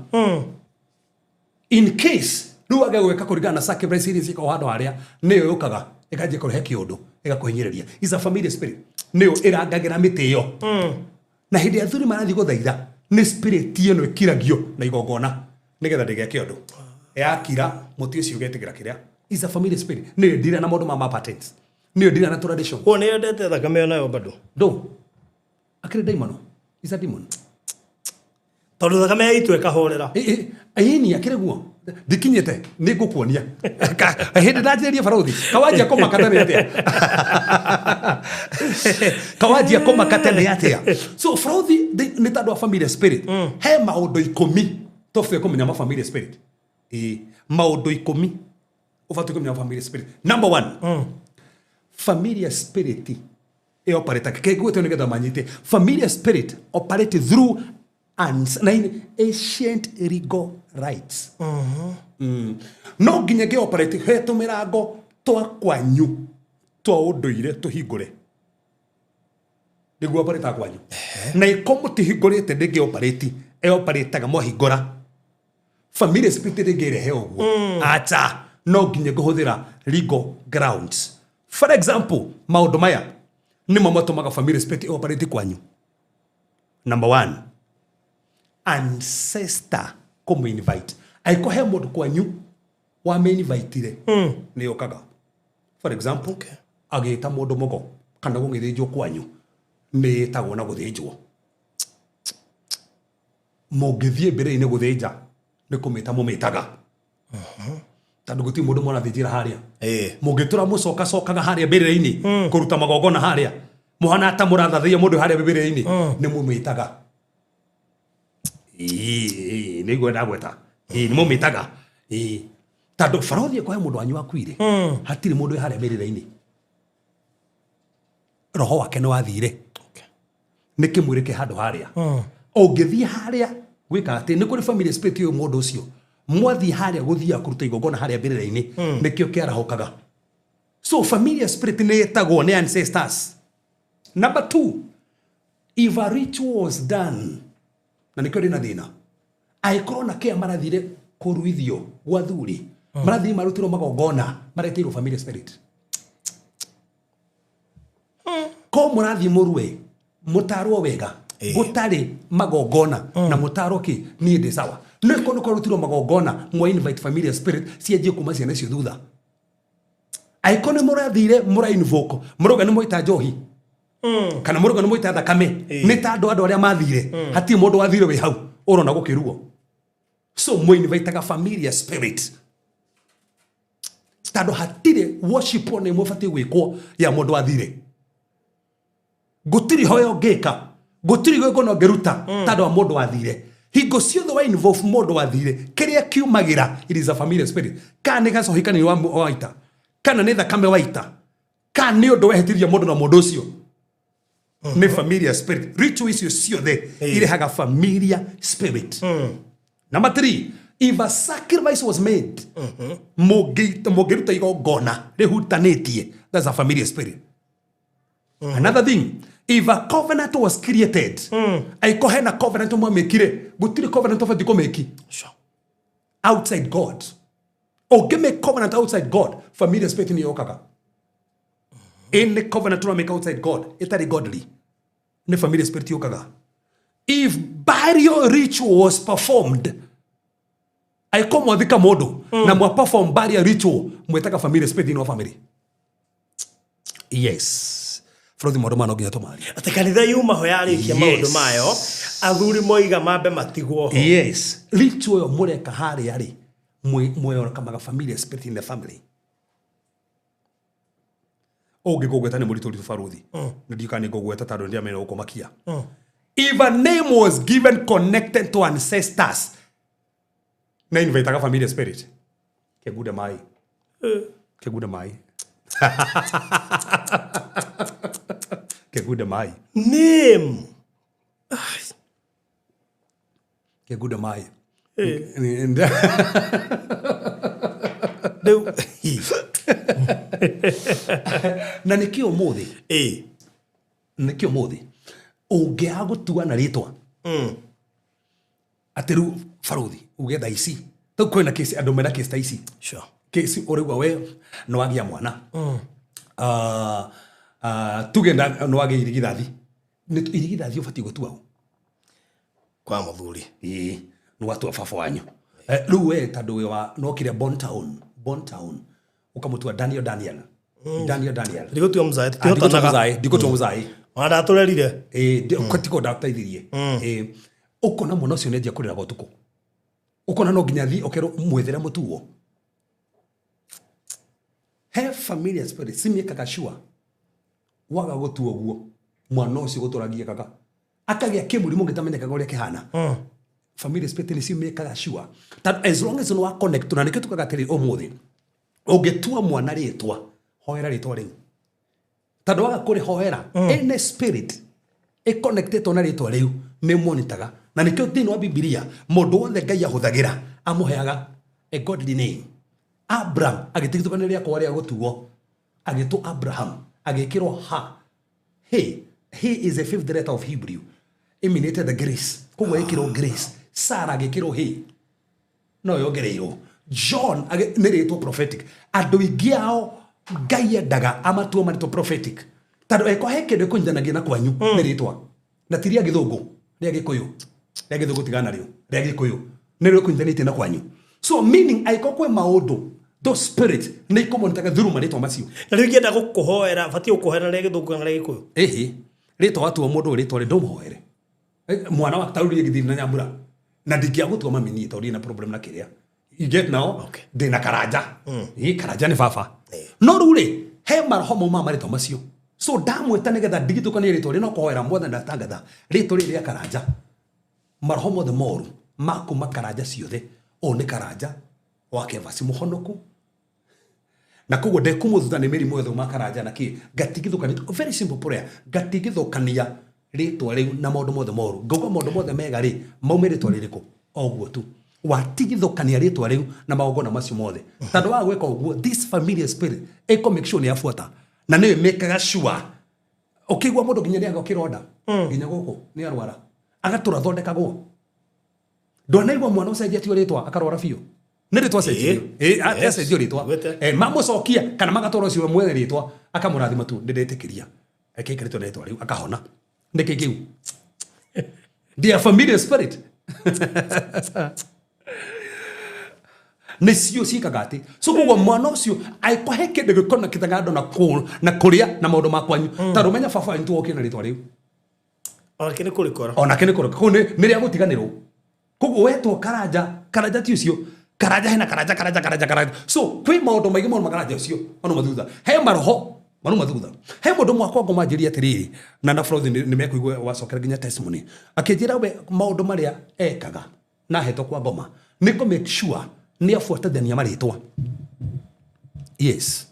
In case rĩu age gwĩka kũringana na sacrifice iria ciĩkagwo handũ harĩa, nĩyo yũkaga ĩkanjia kũrehe kĩũndũ, ĩgakũhinyĩrĩria. Is a family spirit, nĩyo ĩrangagĩra mĩtĩ ĩyo. Na hĩndĩ ya athuri marathiĩ gũthaitha, nĩ spirit ĩno ĩkiragio na igongona nĩgetha ndĩgeke ũndũ. Yakira mũtĩ ũcio ũgetĩkĩra kĩrĩa. Is a family spirit, nĩyo ĩndira na maũndũ ma patterns, nĩyo ĩndira na tradition. Koguo nĩ yendete thakame onayo bado. Ndo akĩrĩ daimono, is a demon. Tondũ thakame ya itu ĩkahorera. Ĩni akĩrĩ guo ndikinyĩte, nĩ ngũkuonia hĩndĩ ndanjĩrĩria barũthi kawanjia kũmaka tene atĩa, kawanjia kũmaka tene atĩa. So barũthi nĩ tondũ wa family spirit, he maũndũ 10 tũbatiĩ kũmenya ma family spirit. Ĩĩ, maũndũ 10 ũbatiĩ kũmenya ma family spirit. Number 1, familiar spirit ĩoperate kĩguĩte nĩgetha manyite. Familiar spirit operate through and nine ancient legal rights. No nginya ngĩ operate he tũmĩrango twa kwanyu twa ũndũire tũhingũre nĩguo operate kwanyu, na iko mũtihingũrĩte ndĩngĩ operate, ĩoperataga mwahingũra. Family spirit ndĩngĩrehe ũguo, acha, no nginya ngũhũthĩra legal grounds. For example, maũndũ maya nĩmo matũmaga family spirit operate kwanyu. Number 1, ancestor kũmũ-invite. Angĩkorwo he mũndũ kwanyu wamĩ-invitire, nĩ yũkaga. For example, agĩta mũndũ mũgo kana gũgĩthĩnjwo kwanyu, nĩ ĩtagwo na gũthĩnjwo. Mũngĩthiĩ mbere-inĩ gũthĩnja, nĩ kũmĩta mũmĩtaga. Tondũ gũtirĩ mũndũ mũrathĩnjĩra harĩa. Mũngĩtũra mũcokacokaga harĩa mbere-inĩ, kũruta magongona harĩa, mũhana ta mũrathathaiya mũndũ harĩa mbere-inĩ, nĩ mũmĩtaga. Ĩĩ, nĩ igua ndagweta. Ĩĩ, nĩ mũmĩtaga. Ĩĩ. Tondũ barũthi ĩkũhe mũndũ wanyu akuire, hatirĩ mũndũ wĩ harĩa mbere-inĩ. Roho wake nĩ wathire. Nĩ kĩmwĩrĩ kĩ handũ harĩa. Ũngĩthiĩ harĩa gwĩka atĩ nĩ kũrĩ family spirit ũyũ mũndũ ũcio. Mwathiĩ harĩa gũthiaga kũruta igongona harĩa mbĩrĩra-inĩ, nĩkĩo kĩarahũkaga. So familiar spirit nĩ ĩtagwo nĩ ancestors. Number 2, if a ritual was done Na nĩkĩo ndĩ na thĩna. Angĩkorwo na kĩa marathire kũruithio gwa thuri, marathire marutirwo magongona maretĩirwo family spirit. Ko mũrathiĩ mũrue mũtarwo wega gũtarĩ magongona na mũtarwo kĩ niĩ ndĩ sawa. No ĩkorwo nĩ kũrutirwo magongona mwa invite familiar spirit cianjie kuma ciana icio thutha. Angĩkorwo nĩ mũrathire mũra invoke mũrauga nĩ mwaita njohi kana mũrauga nĩ mwaita thakame, nĩ ta andũ arĩa mathire, hatirĩ mũndũ wathire wĩ hau ũrona gũkĩruo. So mũinvitaga familiar spirit tondũ hatirĩ worship ona ĩmwe ĩbatiĩ gwĩkwo ya mũndũ wathire. Gũtirĩ hoya ũngĩka, gũtirĩ igongona ũngĩruta tondũ wa mũndũ wathire. Hingo ciothe wa involve mũndũ wathire, kĩrĩa kiumagĩra it is a familiar spirit. Kana nĩ gacohi kanini waita, kana nĩ thakame waita, kana nĩ ũndũ wehĩtithia mũndũ na mũndũ ũcio, nĩ familiar spirit. Ritual icio ciothe irehaga familiar spirit. Number 3, if a sacrifice was made, mũngĩruta igongona rĩhutanĩtie, that's a familiar spirit. Another thing, if a covenant was created, aiko hena covenant mwamĩkire, gũtirĩ covenant ũbatiĩ kũmĩki outside God. Ũngĩmake covenant outside God, familiar spirit nĩ yũkaga. Any covenant ũramake outside God, ĩtarĩ godly, nĩ familiar spirit yũkaga. If burial ritual was performed, aiko mwathika mũndũ na mwa perform burial ritual, mwĩtaga familiar spirit thĩinĩ wa family. Yes. Bũrũri maũndũ maya no nginya tũmarie. Atĩ kanitha yuma ho yarĩkia maũndũ mayo, athuri moiga mambe matigwo ho. Yes. Ritual ĩyo mũreka harĩa rĩ, mwĩyokamaga familiar spirit in the family. Ũngĩkũgweta nĩ mũritũ ritũ baruthi. Nĩ ndiũĩ kana nĩ ngũgweta tondũ nĩ ndĩramenya gũkũmakia. If a name was given connected to ancestors, na invitaga familiar spirit. Kegude mai. Kegude mai. Kegude mai. Name. Kegude mai. Rĩu Na nĩkĩo ũmũthĩ, nĩkĩo ũmũthĩ ũngĩaga gũtua na rĩtwa atĩ rĩu baruthi uge thaa ici rĩu kwĩna kesi, andũ mena kesi ta ici. Kesi ũraigua we nĩ wagĩa mwana, tuge nĩ wagĩa irigithathi, nĩ irigithathi ũbatiĩ gũtua ũ? Kwa mũthuri. Ĩĩ, nĩ watua baba wanyu. Rĩu we tondũ wĩ wa nokire Bon Town, Bon Town ũkamũtua Daniel, Daniel, Daniel, Daniel. Ndigũtua mũzaĩ. Ah, ndigũtua tũtihotanaga. mũzaĩ, ndigũtua mũzaĩ. Ona ndatũrerire. Ĩĩ, tiko ndateithirie. Ĩĩ, ũkona mwana ũcio nĩanjia kũrĩraga ũtukũ, ũkona no nginya thiĩ ũkerwo mwethere mũtuo. He familiar spirit cimĩkaga sure waga gũtua ũguo mwana ũcio gũtũragiĩkaga akagĩa kĩmũrimũ gĩtamenyekaga ũrĩa kĩhana. Familiar spirit nĩ cimĩkaga sure tondũ as long as nĩ wa connect, na nĩkĩo tugaga atĩrĩrĩ, ũmũthĩ ũngĩtua mwana rĩtwa, hoera rĩtwa rĩu, tondũ waga kũrĩhoera, any spirit ĩconnectĩtwo na rĩtwa rĩu nĩ monitaga. Na nĩkĩo thĩinĩ wa Bibilia mũndũ wothe Ngai ahũthagĩra amũheaga a godly name. Abraham agĩtigithũkania rĩakwa rĩa gũtuo agĩtwo Abraham, agĩkĩrwo ha he he is a fifth letter of Hebrew emanated the grace, koguo ĩkĩrwo grace. Sarah agĩkĩrwo he no yongereirwo John nĩ rĩtwa prophetic. Andũ aingĩ ao Ngai endaga amatue marĩtwa prophetic tondũ eko he kĩndũ ĩkũnyitanagia na kwanyu nĩ rĩtwa, na ti rĩa gĩthũngũ, rĩa gĩkũyũ. Rĩa gĩthũngũ tigana narĩo, rĩa gĩkũyũ nĩ rĩo kũnyitanĩtie na kwanyu. So meaning angĩkorwo kwĩ maũndũ, those spirit nĩ ikũmonitaga through marĩtwa macio. Na rĩu ingĩenda gũkũhoera, batiĩ gũkũhoera rĩa gĩthũngũ kana rĩa gĩkũyũ? Ĩhĩ, rĩtwa watua mũndũ ũyũ rĩtwa rĩ ndũmũhoere. Mwana wa tarĩu gĩthiri na nyambura na ndingĩaga gũtua mami niĩ tondũ ndina problem na kĩrĩa you get now. Ndĩna karanja. Ĩ, karanja nĩ baba. No rĩu rĩ he maroho maumaga marĩtwa macio, so ndamwĩta nĩgetha ndigithũkanie rĩtwa rĩ no kũhoera mwathani ndatangatha rĩtwa rĩrĩ rĩa karanja, maroho mothe moru makuma karanja ciothe. Ũyũ nĩ karanja wa Kevasi mũhonoku, na koguo ndekũmũthutha nĩ mĩrimũ yothe uma karanja na kĩ ngatigithũkania. Very simple prayer, ngatigithũkania rĩtwa rĩu na maũndũ mothe moru, ngauga maũndũ mothe mega rĩ maume rĩtwa rĩrĩkũ. O ũguo tu watigithũkania rĩtwa rĩu na magongona macio mothe, tondũ wa gwĩka ũguo this familiar spirit ĩkũ make sure nĩ yabuata na nĩyo ĩmĩkaga sure. Ũkĩigua mũndũ nginya nĩ agĩa kĩronda nginya gũkũ nĩ arwara agatũra thondekagwo. Ndwanaigua mwana ũcenjetio rĩtwa akarwara biũ? Nĩ rĩtwa acenjirio. Ĩĩ. Ĩ, acenjio rĩtwa. Gwĩte. Mamũcokia kana magatwara ũcio mwene rĩtwa akamũrathima tu, ndĩretĩkĩria akĩikarĩtwo na rĩtwa rĩu akahona. Nĩkĩ kĩu? Their familiar spirit nĩcio ciĩkaga atĩ. So koguo mwana ũcio angĩkorwo he kĩndũ gĩkona kĩtagando na na kũrĩa na maũndũ ma kwanyu, tondũ menya baba wanyu tiwokire na rĩtwa rĩu. Onake nĩ kũrĩkora. Onake nĩ kũrĩkora. Koguo nĩ rĩa gũtiganĩrwo. Koguo wetwo Karanja, Karanja ti ũcio. Karanja hena Karanja, Karanja, Karanja, Karanja. So kwĩ maũndũ maingĩ mũno makaranja ũcio manuma thutha. He maroho manuma thutha. He mũndũ mwakwa ngoma anjĩria atĩrĩrĩ, na Frothi nĩ mekũigua wacokera nginya testimony. Akĩnjĩra we maũndũ marĩa ekaga na ahetwo kwa ngoma nĩ kũ make sure nĩ abuatithania marĩtwa. Yes,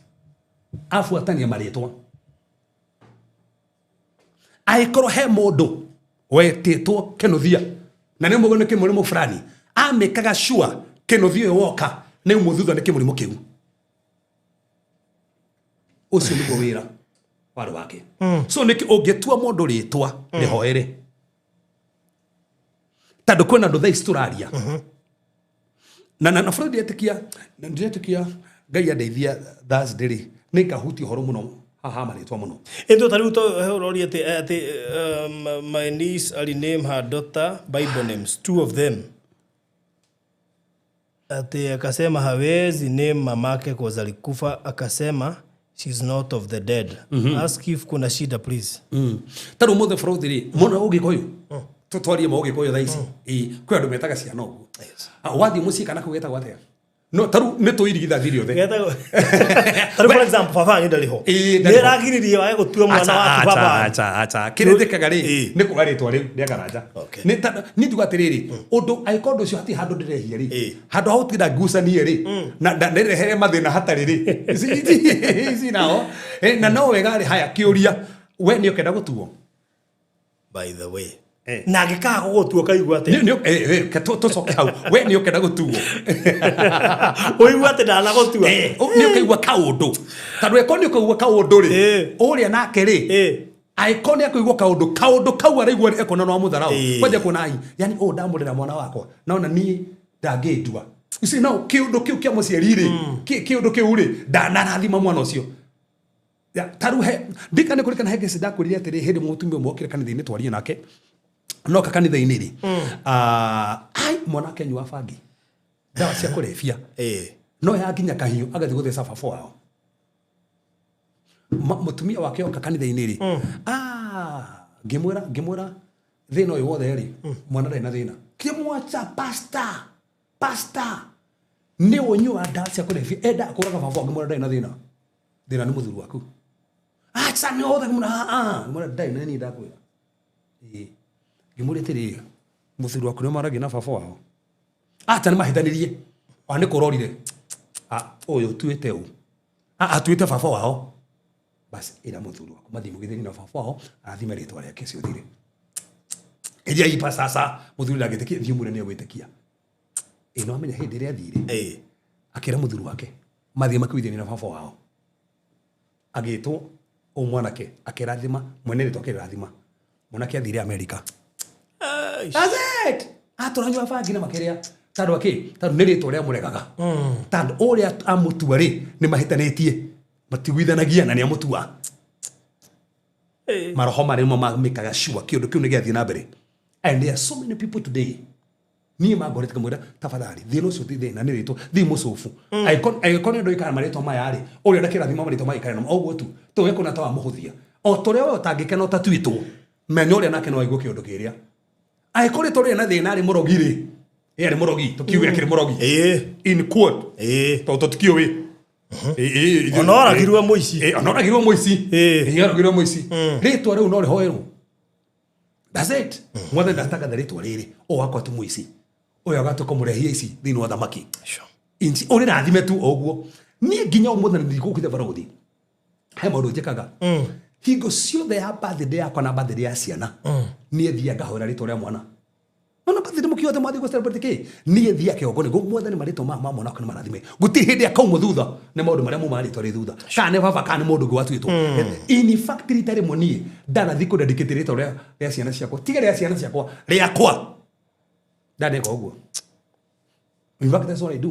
abuatania marĩtwa. Angĩkorwo he mũndũ wetĩtwo Kĩnũthia na nĩ mũgũ nĩ kĩmũrimũ fulani, amĩkaga sure Kĩnũthia ũyũ woka nĩ umũ thutha nĩ kĩmũrimũ kĩu. Ũcio nĩguo wĩra warĩ wake. So nĩkĩ ũngĩtua mũndũ rĩtwa rĩhoere, tondũ kwĩna andũ thaa ici tũraria na Freud ndiretĩkia, ndiretĩkia Ngai andeithia Thursday rĩ, nĩ ngahutia ũhoro mũno haha marĩtwa mũno. Ĩndũ ta rĩu to he ũroria atĩ my niece arename her daughter Bible names, two of them, ati akasema hawezi name mamake cause alikufa, akasema she's not of the dead. Ask if kuna shida, please. Ta rĩu mũthĩ Freud rĩ, mũno Ũgĩkũyũ, tũtwarie ma Ũgĩkũyũ thaa ici. Ĩ, kwĩ andũ metaga ciana ũguo. Wathiĩ mũciĩ kana kau getagwo atĩa? No ta rĩu nĩ tũirigithathi rĩothe. Ta rĩu, for example, baba wanyu ndarĩ ho. Ĩĩ, ndarĩ ho. Nĩ ĩragiririe wage gũtua mwana waku baba wanyu. Acha, acha, kĩrĩa njĩkaga rĩ, nĩ kuga rĩtwa rĩu rĩa Karanja. Nĩ niĩ njuga atĩrĩrĩ, ũndũ angĩkorwo ũndũ ũcio hatirĩ handũ ndĩrehia rĩ, handũ ha gũtinda ngucanie rĩ, na ndĩrehere mathĩna hatarĩ rĩ, ici nao. Na no wega rĩ, haya kĩũria, we nĩ ũkenda gũtuo? By the way, na angĩkaga gũgũtua ũkaigua atĩa? Nĩ tũcoke hau, we nĩ ũkenda gũtuo? Ũigua atĩ ndanagũtua. Nĩ ũkaigua kaũndũ, tondũ ĩkorwo nĩ ũkaigua kaũndũ rĩ, ũrĩa nake rĩ, angĩkorwo nĩ akũigua kaũndũ kau araigua ekona no amũtharau. Kwanja kuona ai, yani ũũ ndamũrera mwana wakwa naona niĩ ndangĩndua. You see now, kĩũndũ kĩu kĩa mũciari rĩ, kĩũndũ kĩu rĩ, ndanarathima mwana ũcio. Ya, ta rĩu he ndika nĩ kũrĩkana he kesi ndakwĩrire atĩrĩ, hĩndĩ mũtumia ũmwe okire kanitha-inĩ twarie nake, noka kanitha-inĩ rĩ, ai mwanake anyua bangi, ndawa cia kũrebia, no ya nginya kahiũ agathiĩ gũtheca baba wao. Mũtumia wake oka kanitha-inĩ rĩ, ngĩmwĩra thĩna ũyũ wothe rĩ, mwana ndarĩ na thĩna. Kĩmwacha pastor, pastor nĩ ũnyua ndawa cia kũrebia, endaga kũraga baba wao. Ngĩmwĩra ndarĩ na thĩna, thĩna nĩ mũthuri waku. Acha nĩ othe. Ngĩmwĩra ngĩmwĩra ndarĩ na niĩ ndakwĩra. Ĩĩ. Ngĩmũria atĩrĩrĩ, mũthuri waku nĩ maragia na baba wao? Acha nĩ mahĩtanirie, ona nĩ kũrorire. Ũyũ ũtuĩte ũ? Atuĩte baba wao. Basi ĩra mũthuri waku mathiĩ mũgĩthĩni na baba wao, arathime rĩtwa rĩake ũcio thire. Ĩria ipa sasa mũthuri ndangĩtĩkia, thiĩ ũmwĩre nĩ egwĩtĩkia. Ĩ no amenya hĩndĩ ĩrĩa athire, akĩra mũthuri wake mathiĩ makĩũithania na baba wao, agĩtwo ũ mwanake akĩrathima mwene rĩtwa, akĩrathima mwanake athire America. That's it. Atũranyua bangi na makĩrĩa, tondũ akĩ tondũ nĩ rĩtwa rĩa mũregaga, tondũ ũrĩa amũtua rĩ, nĩ mahĩtanĩtie, matiguithanagia na nĩ amũtua. Maroho marĩa nĩmo mamĩkaga sure kĩũndũ kĩu nĩ gĩathiĩ na mbere. And there are so many people today niĩ mangorete kamwĩra, tafadhali, thĩna ũcio ti thĩna, nĩ rĩtwa, thiĩ mũcũbu. Angĩkorwo nĩ andũ ikara marĩtwa maya rĩ, ũrĩa ndakĩrathima marĩtwa maya ikare namo ũguo tu, tũwe kũna ta wamũhũthia o tũrĩa we ũtangĩkena ũtatuĩtwo, menya ũrĩa nake no aigue kĩũndũ kĩrĩa. Angĩkorwo rĩtwa rĩrĩ na thĩna, arĩ mũrogi rĩ, ĩ arĩ mũrogi, tũkiuge akĩrĩ mũrogi, in quote, tondũ tũtikĩũĩ. Ona oragirwo mũici. Ona oragirwo mũici. Oragirwo mũici, rĩtwa rĩu no rĩhoerwo. That's it. Mwathani, ndatangatha rĩtwa rĩrĩ, ũyũ wakwa ti mũici, ũyũ agatuĩka mũrehia ici thĩinĩ wa thamaki. Inci ũrĩrathime tu o ũguo. Niĩ nginya ũmũthĩ ndigũkĩte barothi, he maũndũ njĩkaga hingo ciothe ya birthday yakwa na birthday ya ciana. Niĩ thiaga ngahoera rĩtwa rĩa mwana. Ona birthday mũkiothe mwathiĩ gũ celebrate kĩ, niĩ thiaga kĩgongona ngo Mwathani, marĩtwa maya ma mwana wakwa nĩ marathime. Gũtirĩ hĩndĩ akaumwo thutha nĩ maũndũ marĩa muma rĩtwa rĩ thutha, kana nĩ baba kana nĩ mũndũ ũngĩ watuĩtwo. In fact, rita rĩmwe niĩ ndanathiĩ kũ dedicate rĩtwa rĩa ciana ciakwa, tiga rĩa ciana ciakwa, rĩakwa. Ndaneka ũguo. In fact, that's what I do.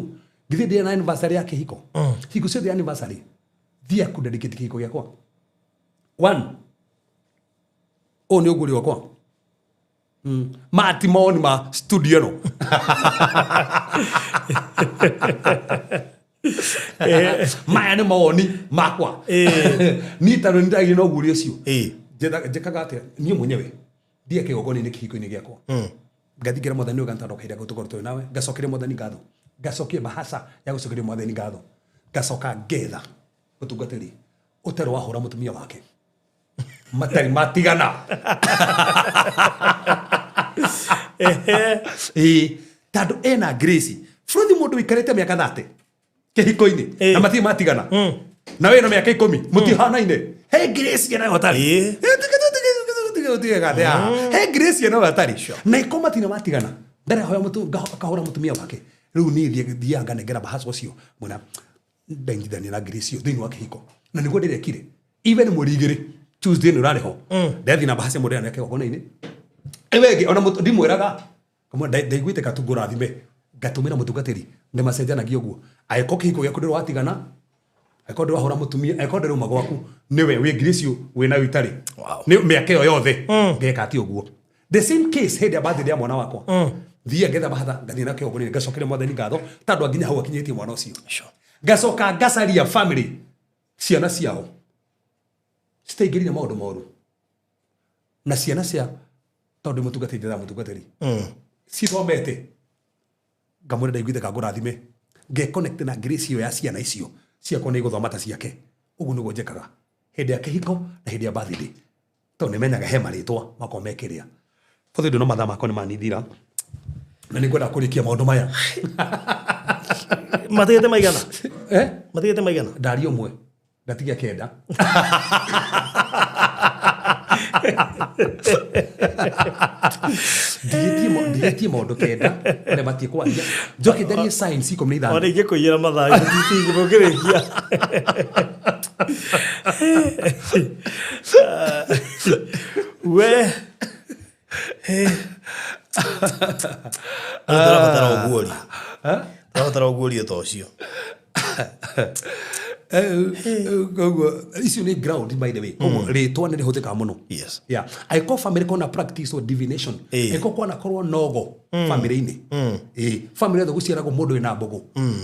Githĩ ndĩ na anniversary ya kĩhiko? Hingo ciothe anniversary thiĩ aku dedicate kĩhiko gĩakwa. One, ũyũ nĩ ũguũrio wakwa. Ma ti mawoni ma studio ĩno. Maya nĩ mawoni makwa. Niĩ tondũ nĩ ndagĩire na ũguũrio ũcio. Njĩkaga atĩa? Niĩ mwenyewe thiĩ kĩgongona-inĩ kĩhiko-inĩ gĩakwa. Ngathiĩ ngera Mwathani ũyũ tondũ kahinda kau tũkorwo tũrĩ nawe, ngacokeria Mwathani ngatho, ngacokia bahaca ya gũcokeria Mwathani ngatho, ngacoka ngetha mũtungatĩri ũtarĩ wahũra mũtumia wake matarĩ matigana. Ĩĩ, tondũ ena grace. Bũrũthi mũndũ ũikarĩte mĩaka 30 kĩhiko-inĩ na matirĩ matigana, na wĩna mĩaka 10 mũtihanaine, he grace ĩna ũtarĩ. He grace ĩna ũtarĩ na iko matirĩ matigana, ndarehoya akahũra mũtumia wake. Rĩu niĩ thiaga nganengera bahaca ũcio mwena ndaingithania na grace ĩyo thĩinĩ wa kĩhiko, na nĩguo ndĩrekire even mweri 2 Tuesday nĩ ũrarĩ ho, ndathiĩ na bahaca mũndũ ĩrĩa kĩgongona-inĩ ĩyo ĩngĩ ona ndimwĩraga kamwe ndaiguĩte katungo rathime ngatũmĩra mũtungatĩri nĩ macenjanagia ũguo. Angĩkorwo kĩhiko gĩaku ndũrĩ watigana, angĩkorwo ndũrĩ wahũra mũtumia, angĩkorwo ndũrĩ uma gwaku, nĩwe wĩ grace ĩyo wĩ nayo itarĩ nĩ mĩaka ĩyo yothe, ngeka atĩ ũguo. The same case hĩndĩ ya birthday ya mwana wakwa, thiĩ ngetha bahatha, ngathiĩ na kĩgongona-inĩ, ngacokeria Mwathani ngatho tondũ nginya hau akinyĩtie mwana ũcio. Ngacoka ngacaria family ciana ciao citaingĩrire maũndũ moru, na ciana cia tondũ mũtungatĩri ndĩra mũtungatĩri cithomete, ngamwĩra ndaiguĩte kangũrathime, ngeconnect na grace ĩyo ya ciana icio ciakwa nĩ igũthoma ta ciake. Ũguo nĩguo njĩkaga hĩndĩ ya kĩhiko na hĩndĩ ya birthday, tondũ nĩmenyaga he marĩtwa makwa mekĩrĩa. Bothe no mathaa makwa nĩ manithira na nĩ ngwenda kũrĩkia maũndũ maya. Matigĩte maigana? Eh? Matigĩte maigana? Ndari ũmwe, ngatigia 9. Ndigĩtie maũndũ 9 marĩa batiĩ kwaria, njoke njarie science 15. Ona ingĩkũiyĩra mathaa ingĩkĩrĩkia. We tũrabatara ũguũrio, tũrabatara ũguũrio ta ũcio. Koguo icio nĩ ground, by the way. Koguo rĩtwa nĩ rĩhũthĩkaga mũno. Yeah, angĩkorwo family kona practice of divination, angĩkorwo kwanakorwo nogo family-inĩ, ĩ family yothe gũciaragwo mũndũ wĩna mbũgũ,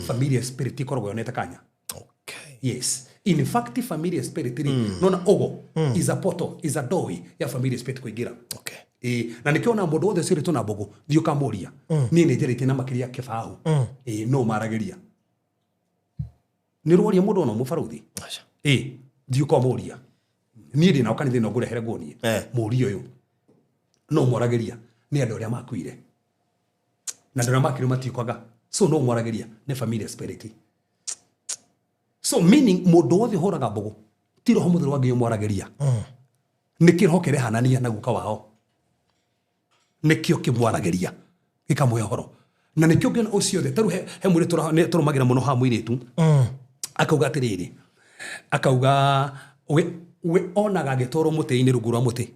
familia spirit ĩkoragwo yonete kanya. Yes, in fact familia spirit rĩ, nona ũgo is a portal, is a doorway ya familia spirit kũingĩra. Ĩ, na nĩkĩo ona mũndũ wothe ũciarĩtwo na mbũgũ, thiĩ ũkamũria, niĩ nĩ njarĩtie na makĩria kĩbaũ, ĩ no maragĩria nĩ rworia mũndũ ona mũbarũthi. Aca. Ĩ thiĩ ũkamũria, niĩ ndĩ nao kanitha ĩno ngũrehere nguonie. Mũũria ũyũ no mwaragĩria nĩ andũ arĩa makuire, na andũ arĩa makuire matiũkaga, so no mwaragĩria nĩ familia spirit. So meaning mũndũ wothe ũhũraga mbũgũ ti roho mũtheru wa Ngai ũmwaragĩria, nĩ kĩroho kĩrehanania na guka wao, nĩkĩo kĩmwaragĩria gĩkamũhe ũhoro, na nĩkĩo ngĩona ũcio othe tarĩu he mũirĩtu nĩ tũrũmagĩra mũno haha, mũirĩtu akauga atĩrĩrĩ, akauga we onaga agĩtwarwo mũtĩ-inĩ, rungu rwa mũtĩ,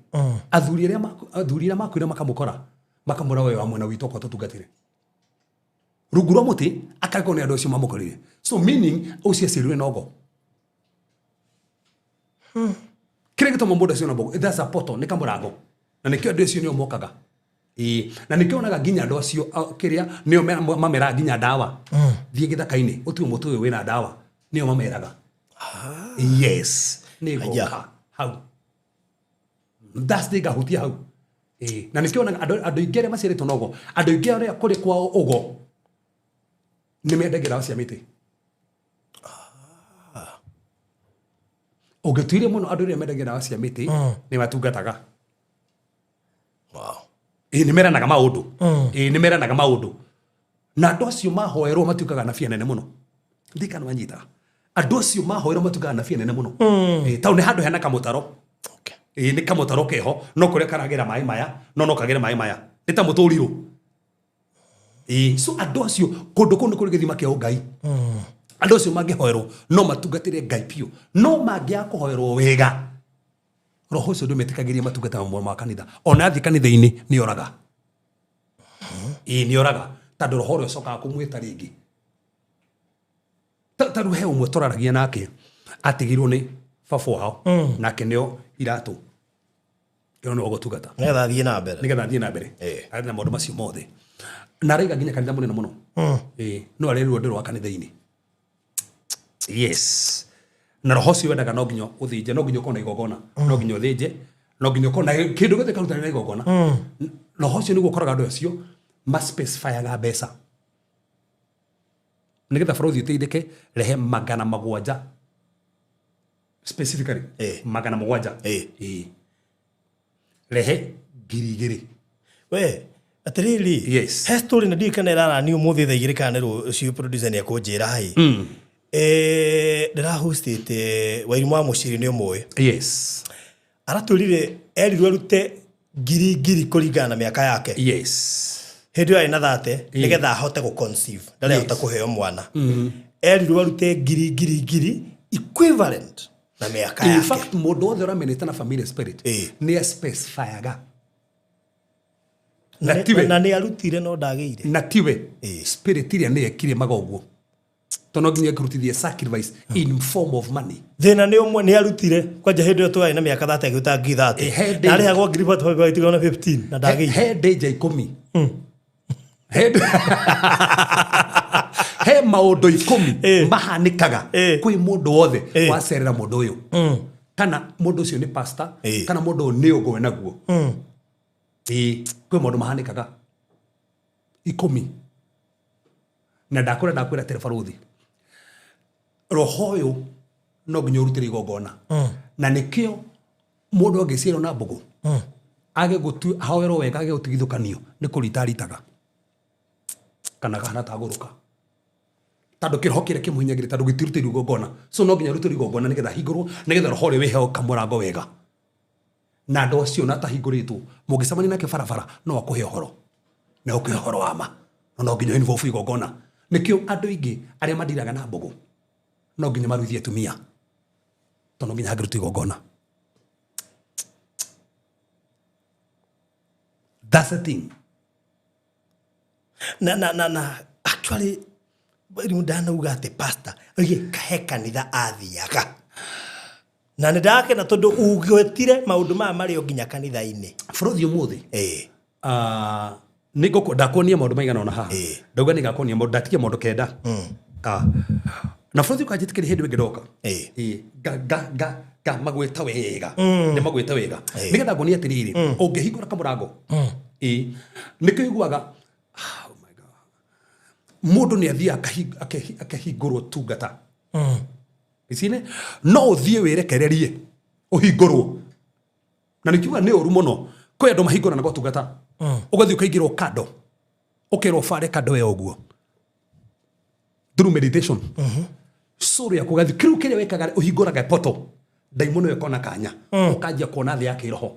athuri arĩa makuire makamũkora, makamũra we wa mwena witũ okorwo tũtungatĩre rungu rwa mũtĩ, akarigwo nĩ andũ acio mamũkorire. So meaning ũcio aciarirwe na ũgo. Kĩrĩa gĩtũma mũndũ acio na mbogo, that's a portal, nĩ kamũrango, na nĩkĩo andũ acio nĩo mokaga. Ĩĩ, na nĩkĩo onaga nginya andũ acio kĩrĩa nĩo mameraga nginya ndawa, thiĩ gĩthaka-inĩ ũtue mũtĩ ũyũ wĩna ndawa, nĩo mameraga. Yes, nĩ ngoka hau, that's the ngahutia hau. Ĩĩ, na nĩkĩo onaga andũ aingĩ arĩa maciarĩtwo na ũgo, andũ aingĩ arĩa kũrĩ kwao ũgo, nĩ mendagia ndawa cia mĩtĩ. Ũngĩtuire mũno andũ arĩa mendagia ndawa cia mĩtĩ nĩ matungataga. Ĩĩ, nĩ meranaga maũndũ. Ĩĩ, nĩ meranaga maũndũ, na andũ acio mahoerwo matuĩkaga nabia nene mũno. Ndikana wanyita, andũ acio mahoerwo matuĩkaga nabia nene mũno. Ĩĩ, tondũ nĩ handũ hena kamũtaro. Ĩĩ, nĩ kamũtaro keho, no kũrĩa karagera maĩ maya, no kagere maĩ maya, nĩ ta mũtũrirũ. Ĩĩ, so andũ acio kũndũ kũu nĩ kũrĩ gĩthima kĩa ũngai. Andũ acio mangĩhoerwo no matungatĩre Ngai biũ, no mangĩaga kũhoerwo wega, roho ũcio ndũmetĩkagĩria matungata mamwe ma kanitha. Ona athiĩ kanitha-inĩ nĩ oraga. Ĩĩ nĩ oraga tondũ roho ũrĩa ũcokaga kũmwĩta rĩngĩ. Ta rĩu he ũmwe tũraragia nake atigirwo nĩ baba wao nake nĩo iratũ ĩno nĩwe gũtungata Nĩgetha athiĩ na mbere. Nĩgetha athiĩ na mbere. Arĩ na maũndũ macio mothe na araiga nginya kanitha mũnene mũno. Ĩĩ, no arerirwo ndĩrwa kanitha-inĩ. Yes, na roho ũcio wendaga no nginya ũthĩnje, no nginya ũkorwo na igongona, no nginya ũthĩnje, no nginya ũkorwo na kĩndũ gĩothe kĩrutane na igongona. Roho ũcio nĩguo ũkoraga andũ acio maspecifyaga mbeca nĩgetha bũrũri ũteithĩke. Rehe 700 specifically. 700. Ĩĩ. Rehe 2000. We atiriri. Yes. He story na ndiũĩ kana ĩrarani ũmũthĩ thaa 2 kana nĩ rũciũ, producer nĩ ekũnjĩra ĩ. Ndĩrahostĩte Wairimũ wa Mũciri, nĩ ũmũĩ? Yes. Aratwĩrire erirwo arute ngiri ngiri kũringana na mĩaka yake. Hĩndĩ ĩyo arĩ na 30, nĩgetha ahote gũ conceive, ndarĩ ahota kũheo mwana. Erirwo arute ngiri ngiri ngiri equivalent na mĩaka In yake. fact, mũndũ wothe ũramenete na family spirit nĩ aspecifyaga na tiwe. Na nĩ arutire no ndagĩire. Na tiwe spirit iria nĩ ekire maga ũguo tondũ no nginya ĩkũrutithie sacrifice in form of money. Thĩna nĩ ũmwe, nĩ arutire kwanja hĩndĩ ĩyo twarĩ na mĩaka 30, akĩruta ngiri 30. He na arĩhagwo ngiri 45 na 15 na ndagĩire. He ndĩnja 10. He maũndũ 10 mahanĩkaga kwĩ mũndũ wothe wacerera mũndũ ũyũ, kana mũndũ ũcio nĩ pastor, kana mũndũ ũyũ nĩ ũngwe naguo. Ĩĩ, kwĩ maũndũ mahanĩkaga 10 na ndakwĩra atĩrĩ, barũthi, roho ũyũ no nginya ũrutĩre igongona, na nĩkĩo mũndũ angĩciarwo na mbũgũ age gũtu ahoerwo wega, age gũtigithũkanio nĩ kũrita aritaga kana kahana tagũrũka, tondũ kĩroho kĩrĩa kĩmũhinyagĩrĩria, tondũ gĩtirutĩirwo igongona. So no nginya arutĩrwo igongona nĩgetha ahingũrwo, nĩgetha roho ũrĩa wĩheo kamũrango wega. Na andũ acio na atahingũrĩtwo, mũngĩcemania nake barabara, no akũhe ũhoro na ũkũhe ũhoro wa ma, no no nginya involve igongona. Nĩkĩo andũ aingĩ arĩa mandiraga na mbũgũ no nginya maruithie atumia, tondũ no nginya hangĩrutwo igongona. That's the thing. Na actually rĩu ndanauga atĩ pastor oige he kanitha athiaga, na nĩ ndakena tondũ ugwetire maũndũ maya marĩ o nginya kanitha-inĩ. Bũrũthi ũmũthĩ, nĩ ndakuonia maũndũ maigana ũna haha. Ndauga nĩ ngakuonia maũndũ, ndatigia maũndũ 9. Na bũrũthi ũkanjĩtĩkĩria hĩndĩ ĩngĩ ndoka. Ĩĩ, nga nga nga nga magwĩta wega, nĩ magwĩta wega, nĩgetha nguonie atĩrĩrĩ, ũngĩhingũra kamũrango, ĩĩ, nĩkĩo iguaga, oh my God, mũndũ nĩ athiaga akahingũrwo tungata icine, no ũthiĩ wĩrekererie ũhingũrwo, na nĩkiuga nĩ ũru mũno. Kwĩ andũ mahingũranaga ũtungata, ũgathiĩ ũkaingĩrwo kando, ũkerwo bare kando ĩyo ũguo through meditation, soul yaku ũgathiĩ kĩrĩu kĩrĩa wĩkaga, ũhingũraga poto, ndaimono ĩyo ĩkona kanya, ũkanjia kuona thĩ ya kĩroho.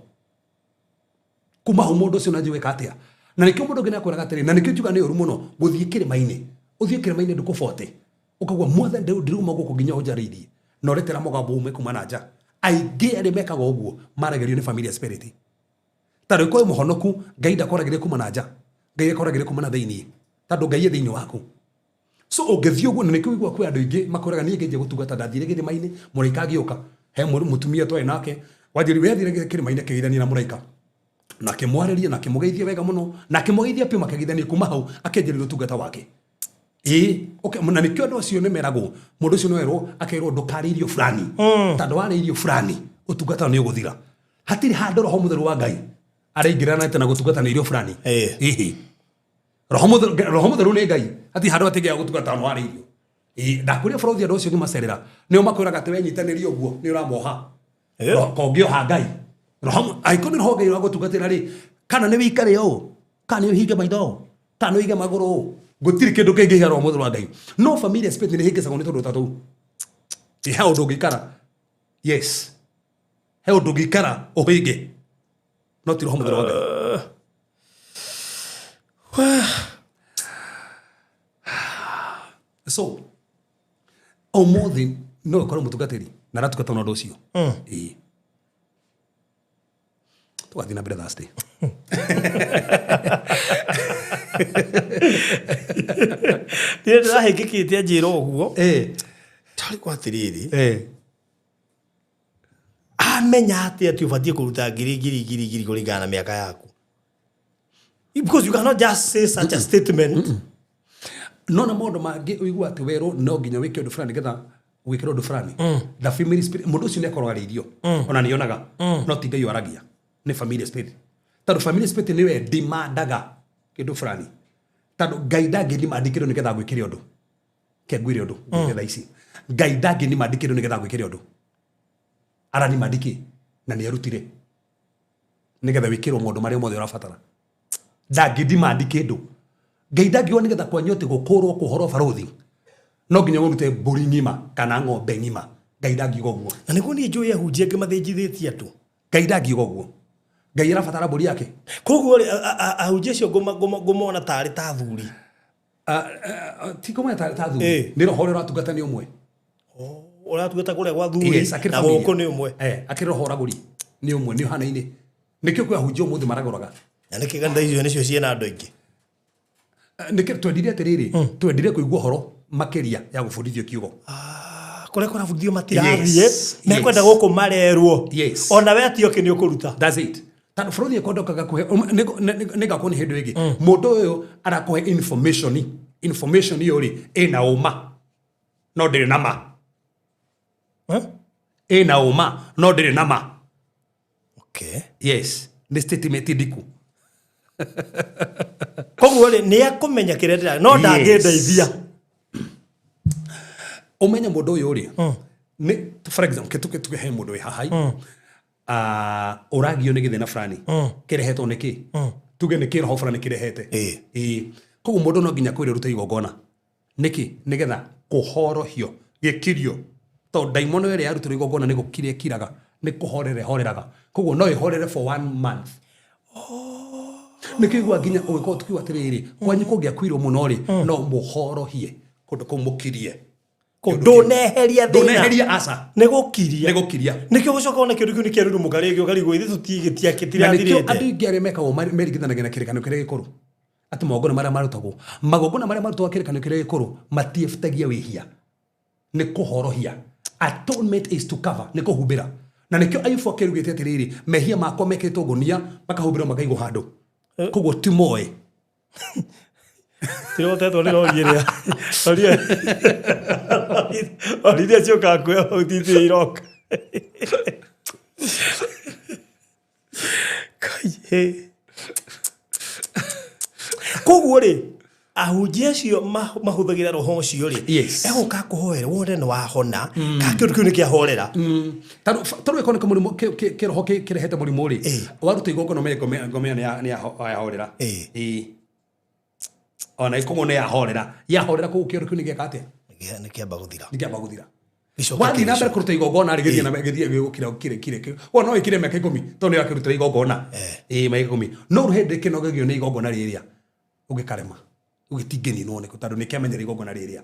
Kuma hau mũndũ ũcio nanjia gwĩka atĩa? Na nĩkĩo mũndũ ũngĩ nĩakwĩraga atĩrĩ, na nĩkĩo njuga nĩ ũru mũno gũthiĩ kĩrĩma-inĩ, ũthiĩ kĩrĩma-inĩ ndũkũbote, ũkaigua mwathani ndĩrauma gũkũ nginya ũnjarĩirie, na ũretera mũgambo ume kuma na nja. Aingĩ arĩa mekaga ũguo maragĩrio nĩ familiar spirit. Ta rĩu kwĩ mũhonoku, Ngai ndakwaragĩria kuma na nja, Ngai akwaragĩria kuma na thĩiniĩ, tondũ Ngai e thĩiniĩ waku. So ũngĩthiĩ ũguo, na nĩkĩo ũiguaga kwĩ andũ aingĩ makwĩraga, niĩ ngĩanjia gũtungata ndathire gĩthima-inĩ, mũraika agĩũka. He mũtumia twarĩ nake wanjĩrire we athire kĩrĩma-inĩ akĩgeithania na mũraika, na akĩmwarĩria na akĩmũgeithia wega mũno, na akĩmũgeithia biũ, makĩgeithania. Kuma hau akĩanjĩrĩria ũtungata wake. Ĩĩ, okay, na nĩkĩo andũ acio nĩ meragwo, mũndũ ũcio nĩwerwo, akerwo ndũkarĩe irio fulani, tondũ warĩa irio fulani ũtungata nĩ ũgũthira. Hatirĩ handũ roho mũtheru wa Ngai araingĩranĩte na gũtungata na irio fulani. Ĩhĩ, roho mũtheru nĩ Ngai, hatirĩ handũ atingĩaga gũtungata no warĩa irio. Ĩĩ, ndakwĩria bũrũthi, andũ acio ngĩmacerera nĩo makwĩraga atĩ wenyitanĩria ũguo nĩ ũramoha. Kongĩoha Ngai roho, angĩkorwo nĩ roho Ngai ũragũtungatĩra rĩ, kana nĩ wĩikare ũũ, kana nĩ ũhinge maitho ũũ, kana nĩ ũige magũrũ ũũ, gũtirĩ kĩndũ kĩngĩhĩa roho mũtheru wa Ngai. No familiar spirit nĩ hĩngĩcagwo nĩ tũndũ ta tũu. Ĩ, he ũndũ ũngĩikara, yes, he ũndũ ũngĩikara ũhĩnge, no ti roho mũtheru wa Ngai. So ũmũthĩ no ũkorwo mũtungatĩri na aratungata na ũndũ ũcio. Ĩĩ, tũgathiĩ na mbere Thursday. Ndirĩ ndĩrahĩngĩkĩte anjĩra ũguo. Eh, Tarĩ kwa atĩrĩrĩ. eh. Amenya atĩ atĩ ũbatiĩ kũruta ngiri ngiri ngiri ngiri kũringana na mĩaka yaku. Because you cannot just say such a statement. No na maũndũ mangĩ ũigua atĩ werwo no nginya wĩke ũndũ fulani nĩgetha wĩkĩre ũndũ fulani, the family spirit, mũndũ ũcio nĩ akorwo arĩirio ona nĩ onaga, no ti Ngai waragia, nĩ family spirit, tondũ family spirit nĩwe demandaga kĩndũ fulani, tondũ Ngai ndangĩ-demand kĩndũ nĩgetha gwĩkĩre ũndũ. Ke ngwĩre ũndũ, ngwĩre thaa ici, Ngai ndangĩ-demand kĩndũ nĩgetha gwĩkĩre ũndũ. Ara-demand kĩ na nĩ arutire nĩgetha wĩkĩrwo maũndũ marĩa mothe ũrabatara. Ndangĩ-demand kĩndũ. Ngai ndangiuga nĩgetha kwanyu atĩ gũkũrwo kũhoro barothi no nginya ũrute mbũri ng'ima kana ng'ombe ng'ima. Ngai ndangiuga ũguo. Na nĩguo niĩ njũĩ ahunjia angĩ mathĩnjithĩtie andũ. Ngai ndangiuga ũguo. Ngai arabatara mbũri yake? Koguo rĩ, ahunjia acio ngũmona tarĩ ta athuri. Ti kũmenya ta thuri. Nĩ roho ũrĩa ũratungata nĩ ũmwe. Ũratungata kũrĩa gwa thuri Yes, akĩrĩ na familia. gũkũ nĩ ũmwe. Eh, akĩrĩ roho ũragũri nĩ ũmwe, nĩ ũhanaine. Nĩkĩo kwĩ ahunjia ũmũthĩ maragũraga. Na nĩkĩ kanitha icio nĩcio ciĩna andũ aingĩ? Nĩkĩo twendire atĩrĩrĩ, twendire kũigua ũhoro makĩria ya gũbundithio kiugo. Ah, kũrĩa kũrabundithio matirathiĩ, mekwenda gũkũ marerwo. Ona we atĩ oke nĩ ũkũruta. That's it. Tondũ bũrũri ĩkondokaga kũhe nĩngakwo nĩ hĩndĩ ĩngĩ mũndũ ũyũ arakũhe information, information ĩyo rĩ ĩna ũma no ndĩrĩ na ma. Huh? Ĩna ũma no ndĩrĩ na ma. Okay. Yes, nĩ statement ndiku. Koguo rĩ, nĩ ekũmenya kĩrĩa ndĩra no ndangĩndeithia. Ũmenye mũndũ ũyũ rĩ, nĩ for example, tuge he mũndũ wĩ haha ũragio nĩ gĩthĩna fulani kĩrehetwo nĩ kĩ, tuge nĩ kĩroho fulani kĩrehete. Ĩĩ. Koguo mũndũ no nginya kwĩrĩ rute igongona nĩkĩ? Nĩgetha kũhorohio gĩkirio, tondũ ndaimono ĩrĩa yarutĩrwo igongona nĩ gũkira ĩkiraga, nĩ kũhorera ĩhoreraga. Koguo no ĩhorere for one month. Nĩkĩo igua nginya ũgĩkorwo tukiuga atĩrĩrĩ, kwanyu kũngĩakuirwo mũno rĩ, no mũhorohie kũndũ kũu mũkirie. Ndũneheria thĩna. Ndũneheria, aca. Nĩ gũkiria. Nĩ gũkiria. Nĩkĩo gũcoka wona kĩũndũ kĩu nĩ kĩarurumũka rĩngĩ ũkarigwo ithe tũtigĩtia Na nĩkĩo andũ kĩtirathirĩte. aingĩ arĩa mekagwo meringithanagia na kĩrĩkanĩro kĩrĩa gĩkũrũ, atĩ magongona marĩa marutagwo, magongona marĩa marutagwo kĩrĩkanĩro kĩrĩa gĩkũrũ matiebutagia wĩhia, nĩ kũhorohia. Atonement is to cover, nĩ kũhumbĩra. Na nĩkĩo Ayubu akĩrugĩte atĩrĩrĩ, mehia makwa mekĩrĩtwo ngũnia makahumbĩrwo makaigwo handũ, koguo ti moĩ. Tirotetwo nĩ rori ĩrĩa rori iria ciũkaga kuoya mahuti itirĩ iroka. Kai, hĩ. Koguo rĩ, ahunjia acio mahũthagĩra roho ũcio rĩ, egũka kũhoera wone nĩ wahona kana kĩũndũ kĩu nĩ kĩahorera. Tarũ ĩkorwo nĩ kĩmũrimũ kĩroho kĩrehete mũrimũ rĩ, waruta igongona ũmenye ngoma ĩyo nĩ yahorera. Ĩĩ. Ona ĩkorwo nĩ yahorera, yahorera, koguo kĩũndũ kĩu nĩ gĩeka atĩa? Nĩ kĩamba gũthira. Nĩ kĩamba gũthira. Gĩcoke Wathiĩ na mbere kĩrĩcoka. kũruta igongona rĩ, gĩthiĩ na mbere, gĩthiĩ gĩgũkira kire kire kire. Wo no ĩkire mĩaka 10 tondũ nĩ wakĩrutĩra igongona. Ĩĩ, mĩaka 10. No rĩu hĩndĩ ĩkĩnogagio nĩ igongona rĩrĩa ũgĩkarema ũgĩtingĩninwo nĩkũ, tondũ nĩ kĩamenyera igongona rĩrĩa,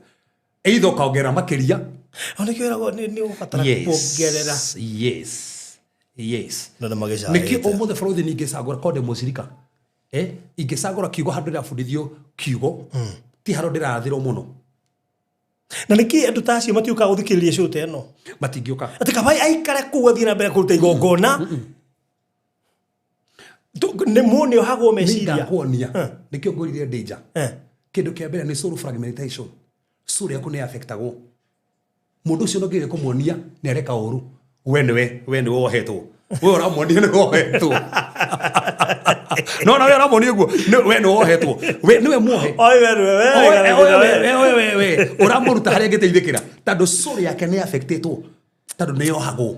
either ũkaongerera makĩria. Ona nĩkĩo wĩragwo nĩ ũgũbatara kuongerera. Yes. No nĩ magĩcaĩte. Nĩkĩo ũmũthĩ bũrũri ningĩcagũra konde mũcirika, ingĩcagũra kiugo handũ ndĩrabundithio kiugo, ti handũ ndĩrathĩrwo mũno. Na nĩkĩ andũ ta acio matiũkaga gũthikĩrĩria show ta ĩno? Matingĩũka. Atĩ kaba aikare kũu athiĩ na mbere kũruta igongona. Nĩ mũndũ ohagwo meciria. Nĩngakuonia. Nĩkĩo ngũrire danger. Kĩndũ kĩa mbere nĩ soul fragmentation. Soul yaku nĩ affectagwo. Mũndũ ũcio no nginya kũmuonia nĩ areka ũru. We nĩwe wohetwo, we ũramuonia nĩwe wohetwo. No na we ũramuonia ũguo we nĩwe wohetwo, we nĩwe muohe. Oi, we nĩwe, we, Oe, we, oe, we. we, we, we, we. Ũramũruta harĩa angĩteithĩkĩra, tondũ soul yake nĩ affectĩtwo, tondũ nĩ yohagwo.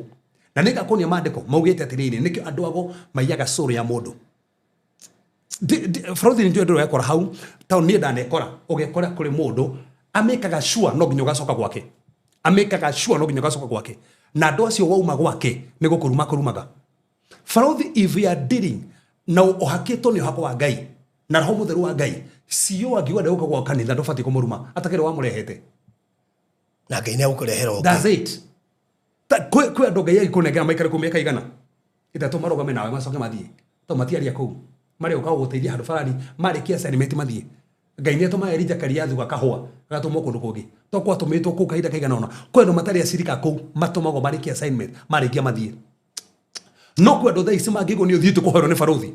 Na nĩ ngakuonia maandĩko maugĩte atĩrĩrĩ, nĩkĩo andũ ago maiyaga soul ya mũndũ. Bũrũri nĩ njũĩ ndũrekora hau, tondũ niĩ ndanekora ũgekora kũrĩ mũndũ amĩkaga sure no nginya ũgacoka gwake, amĩkaga sure no nginya ũgacoka gwake, na andũ acio wauma gwake nĩ gũkũruma kũrumaga. Barũthi, if you are dealing na ũhakĩtwo nĩ ũhako wa Ngai na roho mũtheru wa Ngai, cio angiuga ndegũka gwa kanitha, ndũbatiĩ kũmũruma atakĩrĩ wamũrehete. Na Ngai nĩ egũkũrehera ũngĩ. That's it. Kwĩ andũ Ngai agĩkũnengera maikare kũu mĩaka 300 marũgame nawe macoke mathiĩ, tondũ matiaria kũu. Marĩũka gũgũteithia handũ barani marĩkia assignment mathiĩ. Ngai nĩ atũmaga Elijah Kariathu gakahũa gagatũmwo kũndũ kũngĩ. To gwatũmĩtwo kũu kahinda kaigana ũna. Kwĩ andũ matarĩ acirika kũu matũmagwo marĩkie assignment marĩkia mathiĩ. No kwĩ andũ thaa ici mangĩigua nĩ ũthiĩte kũhoerwo nĩ barũthi.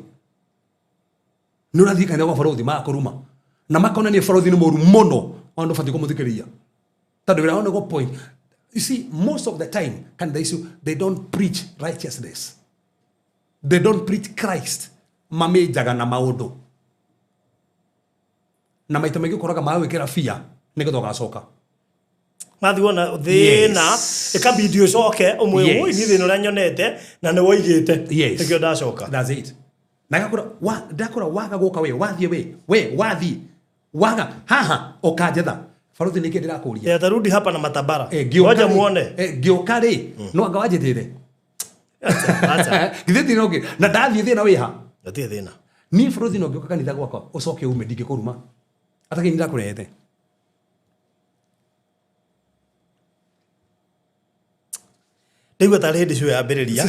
Nĩ ũrathiĩ kanitha gwa barũthi magakũruma. Na makona nĩ barũthi nĩ mũru mũno ona ndũbatiĩ kũmũthikĩrĩria. Tondũ wĩra wao nĩ gũ point. You see, most of the time kanitha icio they don't preach righteousness. They don't preach Christ. Mamĩnjaga na maũndũ. Na maita maingĩ ũkoraga magwĩkĩra bia nĩgetha ũgacoka. Mathiĩ wona thĩna Yes. ĩkabidi ũcoke ũmwe Yes. ũi niĩ thĩna ũrĩa nyonete na nĩ woigĩte Yes. nĩkĩo ndacoka. That's it. Na ngakora wa ndakora waga gũka we wathiĩ we wathiĩ waga haha ũkanjetha. Barũthi nĩkĩ ndĩrakũria. Atarudi hapa na matabara. Eh, ngĩũka Ngoja rĩ- muone. Ngĩũka rĩ no anga wanjĩtĩte. Acha. Githĩ thĩna ũngĩ na ndathiĩ thĩna wĩha. Gatirĩ thĩna. Niĩ barũthi no ngĩũka kanitha gwakwa ũcoke ume ndingĩkũruma. Atakĩ ndakũrehete. Ndaigua tarĩ hĩndĩ cio yambĩrĩria.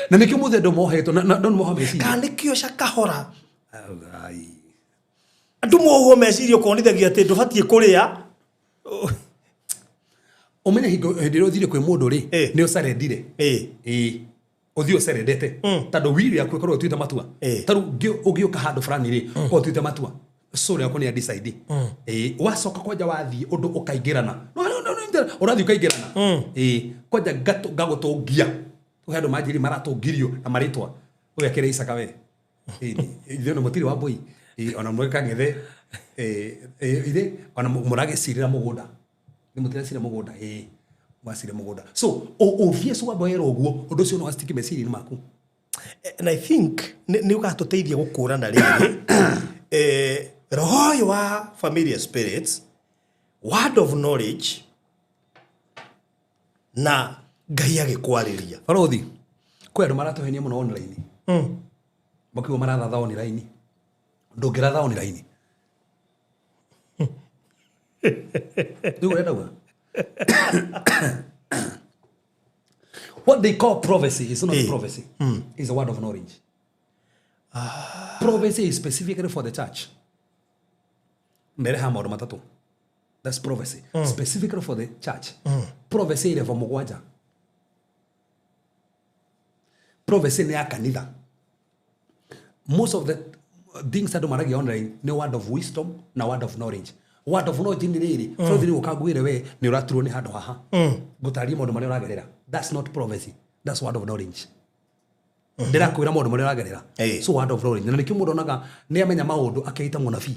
Na nĩkĩo mũthĩ andũ mohetwo na andũ moha meciria. Kana nĩkĩo cakahora. Ai. Andũ mohwo meciria ũkonithagia atĩ ndũbatiĩ kũrĩa. Ũmenye hingo hĩndĩ ĩrĩa ũthire kwĩ mũndũ rĩ nĩ ũcarendire. Ĩĩ. Ũthiĩ ũcerendete. Tondũ will yaku ĩkorwo ĩtuĩte matua. Ta rĩu ũngĩũka handũ fulani rĩ, ũkorwo ũtuĩte matua. Soul yaku nĩ ya decide. Ĩĩ, wacoka kwanja wathiĩ ũndũ ũkaingĩrana. No, no, no, no, ũrathiĩ ũkaingĩrana. Ĩĩ, kwanja ngagũtũngia. Kwĩ andũ manjĩrire maratũngirio na marĩtwa. Ũyũ akĩrĩ Isaka we. Ĩĩ, ithuĩ nĩ mũtirĩ wa mbũi. Ĩĩ, ona mwĩ kang'ethe. Ĩĩ, ithe, ona mũragĩcirĩra mũgũnda. Nĩ mũtiracira mũgũnda. Ĩĩ, mwacire mũgũnda. So, obvious wamba werwo ũguo, ũndũ ũcio no wastiki meciria-inĩ maku. And I think nĩ ũgatũteithia gũkũrana rĩrĩ. Roho ũyũ wa familiar spirits, word of knowledge, na Ngai agĩkwarĩria. Barũthi, kwĩ andũ maratũhenia mũno online. Makiuga marathatha online. Ndũngĩratha online. Rĩu ũrenda kuga? What they call prophecy is not prophecy. It's a word of knowledge. Prophecy is specifically for the church. Mbere ha maũndũ matatũ. That's prophecy. Specifically for the church. Prophecy ĩrĩ mũgwanja. Prophecy nĩ ya kanitha. Most of the things andũ maragia online nĩ word of wisdom na word of knowledge. Word of knowledge nĩ rĩrĩ, bũrũri nĩ gũka ngwĩre we nĩ ũraturwo nĩ handũ haha. Ngũtarĩrie maũndũ marĩa ũragerera. That's not prophecy. That's word of knowledge. Ndĩrakwĩra maũndũ marĩa ũragerera. So word of knowledge. Na nĩkĩo mũndũ onaga nĩ amenya maũndũ akeita mũnabii.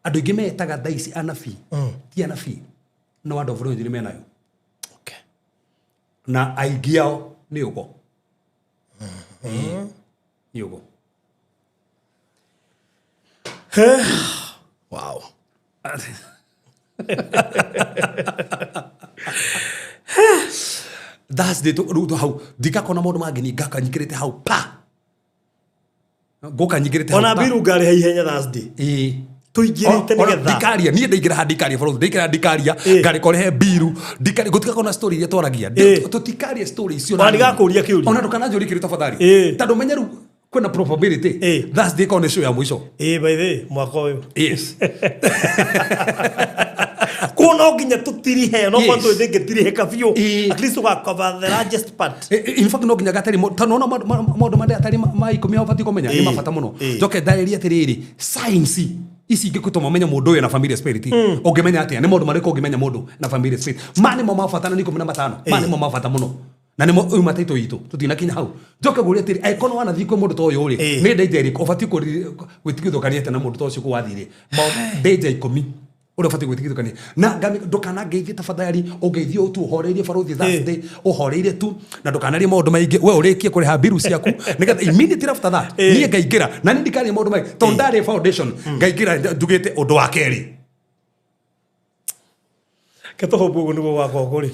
Andũ aingĩ metaga thaa ici anabii. Ti anabii. No word of knowledge nĩ menayo. Na aingĩ ao nĩ ũgo. Nĩ ũgo. Wow. That's the rĩu hau ndingakona maũndũ mangĩ ni ngaka nyingĩrĩte hau pa. Ngũka nyingĩrĩte hau. Ona mbiru ngarĩha ihenya Thursday. Ĩĩ. Tũingĩrĩte nĩgetha. Ndikaria, niĩ ndaingĩra haha ndikaria bũrũri, ndaingĩra ndikaria, ngarĩka ũrehe mbiru, ndikaria, gũtigakorwo na story iria twaragia. Tũtikarie story icio. Ona ndigakũria kĩũria. Ona ndũkananjũrie kĩũria tafadhali. Tondũ menye rĩu kwĩna probability. Thursday ĩkorwo nĩ show ya mũico. Ĩĩ, by the way, mwaka ũyũ. Yes. Kuo no nginya tũtirihe, no Yes. kwanza ndĩngĩtirihĩka biũ. At least ũgacover the largest part. In fact no nginya gatari tondũ nona maũndũ marĩa atarĩ ma ikũmi ũbatiĩ kũmenya nĩ mabata mũno. Njoke ndarĩrie atĩrĩrĩ, science ici ingĩgũtũma ũmenye mũndũ ũyũ na familiar spirit. Ũngĩmenya atĩa? Nĩ maũndũ marĩkũ ũngĩmenya mũndũ na familiar spirit? Ma nĩmo ma bata na nĩ 15. Ma nĩmo ma bata mũno. Na nĩmo uma taitũ itũ tũtinakinya hau. Njoke ngũrie atĩrĩ, angĩkorwo wanathiĩ kwĩ mũndũ ta ũyũ rĩ, nĩ danger ĩrĩkũ ũbatiĩ gwĩtigithũkania atĩa na mũndũ ta ũcio kũu wathire? Danger 10 ũrĩa ũbatiĩ gwĩtigithũkania. Na ndũkanangeithie tafadhali, ũngeithie tu ũhoreirie barũthi Thursday, ũhoreire tu na ndũkanarie maũndũ maingĩ, we ũrĩkie kũrĩha mbiru ciaku nĩgetha immediately after that niĩ ngaingĩra na niĩ ndikaria maũndũ maingĩ tondũ ndarĩ foundation ngaingĩra njugĩte ũndũ wa kerĩ. Ketũhũmbwo ũguo nĩguo gwakwa kũrĩ.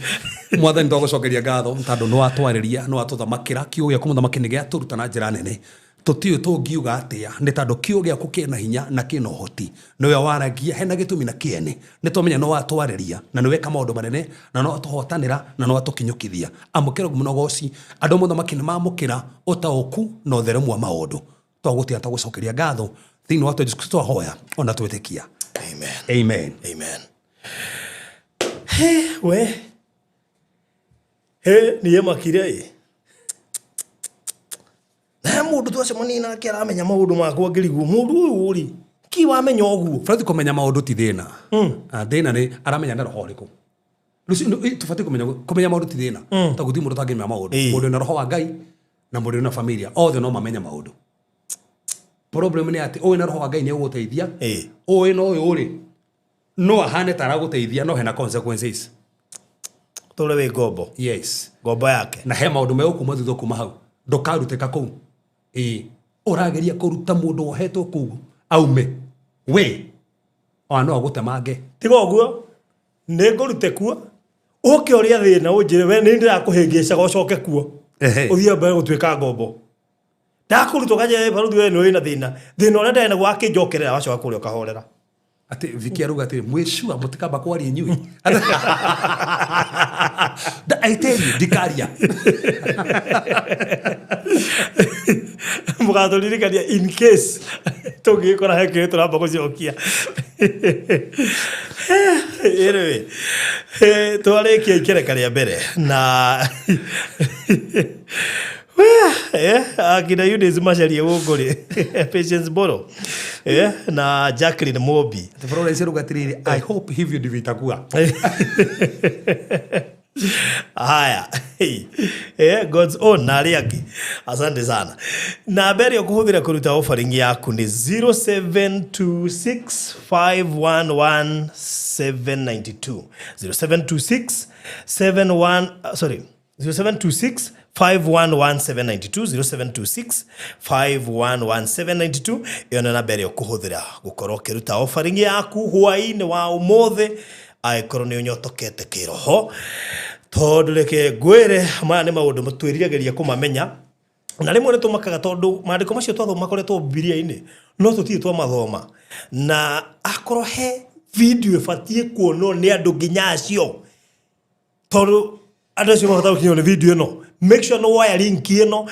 Mwathani twagũcokeria ngatho tondũ nĩ watwarĩria, nĩ watũthamakĩra, kiugo gĩaku mũthamaki nĩ gĩatũruta na njĩra nene. Tũtiũĩ tũngiuga atĩa nĩ tondũ kiugo gĩaku kĩna hinya na kĩna ũhoti. Nĩwe waragia hena gĩtũmi na kĩene. Nĩ twamenya nĩ watwarĩria na nĩ weka maũndũ manene na no watũhotanĩra na no watũkinyũkithia. Amũkĩra ngumo na ũgoci. Andũ a mũthamaki nĩ mamũkĩra ũtaũku na ũtheremu wa maũndũ. Twagũtĩa twagũcokeria ngatho thĩinĩ wa Jesu Kristo twahoya ona twĩtĩkia. Amen. Amen. Amen. He, we. He, niĩ makire ĩ. Na mũndũ twacemania nake aramenya maũndũ makwa ngĩrigwo mũndũ ũyũ rĩ ki wamenya ũguo. Barathi kũmenya maũndũ ti thĩna. Thĩna nĩ aramenya na roho ũrĩkũ. Rũciũ tũbatiĩ kũmenya maũndũ ti thĩna. Ta gũtirĩ mũndũ ũtangĩmenya maũndũ. Mũndũ wĩna roho wa Ngai na mũndũ wĩna familia othe no mamenye maũndũ. Problem nĩ atĩ ũyũ na roho wa Ngai nĩ ũgũteithia. Ũyũ na ũyũ rĩ no ahane ta aragũteithia no hena consequences. Tũre wĩ ngombo. Yes. Ngombo yake. Na he maũndũ megũkuma thutha kuma hau. Ndũkarutĩka kũu. Ũrageria kũruta mũndũ wohetwo kũu aume. We ona no agũtemange. Tiga ũguo nĩ ngũrute kuo ũke ũrĩa thĩna ũnjĩre we nĩ ndĩrakũhĩngĩcaga ũcoke kuo. Ũthiĩ mbere gũtuĩka ngombo. Ndakũruta ũkanjĩra baruthi we nĩ wĩna thĩna. Thĩna ũrĩa ndarĩ naguo akĩnjokerera wacoka kũrĩa ũkahorera. Atĩ Viki aruga atĩ mwĩcua mũtikamba kwaria inyuĩ. I tell you ndikaria. Mũgatũririkania in case tũngĩgĩkora he kĩrĩa tũramba gũcokia. Anyway, twarĩkia ikereka rĩa mbere na akina Eunice Macharia gũkũ rĩ Patience Boro na Jacqueline Mobi. Florence aruga atĩrĩrĩ, I hope hivyo ndivyo itakuwa. Haya. God's own na arĩa angĩ. Asante sana. Namba ĩrĩa ũkũhũthĩra kũruta offering yaku nĩ 0726511792. 0726 71 sorry 0726 511792 0726 511792 ĩyo nĩ namba ĩrĩa ũkũhũthĩra gũkorwo ũkĩruta offering yaku hwaĩ-inĩ wa ũmũthĩ angĩkorwo nĩ ũnyotokete kĩroho tondũ reke ngwĩre maya nĩ maũndũ twĩriragĩria kũmamenya na rĩmwe nĩ tũmakaga tondũ maandĩko macio twathoma makoretwo Bibilia-inĩ no tũtirĩ twamathoma na akorwo he video ĩbatiĩ kuonwo nĩ andũ nginya acio tondũ andũ acio mahota gũkinywo nĩ video ĩno make sure nĩ woya link ĩno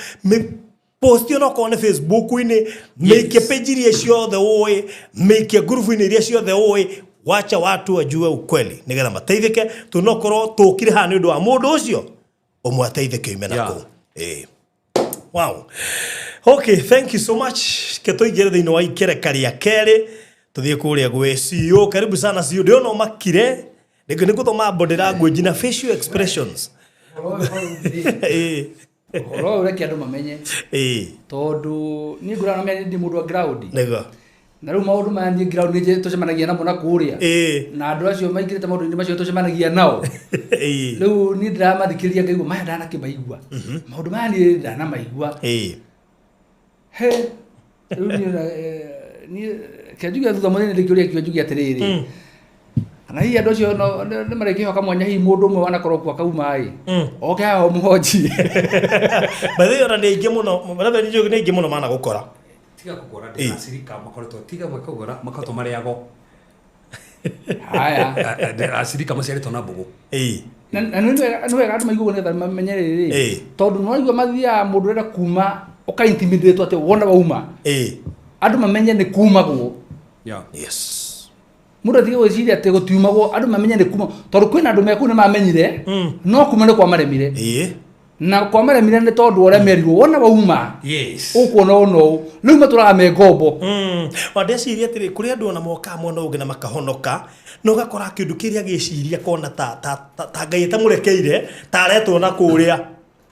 post ĩno okorwo nĩ Facebook-inĩ mĩikie page iria ciothe ũĩ mĩikie ngurubu-inĩ iria ciothe ũĩ wacha watu wajue ukweli nĩgetha mateithĩke tondũ no korwo tũkire haha nĩ ũndũ wa mũndũ ũcio ũmwe ateithĩke oime na kũu. Wow. Okay, thank you so much. Ke tũingĩre thĩinĩ wa ikereka rĩa kerĩ tũthiĩ kũrĩa gwĩ CEO. Karibu sana CEO. Ndĩrona ũmakire rĩngĩ nĩ gũthoma body language na facial expressions. Ũhoro ũyũ reke andũ mamenye tondũ niĩ ngũrana na ndĩ mũndũ wa ground. Nĩguo. Na rĩu maũndũ maya niĩ ground nĩ tũcemanagia namo na kũrĩa. Na andũ acio maingĩrĩte maũndũ-inĩ macio tũcemanagia nao. Rĩu niĩ ndĩramathikĩrĩria ngaigua maya ndanakĩmaigua. Maũndũ maya niĩ ndanamaigua. He rĩu niĩ kĩanjugia thutha mũnene ndĩkĩũria kĩanjugia atĩrĩrĩ. Kana hihi andũ acio nĩ marĩkĩhoka mwanya hihi mũndũ ũmwe wanakorwo kuo akauma ĩ. Oke haha ũmũhonjie. By the way, ona nĩ aingĩ mũno, Reverend Njogu nĩ aingĩ mũno managũkora. Tiga kũgũra ndĩracirika makoretwo tiga kũgũra makoretwo marĩago. Haya. Acirika maciarĩtwo na mbũgũ. Na nĩ wega andũ maigue nĩgetha mamenye rĩrĩ. Tondũ nĩ waigua mathiaga mũndũ ũrenda kuma ũka intimidate atĩ wona wauma. Andũ mamenye nĩ kumagwo. Yes. Mũndũ atige gwĩciria atĩ gũtiumagwo andũ mamenye nĩ kuma tondũ kwĩna andũ me kũu nĩ mamenyire no kuma nĩ kwamaremire. Na kwamaremire nĩ tondũ ũrĩa merirwo wona wauma. Yes. Ũkuona ũũ na ũũ. Rĩu matũraga me ngombo. Wa ndeciria atĩrĩ kũrĩ andũ ona mokaga mwena ũngĩ na makahonoka na ũgakora kĩndũ kĩrĩa agĩciria kona ta Ngai ĩtamũrekeire ta aretwo na kũrĩa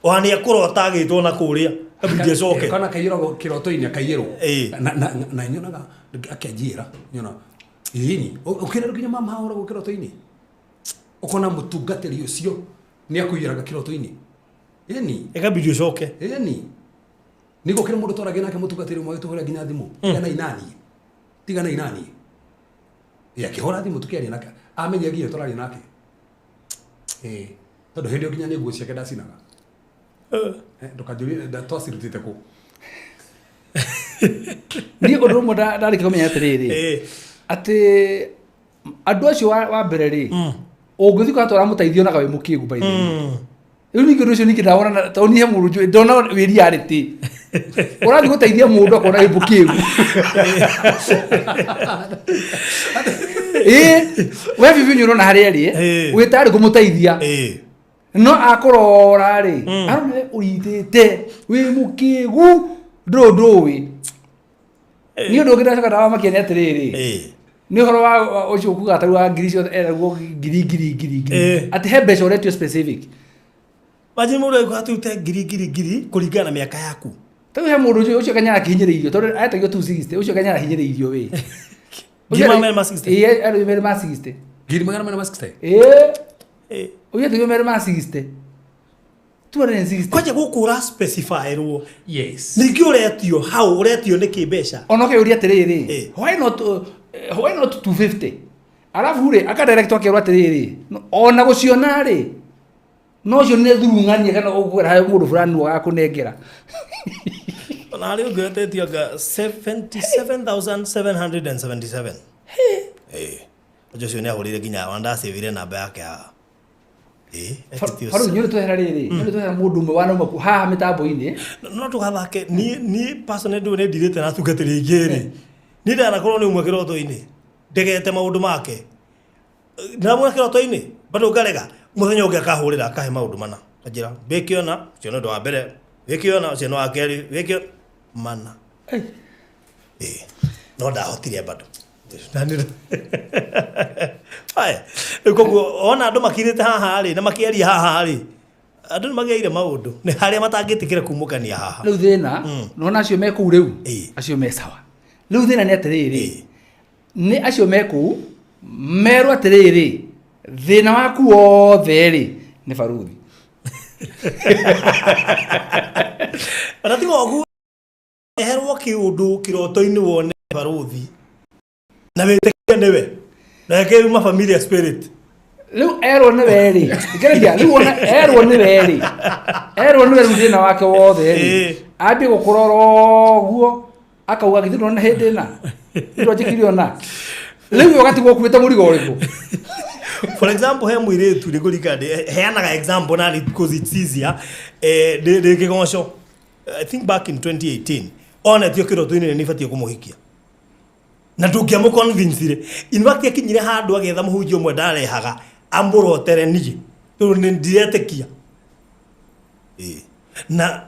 ona nĩ ekũrota agĩtwo na kũrĩa kabidi acoke. Kana kaiyũragwo kĩroto-inĩ akaiyĩrwo. Na nyonaga akĩanjĩra nyona ĩni ũkĩrerwo nginya mama ahũragwo kĩroto-inĩ ũkona mũtungatĩri ũcio nĩ akũiyũraga kĩroto-inĩ. Ĩni ĩkabidi ũcoke. Ĩni nĩguo kĩrĩa mũndũ twaragia nake mũtungatĩri ũmwe agĩtũhũrĩra nginya thimũ tigana inani tigana inani akĩhũra thimũ tũkĩaria nake amenye nginya tũraria nake tondũ hĩndĩ ĩyo nginya nĩ nguo ciake ndacinaga. Ndũkanjũrie twacirutĩte kũ. Niĩ ũndũ ũmwe ndarĩkia kũmenya atĩrĩrĩ, atĩ andũ acio wa mbere rĩ, ũngĩthiĩ kwatwara mũteithio onaga wĩ mũkĩgu by the way. Rĩu ningĩ ũndũ ũcio ningĩ ndawona tondũ niĩ he mũndũ njũĩ ndona wĩ reality, ũrathiĩ gũteithia mũndũ akona wĩ mũkĩgu. Ĩĩ, we bibi nĩ ũrona harĩa arĩ, wĩ tayari kũmũteithia, no akũrora rĩ, arona we ũritĩte wĩ mũkĩgu, ndũrĩ ndũĩ. Nĩ ũndũ ũngĩ ndacoka ndawamakia nĩ atĩrĩrĩ, nĩ ũhoro wa ũcio ũkuga tarĩu wa ngiri ciothe eragwo ngiri ngiri ngiri ngiri, atĩ he mbeca ũretio specific. Imagine mũndũ agĩkũra atĩ ngiri ngiri ngiri kũringana na mĩaka yaku. Tarĩu he mũndũ ũcio, ũcio Kenya arakihinyĩrĩirio tondũ etagio 260, ũcio Kenya arahinyĩrĩirio wĩ 260,000? Ĩĩ, eragio merĩ ma 60. 460,000? Ĩĩ. Ũcio etagio merĩ ma 60, 260. Kwanja gũkũ ũra specify-rwo. Yes. Ningĩ ũretio hau, ũretio nĩkĩ mbeca? Ona ũkeyũria atĩrĩrĩ, why not 250? Arabu rĩ, akadirect akerwo atĩrĩrĩ, ona gũciona rĩ, no ũcio nĩ thurung'ania kana ũkũgera harĩ mũndũ fulani agakũnengera. Ona harĩ ũngĩ wetetio anga 77,777. Ĩĩ. Ũcio nĩ ahũrĩire nginya ona ndacĩvire namba yake haha. Ĩĩ, etĩtio. Barũ nyũrĩ twehera rĩrĩ, nyũrĩ twehera mũndũ ũmwe wanauma ku haha mĩtambo-inĩ. No tũgathake. Niĩ personally ndũĩ nĩ ndirĩte na atungatĩri aingĩ rĩ. Niĩ ndanakorwo nĩ ũmwe kĩroto-inĩ ndegete maũndũ make. Ndĩramwona kĩroto-inĩ bado ngarega, mũthenya ũngĩ akahũrĩra akahe maũndũ mana, anjĩra wĩkĩona ũcio nĩ ũndũ wa mbere, wĩkĩona ũcio nĩ wa kerĩ, wĩkĩona mana. Ĩĩ, no ndahotire bado. Aya, rĩu koguo ona andũ makirĩte haha rĩ na makĩaria haha rĩ, andũ nĩ magĩire maũndũ nĩ harĩa matangĩtĩkĩra kumũkania haha. Rĩu thĩna nona acio me kũu rĩu, acio me sawa. Rĩu thĩna nĩ atĩrĩrĩ, nĩ acio me kũu merwo atĩrĩrĩ, thĩna waku wothe rĩ nĩ baruthi. Ona tiga ũguo, eherwo kĩũndũ kĩroto-inĩ wone baruthi na wĩtĩkie nĩwe na kĩuma familiar spirit. Rĩu erwo nĩ we rĩ, thikĩrĩria, rĩu ona erwo nĩ we rĩ, erwo nĩ we rĩu thĩna wake wothe rĩ, ambie gũkũrora ũguo akauga githĩ ndũrona hĩndĩ ĩna ndwanjĩkire ona rĩu we ũgatigwo ũkuĩte mũrigo ũrĩkũ? For example, he mũirĩtu nĩ kũringana heanaga example na because it's easier, ndĩ kĩgoco, I think back in 2018, onetio kĩroto-inĩ nĩ ibatiĩ kũmũhikia na ndũngĩamũconvince. In fact, akinyire handũ agĩetha mũhunjia ũmwe ndarehaga amũrotere niĩ tondũ nĩ ndiretĩkia. Ĩĩ. Na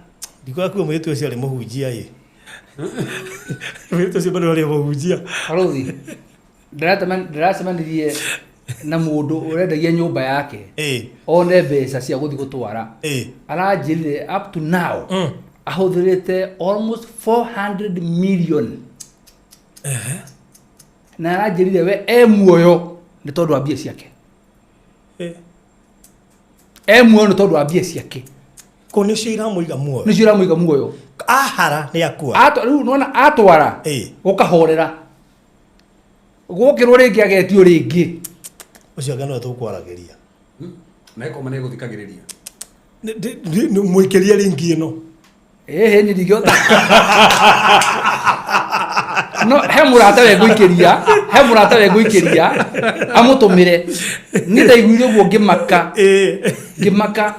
ndikwaga kuga mũirĩtu ũcio arĩ mũhunjia. Ĩ, mũirĩtu ũcio bado arĩ mũhunjia. Baruthi, ndĩracemanirie na mũndũ ũrendagia nyũmba yake one mbeca cia gũthiĩ gũtwara. Aranjĩrire up to now ahũthĩrĩte almost 400 million, na aranjĩrire we e muoyo nĩ tondũ wa mbia ciake. E muoyo nĩ tondũ wa mbia ciake. Kũ nĩcio iramũiga muoyo? Nĩcio iramũiga muoyo. Ahara nĩ akua. Rĩu nĩwona atwara gũkahorera, gũkĩrwo rĩngĩ agetio rĩngĩ. Ũcio anga nĩwe tũkwaragĩria. Na ĩkoma nĩ ĩgũthikagĩrĩria. Mũikĩrie ringi ĩno. Ĩhĩ, niĩ ndingĩhota, no he mũrata we ngũikĩria, he mũrata we ngũikĩria amũtũmĩre. Niĩ ndaiguire ũguo ngĩmaka, ngĩmaka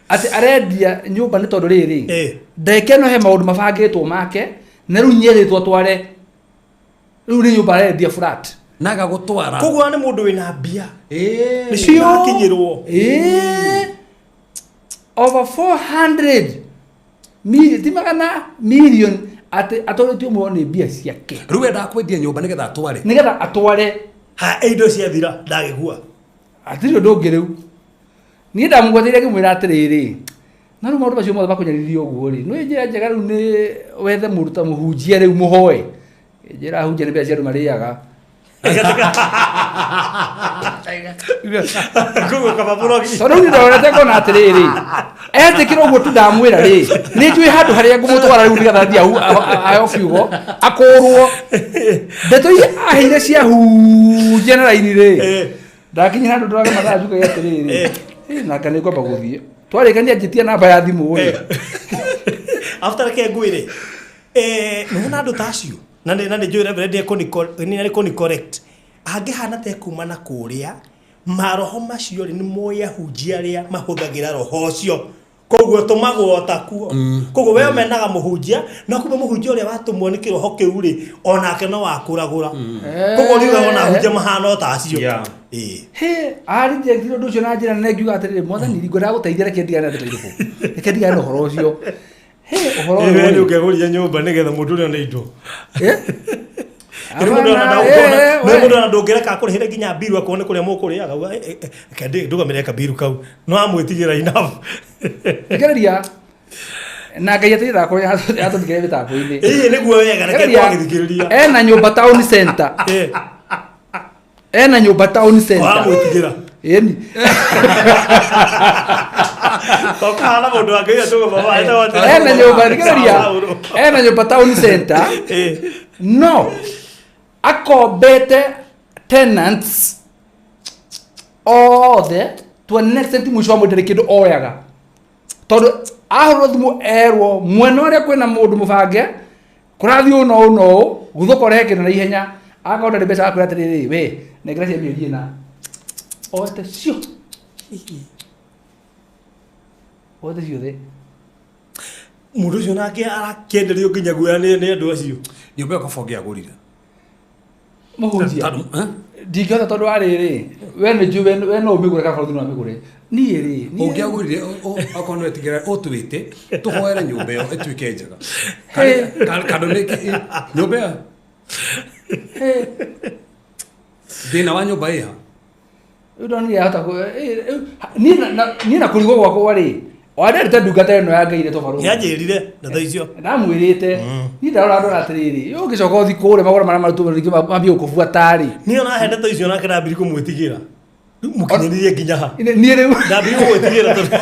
atĩ arendia nyũmba nĩ tondũ rĩrĩ, ndagĩka ĩno he maũndũ mabangĩtwo make na rĩu nyerĩtwo atware, rĩu nĩ nyũmba arendia flat. Na agagũtwara. Koguo nĩ mũndũ wĩna mbia nĩcio irakinyĩrwo. Ĩĩ. Over 400 million, ti magana million, atĩ atwarĩtio muoyo nĩ mbia ciake. Rĩu endaga kwendia nyũmba nĩgetha atware. Nĩgetha atware. Ha indo ciathira ndagĩkua. Hatirĩ ũndũ ũngĩ. Rĩu niĩ ndamũgwatĩire ngĩmwĩra atĩrĩrĩ, na rĩu maũndũ macio mothe makũnyarithia ũguo rĩ, nĩ njĩra njega rĩu nĩ wethe mũndũ ta mũhunjia rĩu mũhoe. Njĩra ahunjia nĩ mbeca cia andũ marĩaga. Koguo kaba mũrogi. Tondũ rĩu ndorete ngona atĩrĩrĩ, etĩkĩra ũguo tu ndamwĩra rĩ, nĩ njũĩ handũ harĩa ngũmũtwara rĩu nĩgetha athiĩ aheo kiugo akũrwo ndeto iria aheire cia hunjia na raini rĩ. Ndakinya handũ ndoraga mathaa njugaga atĩrĩrĩ, "Ĩ, nanga nĩ ngwamba gũthiĩ." Twarĩkania njĩtia namba ya thimũ rĩ. After, reke ngwĩre, Nĩwona andũ ta acio na nĩ njũĩ Reverend nĩ correct angĩhana ta ekuma na kũrĩa maroho macio rĩ nĩ moĩ ahunjia arĩa mahũthagĩra roho ũcio koguo tũmagwo ta kuo koguo we ũmenaga mũhunjia no kumbe mũhunjia ũrĩa watũmwo nĩ kĩroho kĩu rĩ onake no wakũragũra koguo riuga ona ahunjia mahana o ta acio. Yeah. Ĩĩ. He arijectire ũndũ ũcio na njĩra nene ngiuga atĩrĩrĩ mwathani ngwendaga gũteithia reke ndigane na ndeto irĩkũ reke ndigane na ũhoro ũcio he ũhoro Ĩĩ, ũyũ we rĩ. nĩ ũngĩagũrire nyũmba nĩgetha mũndũ ũrĩa nĩ indo. Eh? Nĩ mũndũ ona Hapana, nĩ we. mũndũ ona ndũngĩreka akũrĩhĩre nginya mbiru akorwo nĩ kũrĩa mũkũrĩaga uga, "Eh, eh, eh, reke ndũgamĩrĩre kabiru kau no amwĩtigĩra enough." Thikĩrĩria na ngai ateithie ndakorwo yatũthikĩrĩria mĩtambo-inĩ. Ĩĩ, nĩguo wega reke Thikĩrĩria, twagĩthikĩrĩria. ena nyũmba town center. Ena nyũmba town center. Wamwĩtigĩra. Ĩni. Tokahana mũndũ wa Ngai atũgũthoma, etagwo atĩa? Ena nyũmba thikĩrĩria Saũlũ. ena nyũmba town center. No akombete tenants othe to an extent mũico wa mweri ndarĩ kĩndũ oyaga tondũ ahũrwo thimũ erwo mwena ũrĩa kwĩna mũndũ mũbange kũrathiĩ ũũ na ũũ na ũũ guthũka ũrehe kĩndũ na ihenya akorwo ndarĩ mbeca akwĩra atĩrĩrĩ we nengera cia mĩeri ĩna oete cio oete ciothe. Mũndũ ũcio nake arakĩenderio nginya guoya nĩ andũ acio. Nyũmba ĩyo kaba ũngĩagũrire. Mũhunjia. Tondũ, eh? Ndingĩhota tondũ wa rĩrĩ we nĩ njũĩ we no ũmĩgũre kana bũrũri no amĩgũre niĩ rĩ niĩ- Ũngĩagũrire okorwo nĩ wetigĩra ũtwĩte tũhoere nyũmba ĩyo ĩtuĩke njega. Kandũ nĩ nyũmba ĩyo thĩna wa nyũmba ĩha. Rĩu ndonire yahota niĩ na kũrigwo gwakwa rĩ wanderĩte ndungata ĩno ya Ngai ĩretwo barũthi. Nĩanjĩrire ndeto icio. Ndamwĩrĩte niĩ ndarora ndona atĩrĩrĩ ũngĩcoka ũthi kũrĩa magũra marĩa marutwo rĩngĩ mambie gũkũbuata rĩ. Niĩ ona he ndeto icio nake ndambirie kũmwĩtigĩra. Rĩu mũkinyĩririe nginya ha. Niĩ rĩu Ndambirie kũmwĩtigĩra tondũ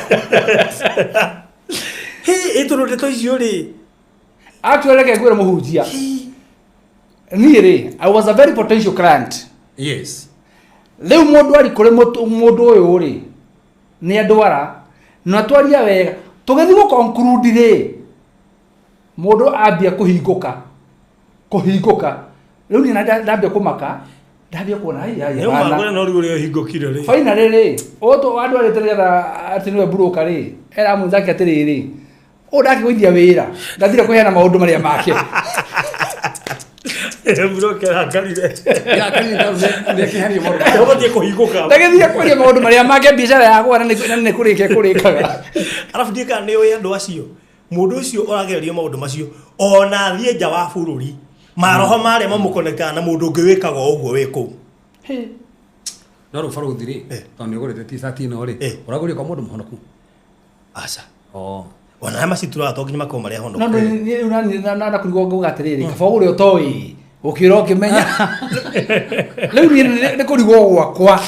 Hĩ, ĩ tondũ ndeto icio rĩ. Actually reke ngwĩre mũhunjia niĩ rĩ I was a very potential client. Yes. Rĩu mũndũ arĩ kũrĩ mũndũ ũyũ rĩ nĩ andwara na twaria wega tũgĩthiĩ gũ conclude rĩ mũndũ ambia kũhingũka rĩu niĩ ndambia kũmaka ndambia kuona ai ai Nĩ hapana. ũmagũre no rĩu ũrĩa ũhingũkire rĩ. Finally rĩ ũyũ wandwarĩte nĩgetha atĩ nĩwe broker rĩ era mwenzake atĩrĩrĩ ũyũ ndakĩgũithia wĩra ndathire kũheana maũndũ marĩa make. Broker akarire. Nĩakĩheanire maũndũ. Ũbatiĩ kũhingũka. Ndagĩthire kwaria maũndũ marĩa make biacara yakwa na nĩ kũrĩka kũrĩkaga. Arabu ndiĩ kana nĩ ũĩ andũ acio mũndũ ũcio ũragererio maũndũ macio ona athiĩ nja wa bũrũri maroho marĩa mamũkonektaga na mũndũ ũngĩ wĩkaga o ũguo wĩ kũu. No rĩu barũthi rĩ tondũ nĩ ũgũrĩte t-shirt ĩno rĩ ũragũrire kwa mũndũ mũhonoku? Aca. Oh. Ona arĩa macituraga to nginya makorwo marĩ ahonoku. No rĩu na kũrigwo ngauga atĩrĩrĩ kaba ũgũre ũtoĩ ũkĩũra ũkĩmenya rĩu niĩ nĩ kũrigwo gwakwa.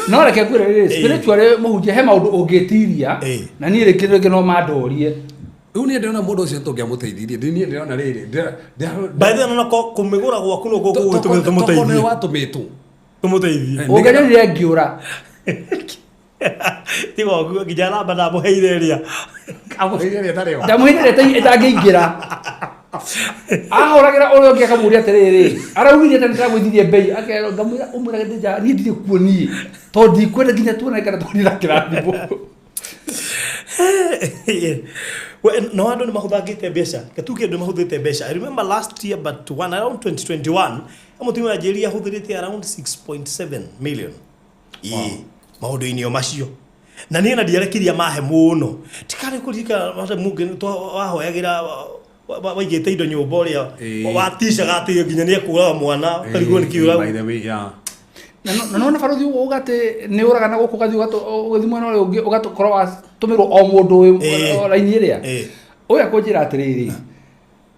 No reke ngwĩre rĩrĩ spiritually mũhunjia he maũndũ ũngĩtiria na niĩ rĩngĩ rĩngĩ no mandorie. Rĩu niĩ ndĩrona mũndũ ũcio tũngĩamũteithirie niĩ ndĩrona rĩrĩ By the way no kũmĩgũra gwaku no gũgũtũmĩte tũmũteithie. tũmũteithie. Watũmĩtwo. Tũmũteithie. Ũngĩnyonire ngĩũra. Tiga ũguo nginya namba ndamũheire ĩrĩa. Amũheire ĩrĩa ĩtarĩ yo. Ndamũheire ĩrĩa ĩtangĩingĩra. Ahũragĩra ũrĩa ũngĩ akamũria atĩrĩrĩ araugire atĩ nĩndĩragũithirie mbei akerwo ngamwĩra ũmwĩrage ndĩnja niĩ ndirĩ kuo niĩ tondũ ndikwenda nginya tuonane kana twarie na kĩrathimo. No andũ nĩ mahũthangĩte mbeca gatuke andũ mahũthĩte mbeca. I remember last year but one around 2021 mũtumia anjĩrire ahũthĩrĩte around 6.7 million. Ĩĩ maũndũ-inĩ o macio na niĩ na ndiarekirie mahe mũno tikarĩ kũririkana mũngĩ wahoyagĩra waigĩte indo nyũmba ũrĩa waticaga atĩ nginya nĩ ekũraga mwana ũkarigwo nĩ kĩ By the way, yeah. Na nona barũthi ũguo uga atĩ nĩ ũraga na gũkũ ũgathiĩ ũgathiĩ mwena ũrĩa ũngĩ ũgakorwo watũmĩrwo o mũndũ wĩ raini ĩrĩa ũyũ akũnjĩra atĩrĩrĩ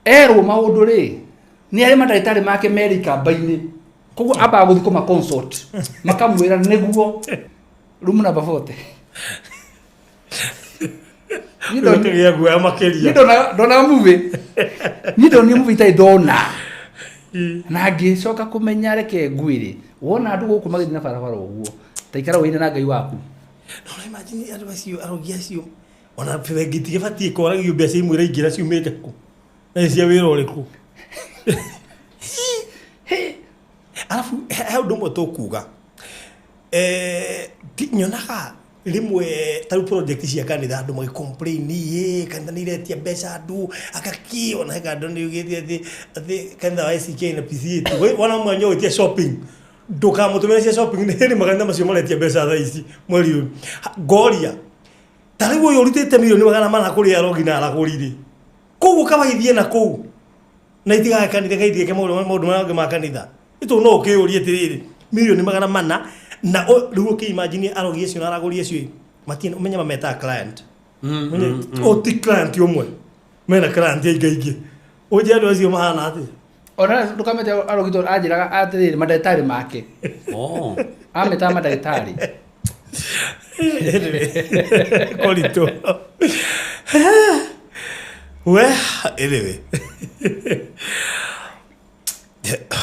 erwo maũndũ rĩ nĩ arĩ mandagĩtarĩ make merĩ ikamba-inĩ koguo ambaga gũthiĩ kũma consult makamwĩra nĩguo room number 40. Nĩ guoya makĩria. Ndonaga movie. Niĩ ndonire movie itarĩ ndona. Na ngĩcoka kũmenya reke ngwĩre wona andũ gũkũ magĩthiĩ na barabara ũguo ta ikara wĩine na Ngai waku. No imagine andũ acio arogi acio ona bengi tigĩbatiĩ kũragio mbeca imwe iraingĩra ciumĩte kũ. Na cia wĩra ũrĩkũ? Arabu he ũndũ ũmwe tũkuga. Nyonaga rĩmwe ta rĩu project cia kanitha andũ magĩ complain ĩ kanitha nĩ iretia mbeca andũ agaki ona he kandũ nĩ ugĩte atĩ kanitha wa ACK na PCA wona mwanya ũgĩtia shopping ndũkamũtũmĩre cia shopping nĩ hĩndĩ makanitha macio maretia mbeca thaa ici mweri ũyũ. Ngoria ta rĩu ũyũ ũrutĩte mirioni 400 kũrĩ arogi na aragũri rĩ, koguo kawaithie na kũu na itigae kanitha kaithie ke maũndũ marĩa mangĩ ma kanitha ĩtũ no ũkĩũrie atĩrĩrĩ mirioni 400 na rĩu ũkĩ-imagine arogi acio na aragũri acio matirĩ ũmenye mametaga client. O ti client ũmwe mena client aingĩ aingĩ ũnjĩre andũ acio mahana atĩa? Ona ndũkamete arogi tondũ anjĩraga atĩrĩrĩ mandagĩtarĩ make. Oh. Ametaga mandagĩtarĩ. Koritũ. We, anyway.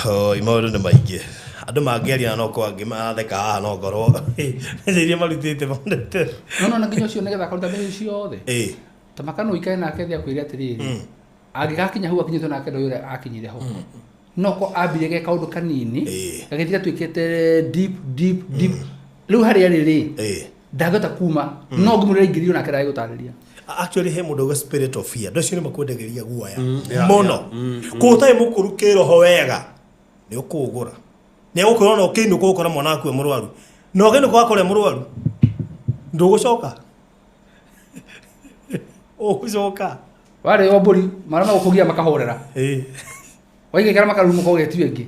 Oi, maũndũ nĩ maingĩ. Andũ mangĩaria na no korwo angĩ maratheka haha no ngorwo mbeca iria marutĩte monete. No, no, na nginya ũcio nĩgetha akaruta mbeca icio ciothe. Ta makano ũikare nake thĩ akwĩre atĩrĩrĩ, angĩgakinya hau akinyĩte nake ndoĩ ũrĩa akinyire ho. No ko ambire ge kaũndũ kanini, gagĩthiĩ gatuĩkĩte deep, deep, deep. Rĩu harĩa arĩ rĩ, ndangĩhota kuma, no ngĩmwĩra aingĩrio nake ndagĩgũtarĩria. Actually he mũndũ auga spirit of fear. Andũ acio nĩ makwendagĩria guoya mũno. Kũu ũtarĩ mũkũru kĩroho wega nĩ ũkũũgũra. Nĩ egũkwĩra ona ũkĩinũka ũgũkora mwana waku e mũrwaru. Na ũkĩinũka ũgakora e mũrwaru. Ndũgũcoka. Ũgũcoka. Warĩo mbũri, marĩa magũkũgia makahorera. Waigĩkara makarurumũka ũgetio ĩngĩ.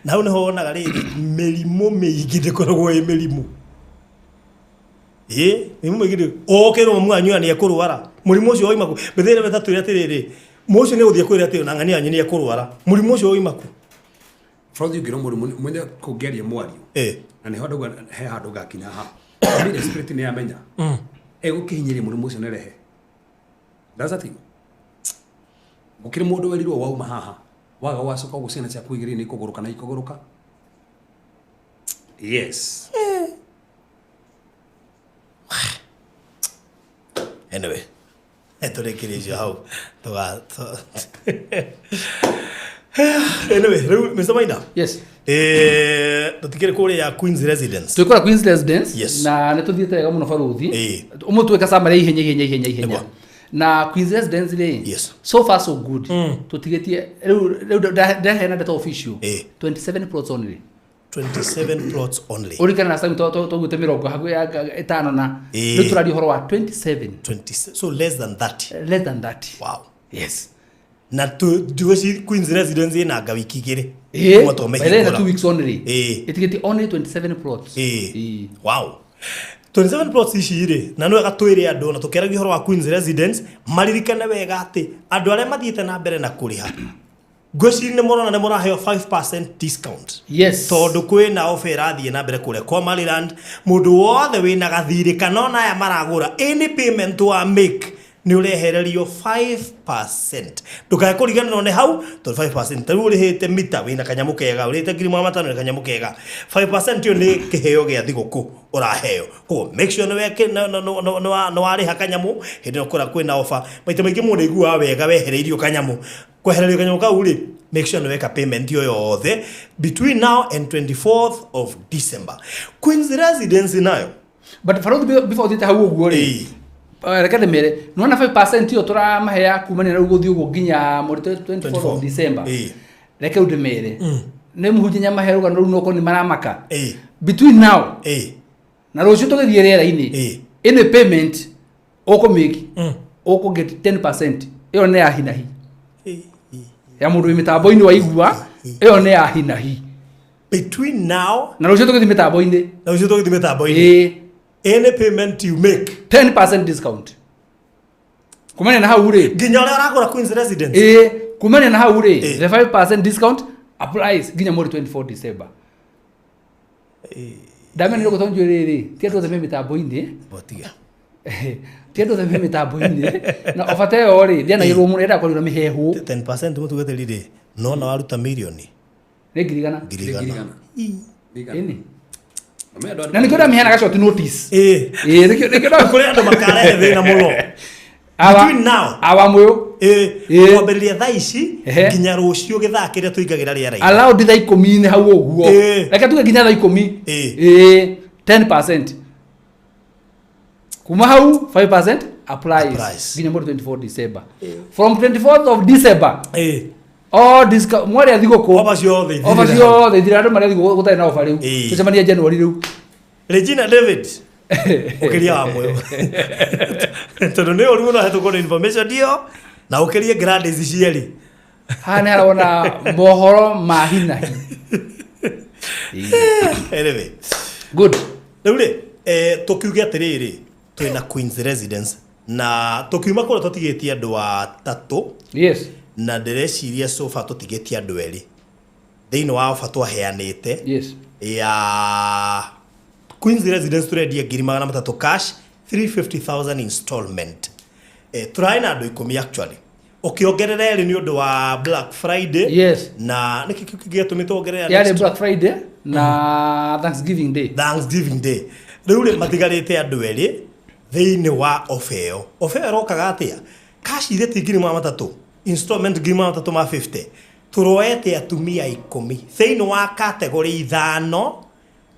Na hau nĩho wonaga rĩrĩ mĩrimũ mĩingĩ ndĩkoragwo ĩ mĩrimũ. Mĩrimũ mĩingĩ ndĩ-, ũkĩrwo mwanyu nĩ ekũrwara. Mũrimũ ũcio wauma kũ? Mĩthĩ ĩrĩa ĩtatũ ĩrĩa atĩrĩrĩ, mũrimũ ũcio nĩ ũgũthiĩ kwĩra atĩ ona ng'ania yanyu nĩ ekũrwara. Mũrimũ ũcio wauma kũ? Brothi ũngĩrwo mũrimũ, mwenye kũngĩaria mwario. Na nĩho ndauga he handũ ngakinya ha. Familiar spirit nĩ yamenya. Egũkĩhinyĩrĩria mũrimũ ũcio nĩrehe. That's the thing. Gũkĩrĩ mũndũ werirwo wauma haha. Waga wacoka ũguo ciana ciaku igĩrĩ nĩ ikũgũrũka na ikũgũrũka. Yes. Anyway, tũrĩkĩrie icio hau. Anyway, rĩu Mr. Maina. Yes. Tũtikĩrĩ kũrĩa Queen's Residence. Twĩ kũrĩa Queen's Residence. Yes. Na nĩ tũthiĩte wega mũno barũthi. Ũmũthĩ twĩka summary ihenya, ihenya, ihenya, ihenya. Nĩguo. Na Queen's Residence rĩ, Yes. so far so good. Tũtigĩtie, rĩu ndaheana data official. 27 plots only. 27 plots only. Ũrikana last time twaugĩte mĩrongo hakuhĩ ya ĩtano na. Rĩu tũraria ũhoro wa 27. 27, so less than 30. Less than 30. Wow. Yes. Na ndigwĩciria Queen's Residence ĩna anga wiki igĩrĩ. Kuma twamĩhingũra. By the way, 2 weeks only. Ĩtigĩtie only 27 plots. Wow. 27 plots ici rĩ, na nĩ wega twĩre andũ, na tũkĩaragia ũhoro wa Queen's Residence, maririkane wega atĩ andũ arĩa mathiĩte na mbere na kũrĩha, ngwĩciria nĩ mũrona nĩ mũraheo 5% discount. Yes. Tondũ kwĩna offer ĩrathiĩ na mbere kũrĩa kwa Maryland, mũndũ wothe wĩna gathirĩ kana ona aya maragũra, any payment wa make nĩ ũrehererio 5%. Ndũkae kũriganĩrwo nĩ hau, tondũ 5% ta rĩu ũrĩhĩte mita wĩna kanyamũ kega, ũrĩhĩte ngiri magana matano wĩna kanyamũ kega. 5% ĩyo nĩ kĩheo gĩa thigũkũ ũraheo. Koguo make sure nĩ warĩha kanyamũ hĩndĩ ĩyo kũrĩa kwĩna offer. Maita maingĩ mũndũ aiguaga wega wehereirio kanyamũ. Kwehererio kanyamũ kau rĩ, make sure nĩ weka payment ĩyo yothe between now and 24th of December. Queen's Residence nayo. But Farouk, before ũthiĩte hau ũguo rĩ, reke ndĩmere, nĩwona 5% ĩyo tũramahea kumania na rĩu gũthiĩ ũguo nginya mweri 24 of December. Reke rĩu ndĩmere. Nĩ mũhunjia nyamahe rũgano rũu no korwo nĩ maramaka. Between now na rũciũ tũgĩthiĩ rĩera-inĩ, any payment ũkũmake, ũkũ get 10%. Ĩyo nĩ ya hi na hi. Ya mũndũ wĩ mĩtambo-inĩ waigua, ĩyo nĩ ya hi na hi. Between now na rũciũ tũgĩthiĩ mĩtambo-inĩ. Na rũciũ tũgĩthiĩ mĩtambo-inĩ. Any payment you make 10% discount. Kumania na hau rĩ, nginya ũrĩa ũragũra Queen's Residence. Kumania na hau rĩ, the 5% discount applies nginya mweri 24 December. Ndamenyire gũtonjio rĩrĩ, ti andũ othe me mĩtambo-inĩ. Botiga. Ti andũ othe me mĩtambo-inĩ. Na ofa ta ĩyo rĩ, ndĩanagĩrwo mũno, yendaga kwarĩrwo mĩheehũ. 10% mũtungatĩri rĩ, no na waruta mirioni. Nĩ ngiri igana. Ngiri igana. Ngiri igana. Ĩni. Na nĩkĩo ndamĩheanaga short notice. Nĩkĩo Kũrĩ andũ makarehe thĩna mũno. Between now. Awa mũyũ. Ĩĩ. Kwambĩrĩria thaa ici Ehe. nginya rũciũ gĩthaa kĩrĩa tũingagĩra rĩera-inĩ. Allowed thaa 10 hau ũguo. Ĩĩ. Reke tuge nginya thaa 10. Ĩĩ. Ĩĩ, 10%. Kuma hau 5% applies Applies. nginya mweri 24 December. From 24th of December Ĩĩ. all discount mwarĩ a thigũkũ. Offer ciothe ithirĩre Offer hau. ciothe ithirĩre, andũ marĩa thigũkũ gũtarĩ na offer rĩu. Ĩĩ. Tũcemanie January rĩu. Regina David ũkĩria wa muoyo tondũ nĩ ũru mũno hetũkwo nĩ information ĩyo na ũkĩrie Gladys cierĩ. Haha nĩ harona mohoro ma hinahi. Anyway, Good. rĩu rĩ tũkiuge atĩrĩrĩ, twĩna Queen's Residence na tũkiuma kũrĩa tũtigĩtie andũ atatũ. Yes. Na ndĩreciria so far tũtigĩtie andũ erĩ thĩinĩ wa ofa twaheanĩte ya Queen's Residence. Tũrendia 300,000 cash, 350,000 installment. Tũrarĩ na andũ 10 actually, ũkĩongerera erĩ nĩ ũndũ wa Black Friday. Na nĩkĩ kĩu kĩngĩ gĩatũmĩte wongerere? Yarĩ Black Friday na Thanksgiving Day. Thanksgiving Day. Rĩu rĩ matigarĩte andũ erĩ thĩinĩ wa ofa ĩyo. Ofa ĩyo ĩrokaga atĩa? Cash irĩ ti 300,000, installment 350,000. Tũroete atumia 10 thĩinĩ wa category ithano,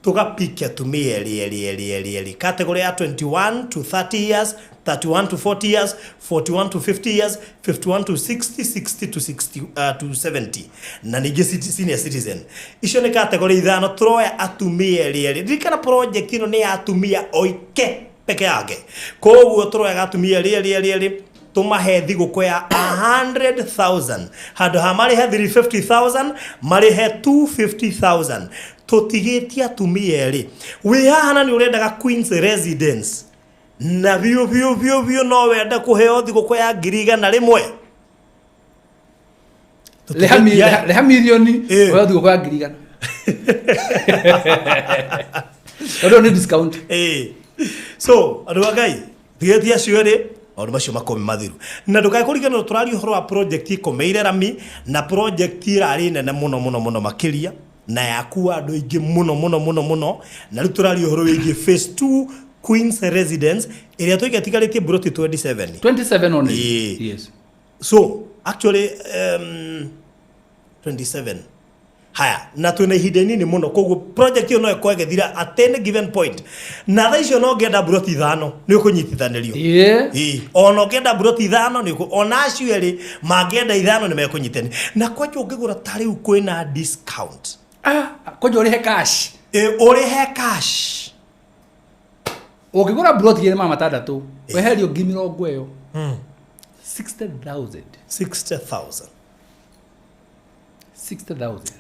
tũgapiki atumia erĩ erĩ erĩ erĩ erĩ, category ya 21 to 30 years, 31 to 40 years, 41 to 50 years, 51 to 60, 60 to 60, to 70 na ningĩ senior citizen. Icio nĩ category ithano tũroya atumia erĩ erĩ. Ririkana project ĩno nĩ ya atumia oike peke yake, koguo tũroyaga atumia erĩ erĩ erĩ erĩ, tũmahe thigũkũ ya 100,000. Handũ ha marĩhe 350,000, marĩhe 250,000. Tũtigĩtie atumia erĩ. Wĩ haha na nĩ ũrendaga Queen's Residence na biũ biũ biũ biũ no wende kũheo thigũkũ ya 100,000. Rĩha mirioni Ĩĩ. ũheo thigũkũ ya 100,000, tondũ nĩ discount. Ĩĩ. So andũ a Ngai, tigĩtie acio erĩ, maũndũ macio makorwo me mathiru. Na ndũkae kũriganĩrwo tũraria ũhoro wa project ikomeire rami, na project ĩrarĩ nene mũno mũno mũno makĩria na yakua andũ aingĩ mũno mũno mũno mũno. Na rĩu tũraria ũhoro wĩgiĩ phase 2 Queen's Residence ĩrĩa tũiga ĩtigarĩtie broti 27. 27 only. Ĩĩ. Yes. So actually 27 haya, na twĩna ihinda inini mũno, koguo project ĩyo no ĩkorwo ĩgĩthira at any given point. Na thaa icio no ũngĩenda mburoti ithano nĩ ũkũnyitithanĩrio. Ĩĩ, ona ũngĩenda mburoti ithano nĩ ona acio erĩ mangĩenda ithano nĩ mekũnyitani. Na kwanja ũngĩgũra ta rĩu kwĩna discount. Ah, kwanja ũrĩhe cash. Ĩ, ũrĩhe cash. Ũngĩgũra mburoti 206 weherio 40,000 ĩyo, 60,000. 60,000. 60,000.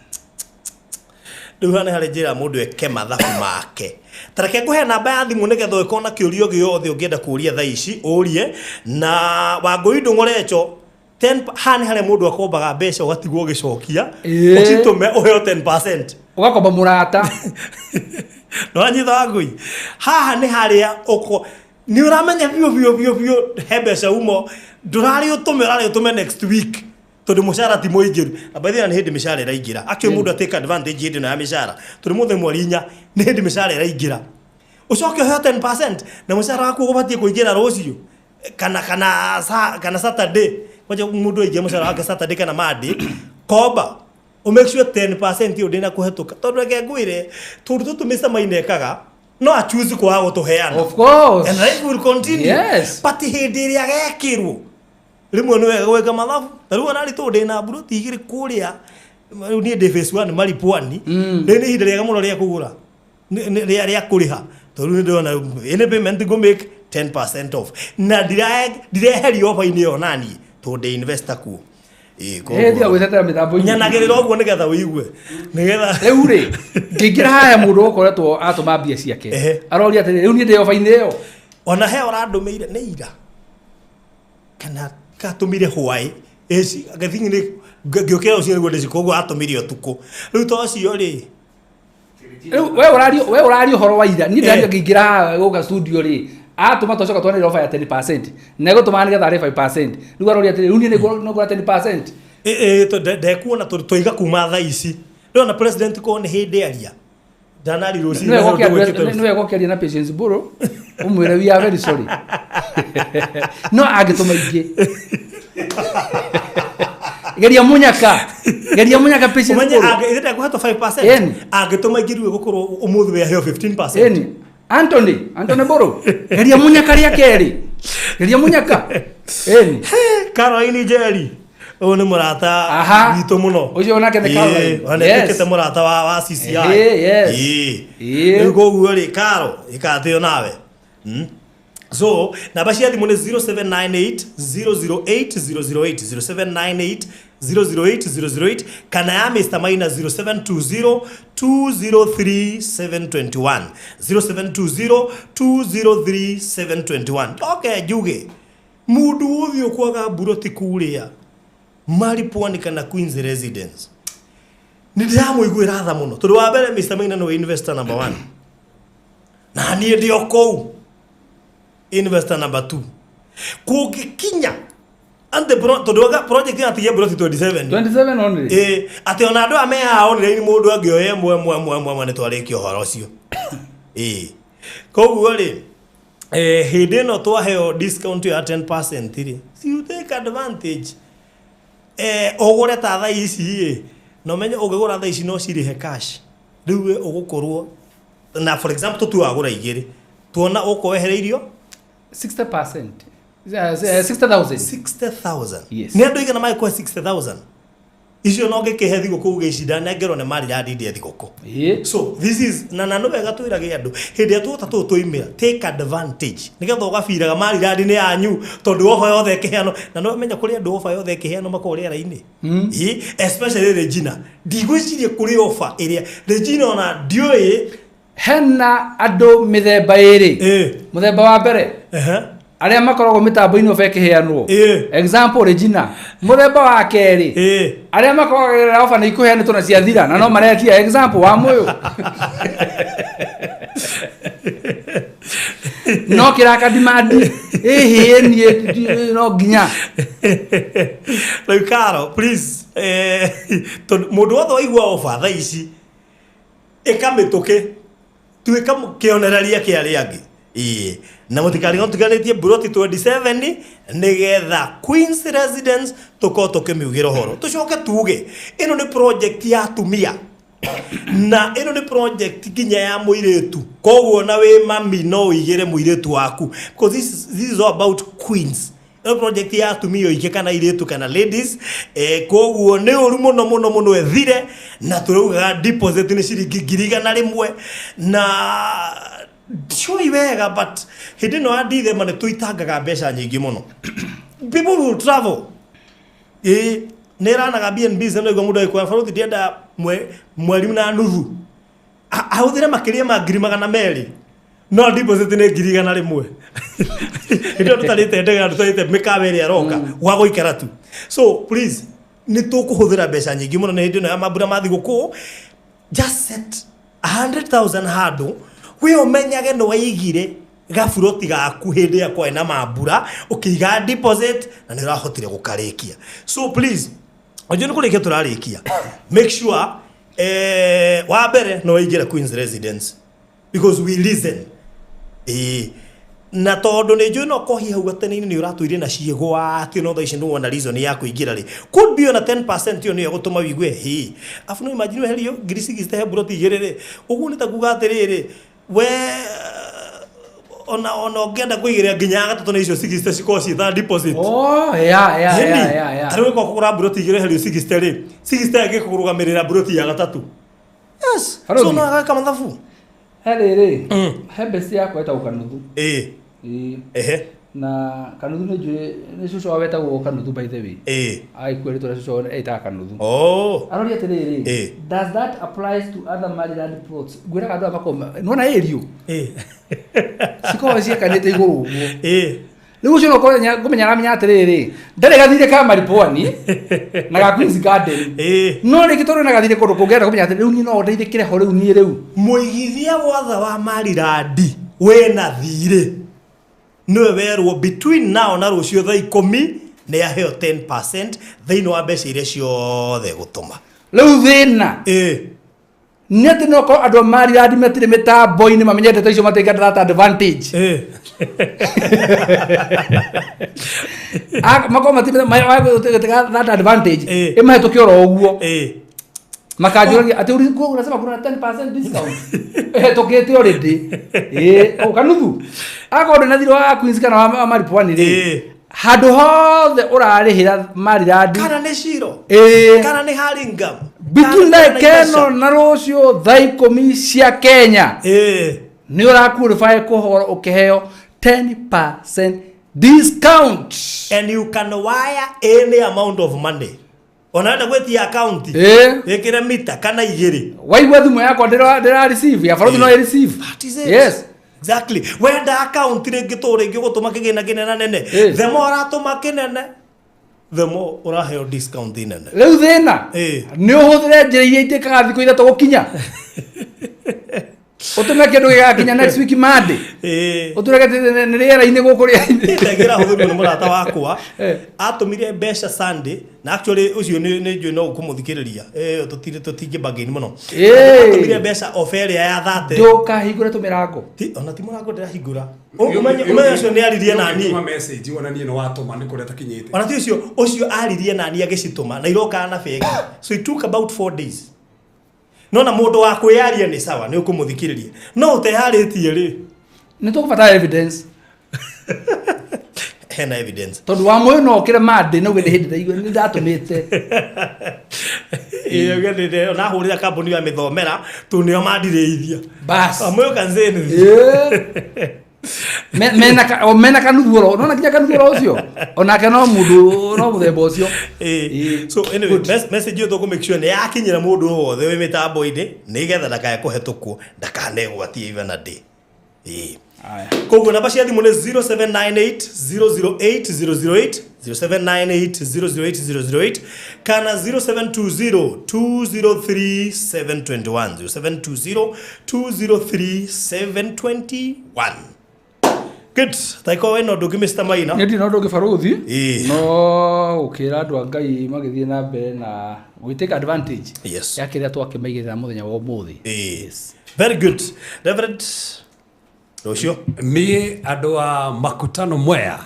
Rĩu haha nĩ harĩ njĩra mũndũ eke mathabu make. Ta reke ngũhe namba ya thimũ nĩgetha ũgĩkorwo na kĩũria gĩothe ũngĩenda kũũria thaa ici ũrie. Na Wangũi Ndũng'orecho 10 haha nĩ harĩa mũndũ akombaga mbeca ũgatigwo ũgĩcokia. Ũcitũme ũheo 10%. Ũgakomba mũrata. Nĩwanyita Wangũi? Haha nĩ harĩa ũko nĩ ũramenya biũ biũ biũ biũ he mbeca umo ndũrarĩ ũtũme, ũrarĩ ũtũme next week tondũ mũcara ti mũingĩru. Na by the way, nĩ hĩndĩ mĩcara ĩraingĩra. Actually, mũndũ atake advantage hĩndĩ ĩno ya mĩcara, tondũ mũthĩ mweri 4 nĩ hĩndĩ mĩcara ĩraingĩra. Ũcoke ũheo 10% na mũcara waku ũbatiĩ kũingĩra rũciũ kana Saturday. Kwanja mũndũ aingĩra mũcara wake Saturday kana Monday, komba ũ make sure 10% ĩyo ndĩna kũhetũka, tondũ reke ngwĩre, tũndũ tũtũ Mr. Maina ekaga no achoose kwaga gũtũheana. Of course. And life will continue. Yes. But hĩndĩ ĩrĩa gekĩrwo rĩmwe nĩ wega gwĩka mathabu. Ta rĩu ona tondũ ndĩna mburoti igĩrĩ kũrĩa, rĩu niĩ ndĩ phase 1 Maripwani. Rĩu nĩ ihinda rĩega mũno rĩa kũgũra, rĩa kũrĩha, tondũ rĩu nĩ ndĩrona any payment ngũ make 10% off na ndireherio offer-inĩ ĩyo naniĩ tondũ ndĩ investor kuo. Ĩĩ, Ĩ, tiga gwĩtetera mĩtambo-inĩ. Nyanagĩrĩra ũguo nĩgetha ũigue nĩgetha Rĩu rĩ ngĩingĩra haya, mũndũ ũkoretwo atũma mbia ciake aroria atĩrĩ, rĩu niĩ ndĩ ofa-inĩ ĩyo? Ona he ũrandũmĩire nĩ ira kana katũmire hwaĩ gathingi nĩ ngĩũkĩra rũcinĩ nĩguo ndĩci, koguo atũmire ũtukũ. Rĩu to ũcio rĩ. Rĩu we ũraria ũhoro wa ira, niĩ ndĩraria ngĩingĩra haha gũka studio rĩ, atũma twacoka twanĩrĩra ofa ya 10% na ĩgũtũmaga nĩgetha arĩ 5%. Rĩu aroria atĩrĩ, rĩu niĩ nĩ ngũra 10%? Ndekuona tondũ twaiga kuma thaa ici rĩu ona president ko nĩ hĩndĩ aria ndanari rũcinĩ. Nĩ wega ũkĩaria na Patience Mbũrũ ũmwĩre we are very sorry, no angĩtũma ingĩ. Geria munyaka, geria munyaka Patience Ũmenye Mbũrũ. ithe ndekũhetwo 5%. Ĩni. Angĩtũma ingĩrue gũkorwo ũmũthĩ wĩaheo 15%. Ĩni. Anthony, Anthony Mbũrũ, geria munyaka rĩa kerĩ, geria munyaka. Ĩni. Caroline Njeri ũyũ nĩ mũrata Aha. witũ mũno. Ũcio onake nĩ Caroline. Ĩĩ, ona Yes. nĩatuĩkĩte mũrata wa CCI. Ĩĩ, yes. Ĩĩ. Ĩĩ. Rĩu koguo rĩ, Caro, ĩka atĩo nawe. So namba cia thimũ nĩ 0798 008 008, 0798 008 008, kana ya Mr Maina 0720 203 721, 0720 203 721. Okay, njuge mundu wothe ũkwaga mburoti kuria Maripwani kana Queens Residence, nĩ ndĩramũiguĩra tha mũno, tondũ wa mbere Mr Maina nĩwe investor number one, na niĩ ndĩ o kũu investor number two. Kũngĩkinya ante tondũ project ĩno mburoti 27. 27 only. Ĩĩ, atĩ ona andũ aya me haha online mũndũ angĩoya ĩmwe ĩmwe ĩmwe ĩmwe ĩmwe nĩ twarĩkia ũhoro ũcio. Ĩĩ, koguo rĩ, hĩndĩ ĩno twaheo discount ya 10% rĩ, si you take advantage, ũgũre ta thaa ici ĩ, na ũmenye ũngĩgũra thaa ici no cirĩhe cash. Rĩu we ũgũkorwo na, for example, tũtue wagũra igĩrĩ, tuona ũkorwo wehereirio 60%. 60,000. 60,000. Yes. Nĩ andũ aigana magĩkũhe 60,000 icio? No ngĩkĩhe thigũkũ ũgĩcinda nengerwo nĩ marirandindie thigũkũ. So this is na no wega twĩrage andũ hĩndĩ ĩrĩa tuota tũũ tũimĩra, take advantage nĩgetha ũgabiraga marirandi nĩ yanyu, tondũ ofa yothe ĩkĩheanwo, na no menya kũrĩ andũ ofa yothe ĩkĩheanwo makoragwo rĩera-inĩ. Ĩ, especially Regina, ndigwĩciria kũrĩ ofa ĩrĩa Regina ona ndiũĩ. Hena andũ mĩthemba ĩrĩ. Mũthemba wa mbere, arĩa makoragwo mĩtambo-inĩ oba ĩkĩheanwo. Example, Regina. Mũthemba wa kerĩ, arĩa makoragwo oba nĩ ikũheanĩtwo na ciathira na no maretia. Example, wa mũyũ no kĩraka demand ĩhĩ niĩ no nginya. Rĩu Caro, please, tondũ mũndũ wothe waigua ofa thaa ici, ĩka mĩtũkĩ, tuĩka kĩonereria kĩa arĩa angĩ. Ĩĩ, na mũtikarigwo tũtiganĩtie mburoti 27 nĩgetha Queens Residence tũkorwo tũkĩmiugĩra ũhoro. Tũcoke tuge ĩno nĩ project ya atumia na ĩno nĩ project nginya ya mũirĩtu, koguo na wĩ mami no ũigĩre mũirĩtu waku, because this is all about queens. Ĩno project ya atumia oike kana airĩtu kana ladies, koguo nĩ ũru mũno mũno mũno ethire, na tũraugaga deposit nĩ ciringi 100,000, na ndiũĩ wega, but hĩndĩ ĩno ya December nĩ tũitangaga mbeca nyingĩ mũno. People will travel. Ĩĩ, nĩ ĩranaga B&Bs, nĩ mũndũ agĩkũra baruthi ndĩenda mweri na nuthu ahũthĩre makĩria ma 200,000, no deposit nĩ 100,000. Hĩndĩ ĩyo tũtarĩte ndege na tũtarĩte mĩkawa ĩrĩa ĩroka gwa gũikara tu. So please, nĩ tũkũhũthĩra mbeca nyingĩ mũno nĩ hĩndĩ ĩno ya mambura ma thigũkũ. Just set 100,000 handũ we ũmenyage nĩ waigire gaburoti gaku hĩndĩ ĩrĩa kwarĩ na mambura, ũkĩiga deposit na nĩ ũrahotire gũkarĩkia. So please, onjo nĩ kũrĩkia tũrarĩkia, make sure wa mbere no waingĩra Queens Residence, because we listen. Ĩĩ, na tondũ nĩ njũĩ no kohi hau gatene-inĩ nĩ ũratũire na ciĩgwatio, no thaa ici nĩ wona reason ya kũingĩra rĩ, could be ona 10% ĩyo nĩyo ĩgũtũma wigue hĩ. Afu no imagine weherio 60,000 he mburoti igĩrĩ rĩ, ũguo nĩ ta kuga atĩrĩrĩ, we ona ũngĩenda kũigĩrĩra nginya ya gatatũ na icio 60 cikorwo ciĩ ta deposit. Oh, yeah. Tarĩu ĩkorwo kũgũra mburoti igĩrĩ herio 60 rĩ, 60 ĩngĩkũrũgamĩrĩra mburoti ya gatatũ, yes. Barothi. So no agaka mathabu. He rĩrĩ, he besti yakwa ĩtagwo Kanuthu. Ĩĩ. Na Kanuthu nĩ njũĩ nĩ cũcũ wao wetagwo Kanuthu, by the way. Agĩkua rĩtwa rĩa cũcũ wao etaga Kanuthu. Aroria atĩrĩrĩ, does that applies to other Maryland plots? Ngwĩraga andũ aya makoragwo nĩwona ĩriũ cikoragwo ciakanĩte igũrũ ũguo. Rĩu ũcio no ũkorwo ngũmenya aramenya atĩrĩrĩ, ndarĩ gathirĩ ka Maripwani na ga Queens Garden, no rĩngĩ tondũ ena gathirĩ kũndũ kũngĩ, arenda kũmenya atĩ rĩu niĩ no ndeithĩkĩre ho rĩu niĩ rĩu. Mũigithia wothe wa marirandi wĩna thirĩ nĩwe werwo between now na rũciũ thaa 10 nĩ aheo 10% thĩinĩ wa mbeca iria ciothe gũtũma. Rĩu thĩna nĩ atĩ no korwo andũ a Maryland matirĩ mĩtambo-inĩ mamenyete ta icio matingĩenda that advantage. Makorwo matigä that advantage Eh. ĩmahĩtũke oro ũguo. Eh. Makanjũragia atĩ unasema kuna 10% discount ĩhetũkĩte already. Ĩ o kanuthu akorwo ndĩ na thirĩ wa Queens kana wa Maripwani rĩ, Eh. handũ hothe ũrarĩhĩra marirandi Kana nĩ Shiro. Ĩ. Kana nĩ Hurlingham. Between Kana nĩ ndagĩka ĩno Naivasha. na rũciũ thaa 10 cia Kenya Eh. nĩ ũraqualify kũhoro ũkĩheo 10% discount. And you can wire any amount of money. Ona wenda gwĩtia account. Ĩ. Ĩkĩre mita kana igĩrĩ. Waigua thimũ yakwa ndĩra receive ya barothi no ĩ receive. That is it. Yes. Exactly. Wenda account rĩngĩ tũ rĩngĩ ũgũtũma kĩgĩna kĩnene nene. Eh. The more ũratũma kĩnene, the more ũraheo discount nene. Rĩu thĩna Ĩ. nĩ ũhũthĩre njĩra iria itĩkaga thikũ 3 gũkinya, ũtũme kĩndũ gĩgakinya next week Monday, Ĩ. ũtũreke nĩ rĩera-inĩ gũkũ rĩera-inĩ. Ndagĩra hũthĩrwo nĩ mũrata wakwa. Eh. Atũmire mbeca Sunday na actually ũcio nĩ njũĩ no ũkũmũthikĩrĩria. Eh, tũtirĩ tũtingĩ mũno. Eh. Atũmire mbeca ofa ĩrĩa ya 30. Ndũkahingũre tũmĩrango. Ti ona ti mũrango ndĩrahingũra. Ũmenye ũmenye ũcio nĩ aririe na niĩ. Tũma message wonanie nĩ watũma nĩ kũrĩa takinyĩte. Ona ti ũcio ũcio aririe na niĩ agĩcitũma na irokaga na bengi. So it took about 4 days. No na mũndũ wa kwĩyaria nĩ sawa nĩ ũkũmũthikĩrĩria. No ũteyarĩtie rĩ. Nĩ tũkũbatara evidence. Hena evidence. Tondũ wa mũyũ no ũkĩre Monday na uge nĩ hĩndĩ ndaigua nĩ ndatũmĩte. Ĩĩ nahũrĩra kambuni ya mĩthomera tondũ nĩo mandirĩithia. Bas. Amũyũ kanzeni. Ĩ. Mena kanuthu oro nona nginya kanuthu oro ũcio onake no mũndũ no mũthemba ũcio. Ĩĩ. So anyway, message ĩyo tũkũ make sure nĩ yakinyĩra mũndũ o wothe wĩ mĩtambo-inĩ nĩgetha ndakae kũhetũkwo ndakanegwatie even a day. Ĩĩ. Aya. Koguo namba cia thimũ nĩ 0798 008 008, 0798 008 008 kana 0720 203 721, 0720 203 721. Good. Taiko wena ũndũ ũngĩ Mr. Maina. Nĩ ndirĩ na ũndũ ũngĩ barũthi. Ĩĩ. No gũkĩra andũ a Ngai magĩthiĩ na mbere na gwĩ advantage Yes. ya kĩrĩa twakĩmaigĩrĩra mũthenya wa ũmũthĩ. Ĩĩ. Very good. Reverend rũciũ. Niĩ andũ a makutano Mwea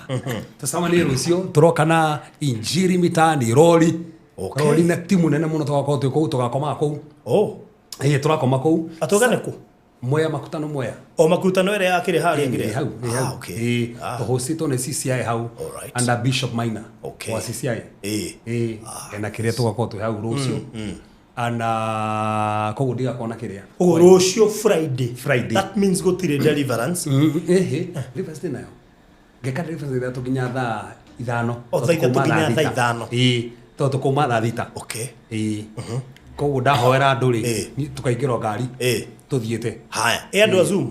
tũcemanie rũciũ tũroka na injiri mitaani rori. Okay. Rori na timu nene mũno tũgakorwo twĩ kũu tũgakomaga kũu. Oh. Ĩĩ tũrakoma kũu. Atũgane kũ? Mwea makutano Mwea. O makutano ĩrĩa yakĩrĩ harĩa Ĩ hau ĩ hau. Ah, okay. Ĩ Ah. tũhũcĩtwo nĩ CCI hau. Alright. Under Bishop Maina. Okay. Wa CCI. Ĩ. Ĩ ena kĩrĩa tũgakorwo twĩ hau rũciũ. Ana koguo ndigakorwo na kĩrĩa. Ũguo rũciũ Friday. Friday. That means gũtirĩ deliverance. Ĩhĩ deliverance ndĩ nayo. Ngeka deliverance ithatũ nginya thaa 5. O, thaa ithatũ nginya thaa ithano. Ĩ tondũ tũkauma thaa 6. Okay. Ĩ koguo ndahoera andũ rĩ Ĩ. tũkaingĩra ngari Ĩ. tũthiĩte. Haya. Ĩ andũ a Zoom.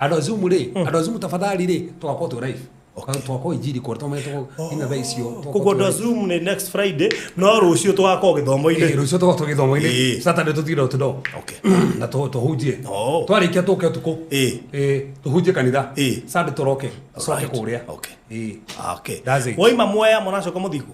Andũ a Zoom rĩ, andũ a Zoom tafadhali rĩ tũgakorwo twĩ live. Okay. Tũgakorwo injiri kũrĩa tũmenye nginya thaa icio. Tũgakorwo Koguo andũ a twĩ live. Zoom nĩ next Friday no rũciũ tũgakorwo Ĩ, gĩthomo-inĩ. rũciũ tũgakorwo twĩ gĩthomo-inĩ. Ĩ. Saturday tũthiĩ door to door. Okay. Na tũhunjie. Oh. Twarĩkia tũke ũtukũ. Ĩ. Ĩ, tũhunjie kanitha. Ĩ. Sunday tũroke. Tũcoke Alright. kũrĩa. Okay. Ĩ. Ah, okay. That's it. Waima Mwea mũracoka mũthiĩ kũ?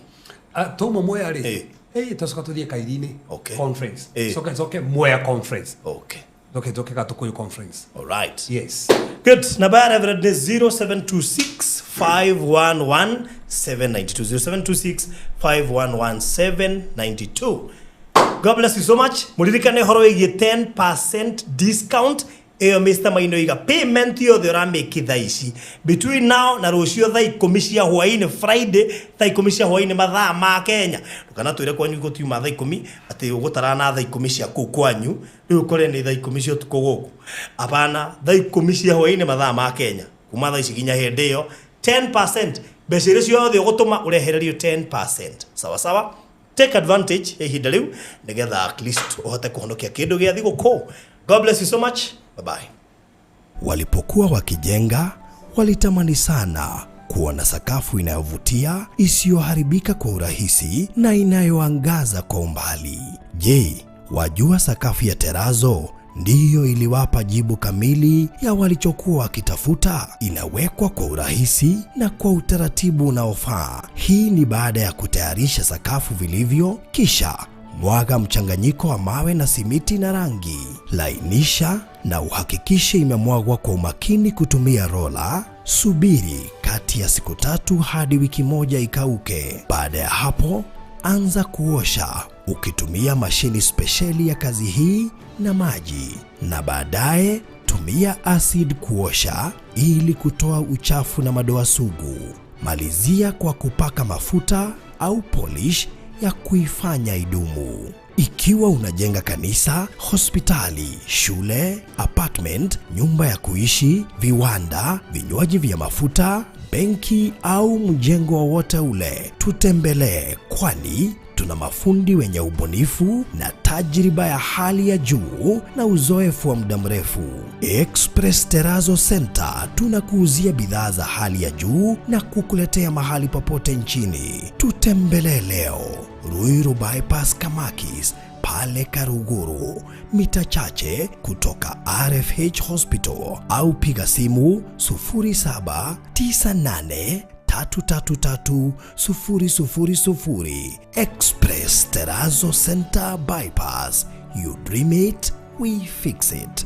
Twauma Mwea rĩ, Ĩ. ĩ twacoka tũthiĩ Kairi-inĩ Okay. conference. Ĩ. Coke njoke Mwea conference. Okay. Njoke njoke Gatũkũyũ conference. All right. Yes. Good. Namba ya Reverend nĩ 0726 511 792. 0726 511 792. God bless you so much. Mũririkane ũhoro wĩgiĩ 10% discount ĩyo Mr. Maino iga payment yothe ũramĩki thaa ici between now na rũciũ thaa 10 cia hwaĩ-inĩ Friday thaa 10 cia hwaĩ-inĩ mathaa ma Kenya. Ndũkanatwĩre kwanyu gũtiuma thaa 10 atĩ ũgũtara na thaa 10 cia kũu kwanyu rĩu ũkore nĩ thaa 10 cia ũtukũ gũkũ. Apana, thaa 10 cia hwaĩ-inĩ mathaa ma Kenya kuma thaa ici nginya hĩndĩ ĩyo 10% mbeca iria ciothe ũgũtũma ũrehererio 10%. Sawa sawa. Take advantage ya ihinda rĩu nĩgetha at least ũhote kũhonokia kĩndũ gĩa thigũkũ. God bless you so much. Bye bye. Walipokuwa wakijenga, walitamani sana kuona sakafu inayovutia, isiyoharibika kwa urahisi na inayoangaza kwa umbali. Je, wajua sakafu ya terazo ndiyo iliwapa jibu kamili ya walichokuwa wakitafuta? Inawekwa kwa urahisi na kwa utaratibu unaofaa. Hii ni baada ya kutayarisha sakafu vilivyo, kisha mwaga mchanganyiko wa mawe na simiti na rangi. Lainisha na uhakikishe imemwagwa kwa umakini kutumia rola. Subiri kati ya siku 3 hadi wiki 1 ikauke. Baada ya hapo, anza kuosha ukitumia mashini spesheli ya kazi hii na maji, na baadaye tumia acid kuosha ili kutoa uchafu na madoa sugu. Malizia kwa kupaka mafuta au polish ya kuifanya idumu. Ikiwa unajenga kanisa, hospitali, shule, apartment, nyumba ya kuishi, viwanda, vinywaji vya mafuta, benki au mjengo wowote ule, tutembelee, kwani tuna mafundi wenye ubunifu na tajriba ya hali ya juu na uzoefu wa muda mrefu. Express Terrazzo Center tunakuuzia bidhaa za hali ya juu na kukuletea mahali popote nchini. Tutembelee leo Ruiru Bypass Kamakis pale Karuguru, mita chache kutoka RFH Hospital, au piga simu 0798 333 000. Express Terrazzo Center Bypass. You dream it, we fix it.